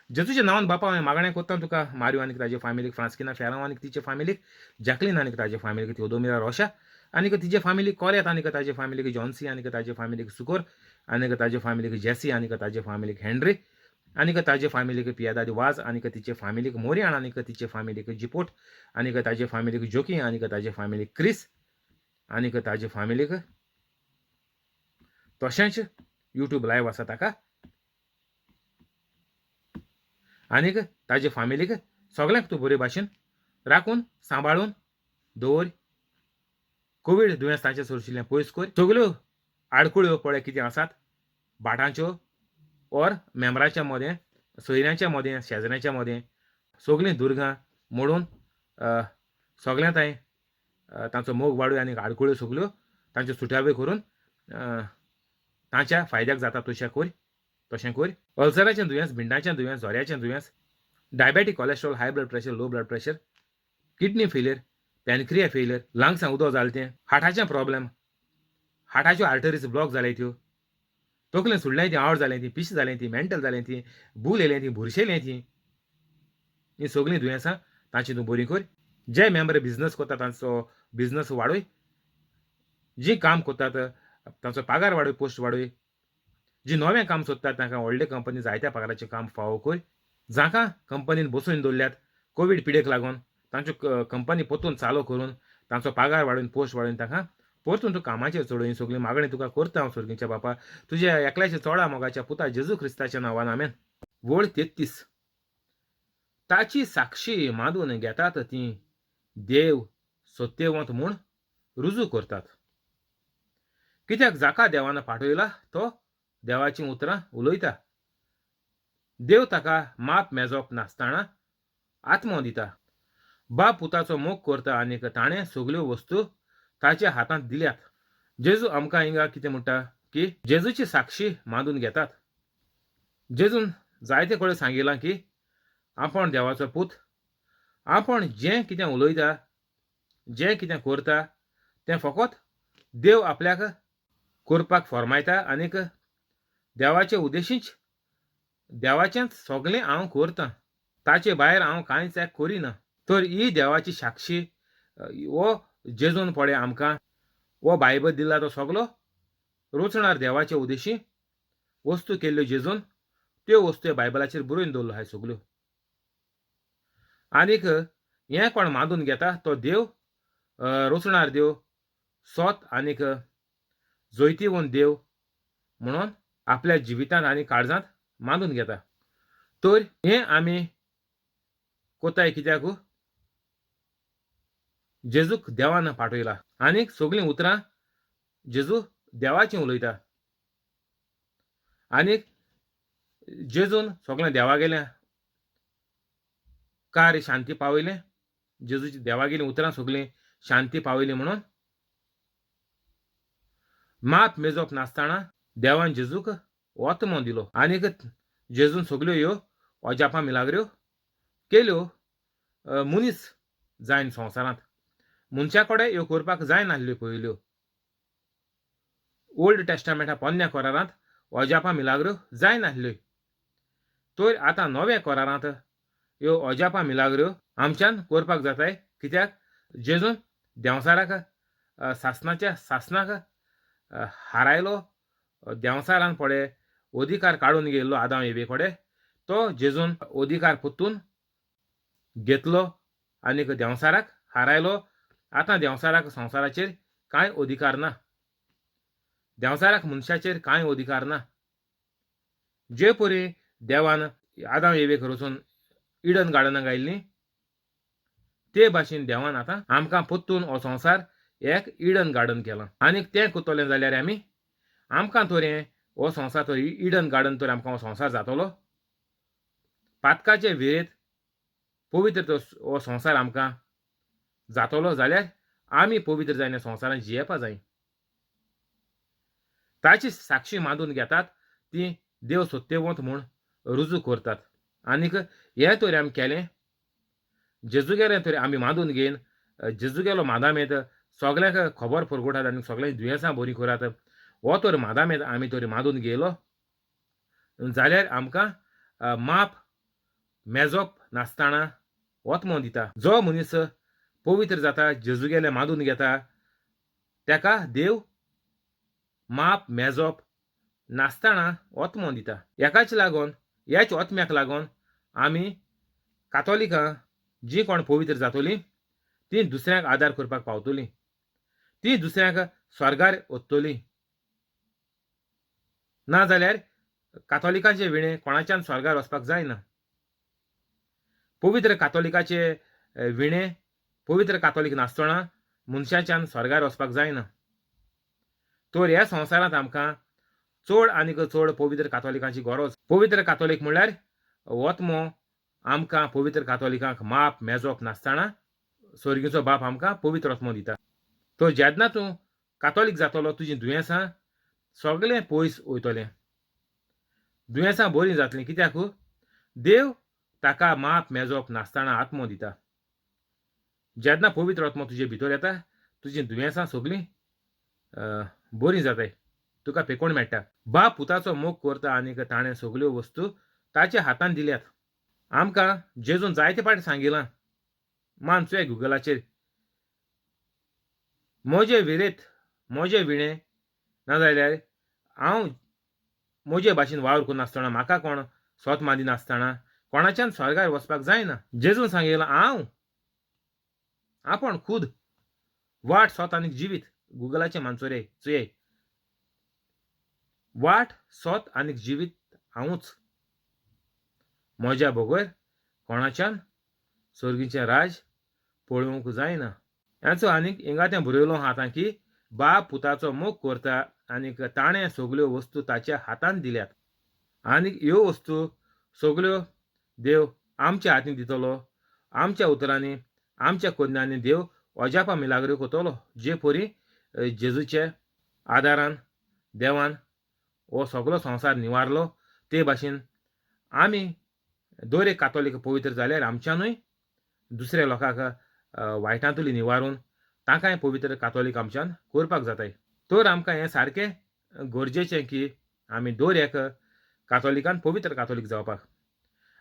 जेजूच्या नांवान बापा हांवें मागणें करता तुका मारियो आनी ताजे फामिलीक, फ्रांस्किना फेरांव आनी तिचे फामिलीक, जॅकलीन आनी ताजे फामिलीक, थियोदोमिरा रोशा आनी तिजे फामिलीक, कोरेत आनी ताजे फामिलीक, जॉन्सी आनी ताजे फामिलीक, सुकोर आनी ताजे फामिलीक, जेसी आनी ताजे फामिलीक, हेनरी आनी ताजे फामिलीक, पियादाद वाज आनी तिचे फामिलीक, मोरियान आनी तिचे फामिलीक, जिपोट आनी ताजे फामिलीक, जोकी आनी ताजे फामिलीक, क्रिस आनी ताजे फामिलीक, तशेंच युट्यूब लायव आसा ताका आनीक ताजे फामिलीक सगळ्यांक तूं बरे भाशेन राखून सांबाळून दवर. कोवीड दुयेंस तांचे सोरशिल्लें पयस कर. सगल्यो आडखळ्यो पळय कितें आसात भाटांच्यो ओर मेंबरांच्या मदें, सोयऱ्यांच्या मदें, शेजऱ्यांच्या मदें, सगळीं दुर्गां मोडून सगळ्यां तांय तांचो मोग वाडूय आनी आडखळ्यो सगल्यो तांच्यो सुटाव्यो करून तांच्या फायद्याक जाता तशें कर, तशें कर. अल्सराचें दुयेंस, भिंडाचें दुयेंस, झोऱ्याचें दुयेंस, diabetic, cholesterol, high blood pressure, low blood pressure, kidney failure, pancreas failure, लंग्सां उदक जालें तें, हार्टाचें प्रॉब्लेम, हार्टाच्यो आर्टरीज ब्लॉक जाले त्यो, तकलें सुडलें ती, आवड जालें ती, पिशें जालें ती, मेंटल जालें ती, भूल येयलें ती, बुरशेलें ती, हीं सगळीं दुयेंसां तांची तूं बरीं कर. जे मेंबर बिजनस करता तांचो बिजनस वाडय, जीं काम करतात तांचो पगार वाडय, पोस्ट वाडय, जी नवें काम सोदतात तांकां व्हडले कंपनी जायत्या पगाराचें काम फावो कर. जांकां कंपनीन बसोवन दवरल्यात कोवीड पिडेक लागून तांच्यो कंपनी परतून चालू करून तांचो पगार वाडोवन पोस्ट वाडोवन तांकां परतून तूं कामाचेर चडोवन सगळी मागणी तुका करता हांव सर्गीच्या बापा, तुज्या एकल्याच्या चोडा मोगाच्या पुता जेजू क्रिस्ताच्या नांवान. आमेन. वळ 33. ताची साक्षी मानून घेतात ती देव सत्यवंत म्हूण रुजू करतात. कित्याक जाका देवान पाठयला तो देवाचीं उतरां उलयता. देव ताका माप मेजप नासतना आत्मो दिता. बाप पुताचो मोग करता आनीक ताणें सगल्यो वस्तू ताच्या हातांत दिल्यात. जेजू आमकां हिंगा कितें म्हणटा की जेजूची साक्षी मानून घेतात. जेजून जायते कडेन सांगिलां की आपूण देवाचो पूत, आपूण जें कितें उलयता, जें कितें करता तें फकत देव आपल्याक करपाक फर्मायता आनीक देवाचे उद्देशीच देवाचेंच सगळें हांव करतां, ताचे भायर हांव कांयच एक करिना. तर ही देवाची साक्षी हो जेजून पळय आमकां हो बायबल दिला तो सगलो रोचणार देवाचे उद्देशी वस्तू केल्ल्यो जेजून त्यो वस्तू बायबलाचेर बरोवन दवरल्यो आहाय सगल्यो. आनीक हें कोण मानून घेता तो देव रोचणार देव सोत आनीक जैतिवंत देव म्हणून आपल्या जिवितांत आनी काळजांत मानून घेता. तर हें आमी कोताय कित्याक जेजूक देवान पाठयला आनीक सगळीं उतरां जेजू देवाचीं उलयता. आनीक जेजून सगळें देवागेलें कार्य शांती पावयलें, जेजूची देवागेलीं उतरां सगळीं शांती पावयली म्हणून माप मेजप नासतना देवान जेजूक ओतमो दिलो. आनीक जेजून सगल्यो ह्यो अजापां मिलाग्र्यो केल्यो मनीस जायन संवसारांत मनशा कडेन ह्यो करपाक जायनासल्यो पयल्यो. ओल्ड टेस्टामेंटा पोन्न्या करारांत अजापां मिलाग्र्यो जायनासल्यो, तर आतां नव्या करारांत ह्यो अजापां मिलाग्र्यो आमच्यान करपाक जाताय. कित्याक जेजून देंवचाराक सासणाच्या सासणाक हारायलो, देंवचारान पळय अधिकार काडून घेयल्लो आदाम एवे कडेन, तो जेजून अधिकार परतून घेतलो आनीक देंवचाराक हारायलो. आतां देंवचाराक संवसाराचेर कांय अधिकार ना, देंवचाराक मनशाचेर कांय अधिकार ना. जे परी देवान आदाम एवेक रचून इडन गार्डनाक आयिल्ली ते भाशेन देवान आतां आमकां परतून हो संवसार एक इडन गार्डन केलां. आनीक तें करतलें जाल्यार आमी आमकां तर हें हो संवसार तर इडन गार्डन तर आमकां हो संवसार जातलो. पातकाचे विरेत पवित्र तो हो संवसार आमकां जातलो जाल्यार आमी पवित्र जायना संवसारांत जियेवपा जाय. ताची साक्षी मानून घेतात ती देव सत्यवंत म्हूण रुजू करतात. आनीक हें तर आमी केलें जेजूगेलें तर आमी मानून घेवन जेजूगेलो मादामेत सगल्यांक खबर पुरवतात आनी सगळ्यांक दुयेंसां बरीं करात, हो तर मादामेत आमी तर मानून घेयलो जाल्यार आमकां माप मेजप नासतना ओतमो दिता. जो मनीस पवित्र जाता जेजूगेलें मानून घेता ताका देव माप मेजप नासतना ओतमो दिता. हेकाच लागून ह्याच ओतम्याक लागून आमी कातोलिकां जीं कोण पवित्र जातलीं तीं दुसऱ्यांक आदार करपाक पावतलीं, तीं दुसऱ्यांक स्वर्गार वतलीं. ना जाल्यार कातोलिकांचे विणे कोणाच्यान स्वर्गार वचपाक जायना. पवित्र कातोलिकाचे विणे पवित्र कातोलीक नासतना मनशाच्यान स्वर्गार वचपाक जायना. तर ह्या संवसारांत आमकां चड आनीक चड पवित्र कातोलिकांची गरज. पवित्र कातोलीक म्हणल्यार ओतमो आमकां पवित्र कातोलिकांक माप मेजप नासतना स्वर्गीचो बाप आमकां पवित्र ओतमो दिता. तर जेन्ना तूं कातोलीक जातलो तुजीं दुयेंसां सगळें पयस वयतलें, दुयेंसां बरीं जातलीं. कित्याक देव ताका माप मेजप नासतना आत्मो दिता. जेन्ना पवित्र आत्मो तुजे भितर येता तुजीं दुयेंसां सगळीं बरीं जाताय, तुका पेकोण मेळटा. बाप पुताचो मोग करता आनीक ताणें सगल्यो वस्तू ताच्या हातान दिल्यात. आमकां जेजून जायते फावटी सांगिलां, मान चोय गुगलाचेर, म्हजे विरेत म्हजे विणें नाजाल्यार हांव म्हजे भाशेन वावर करिनासतना म्हाका कोण सोत मानिनासतना कोणाच्यान स्वर्गार वचपाक जायना. जेजून सांगिलां हांव आपूण खूद वाट सोत आनी जिवीत. गुगलाचें मानचोरे चोय, वाट सोत आनी जिवीत हांवूच, म्हज्या बगर कोणाच्यान सर्गीचें राज पळोवंक जायना. हेचो आनीक हिंगा तें बरयलो आहा आतां की बाप पुताचो मोग करता आनीक ताणें सगल्यो वस्तू ताच्या हातांत दिल्यात. आनीक ह्यो वस्तू सगल्यो देव आमच्या हातीन दितलो. आमच्या उतरांनी, आमच्या कोन्यांनी देव अजापां मिलाग्रो करतलो, जे परी जेजूचे आदारान देवान हो सगलो संवसार निवारलो ते भाशेन आमी दर एक कातोलीक पवित्र जाल्यार आमच्यानूय दुसऱ्या लोकांक वायटांतुली निवारून तांकांय पवित्र कातोलीक आमच्यान करपाक जाताय. तर आमकां हें सारकें गरजेचें की आमी दर एक कातोलिकान पवित्र कातोलीक जावपाक.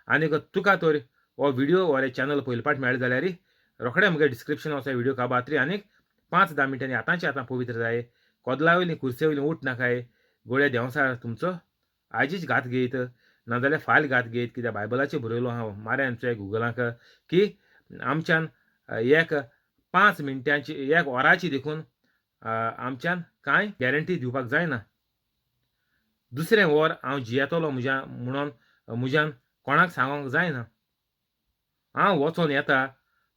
आनीक तुका तर हो व्हिडियो हो चॅनल पयले पाट मेळ्ळें जाल्यार रोखडें म्हगे डिस्क्रिप्शन वचो व्हिडियो काबात्री आनीक 5-10 मिनटांनी आतांचे आतां पवित्र जाय. कदला वयली कुर्से वयली उठ नाकाय, गोळे देंवसार तुमचो आयजीच घात घेयत, नाजाल्यार फायल घात घेयत. कित्याक बायबलाचेर बरयलो हांव मारयान चोय गुगलाक की आमच्यान एक 5 मिनटांची एक वराची देखून आमच्यान कांय गॅरंटी दिवपाक जायना. दुसरें वर हांव जियेतलो म्हज्या म्हणून म्हज्यान कोणाक सांगोंक जायना. हांव वचोन येता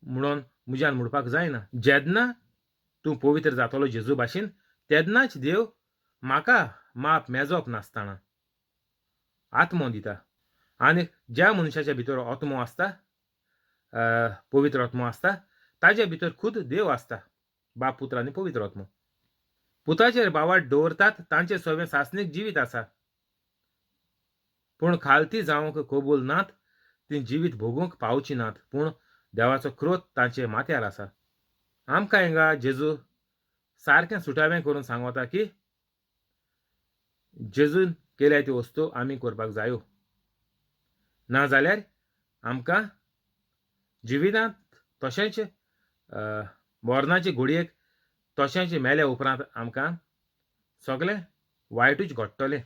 म्हणून म्हज्यान म्हणपाक जायना. जेन्ना तूं पवित्र जातलो जेजू भाशेन तेन्नाच देव म्हाका माप मेजप नासतना आत्मो दिता. आनी ज्या मनशाच्या भितर आत्मो आसता, पवित्र आत्मो आसता, ताज्या भितर खूद देव आसता, बाप पुत्र आनी पवित्र आत्मो. पुताचेर बावाट दवरतात तांचे सवें सासणीक जिवीत आसा, पूण खालती जावंक कबूल नात, ती जिवीत भोगूंक पावची नात, पूण देवाचो क्रोध तांचे माथ्यार आसा. आमकां हिंगा जेजू सारकें सुटावें करून सांगता की जेजून केल्या त्यो वस्तू आमी करपाक जायो, नाजाल्यार आमकां जिवितांत तशेंच मरणाचे घडयेक तशेंच मेल्या उपरांत आमकां सगळें वायटूच घडटलें.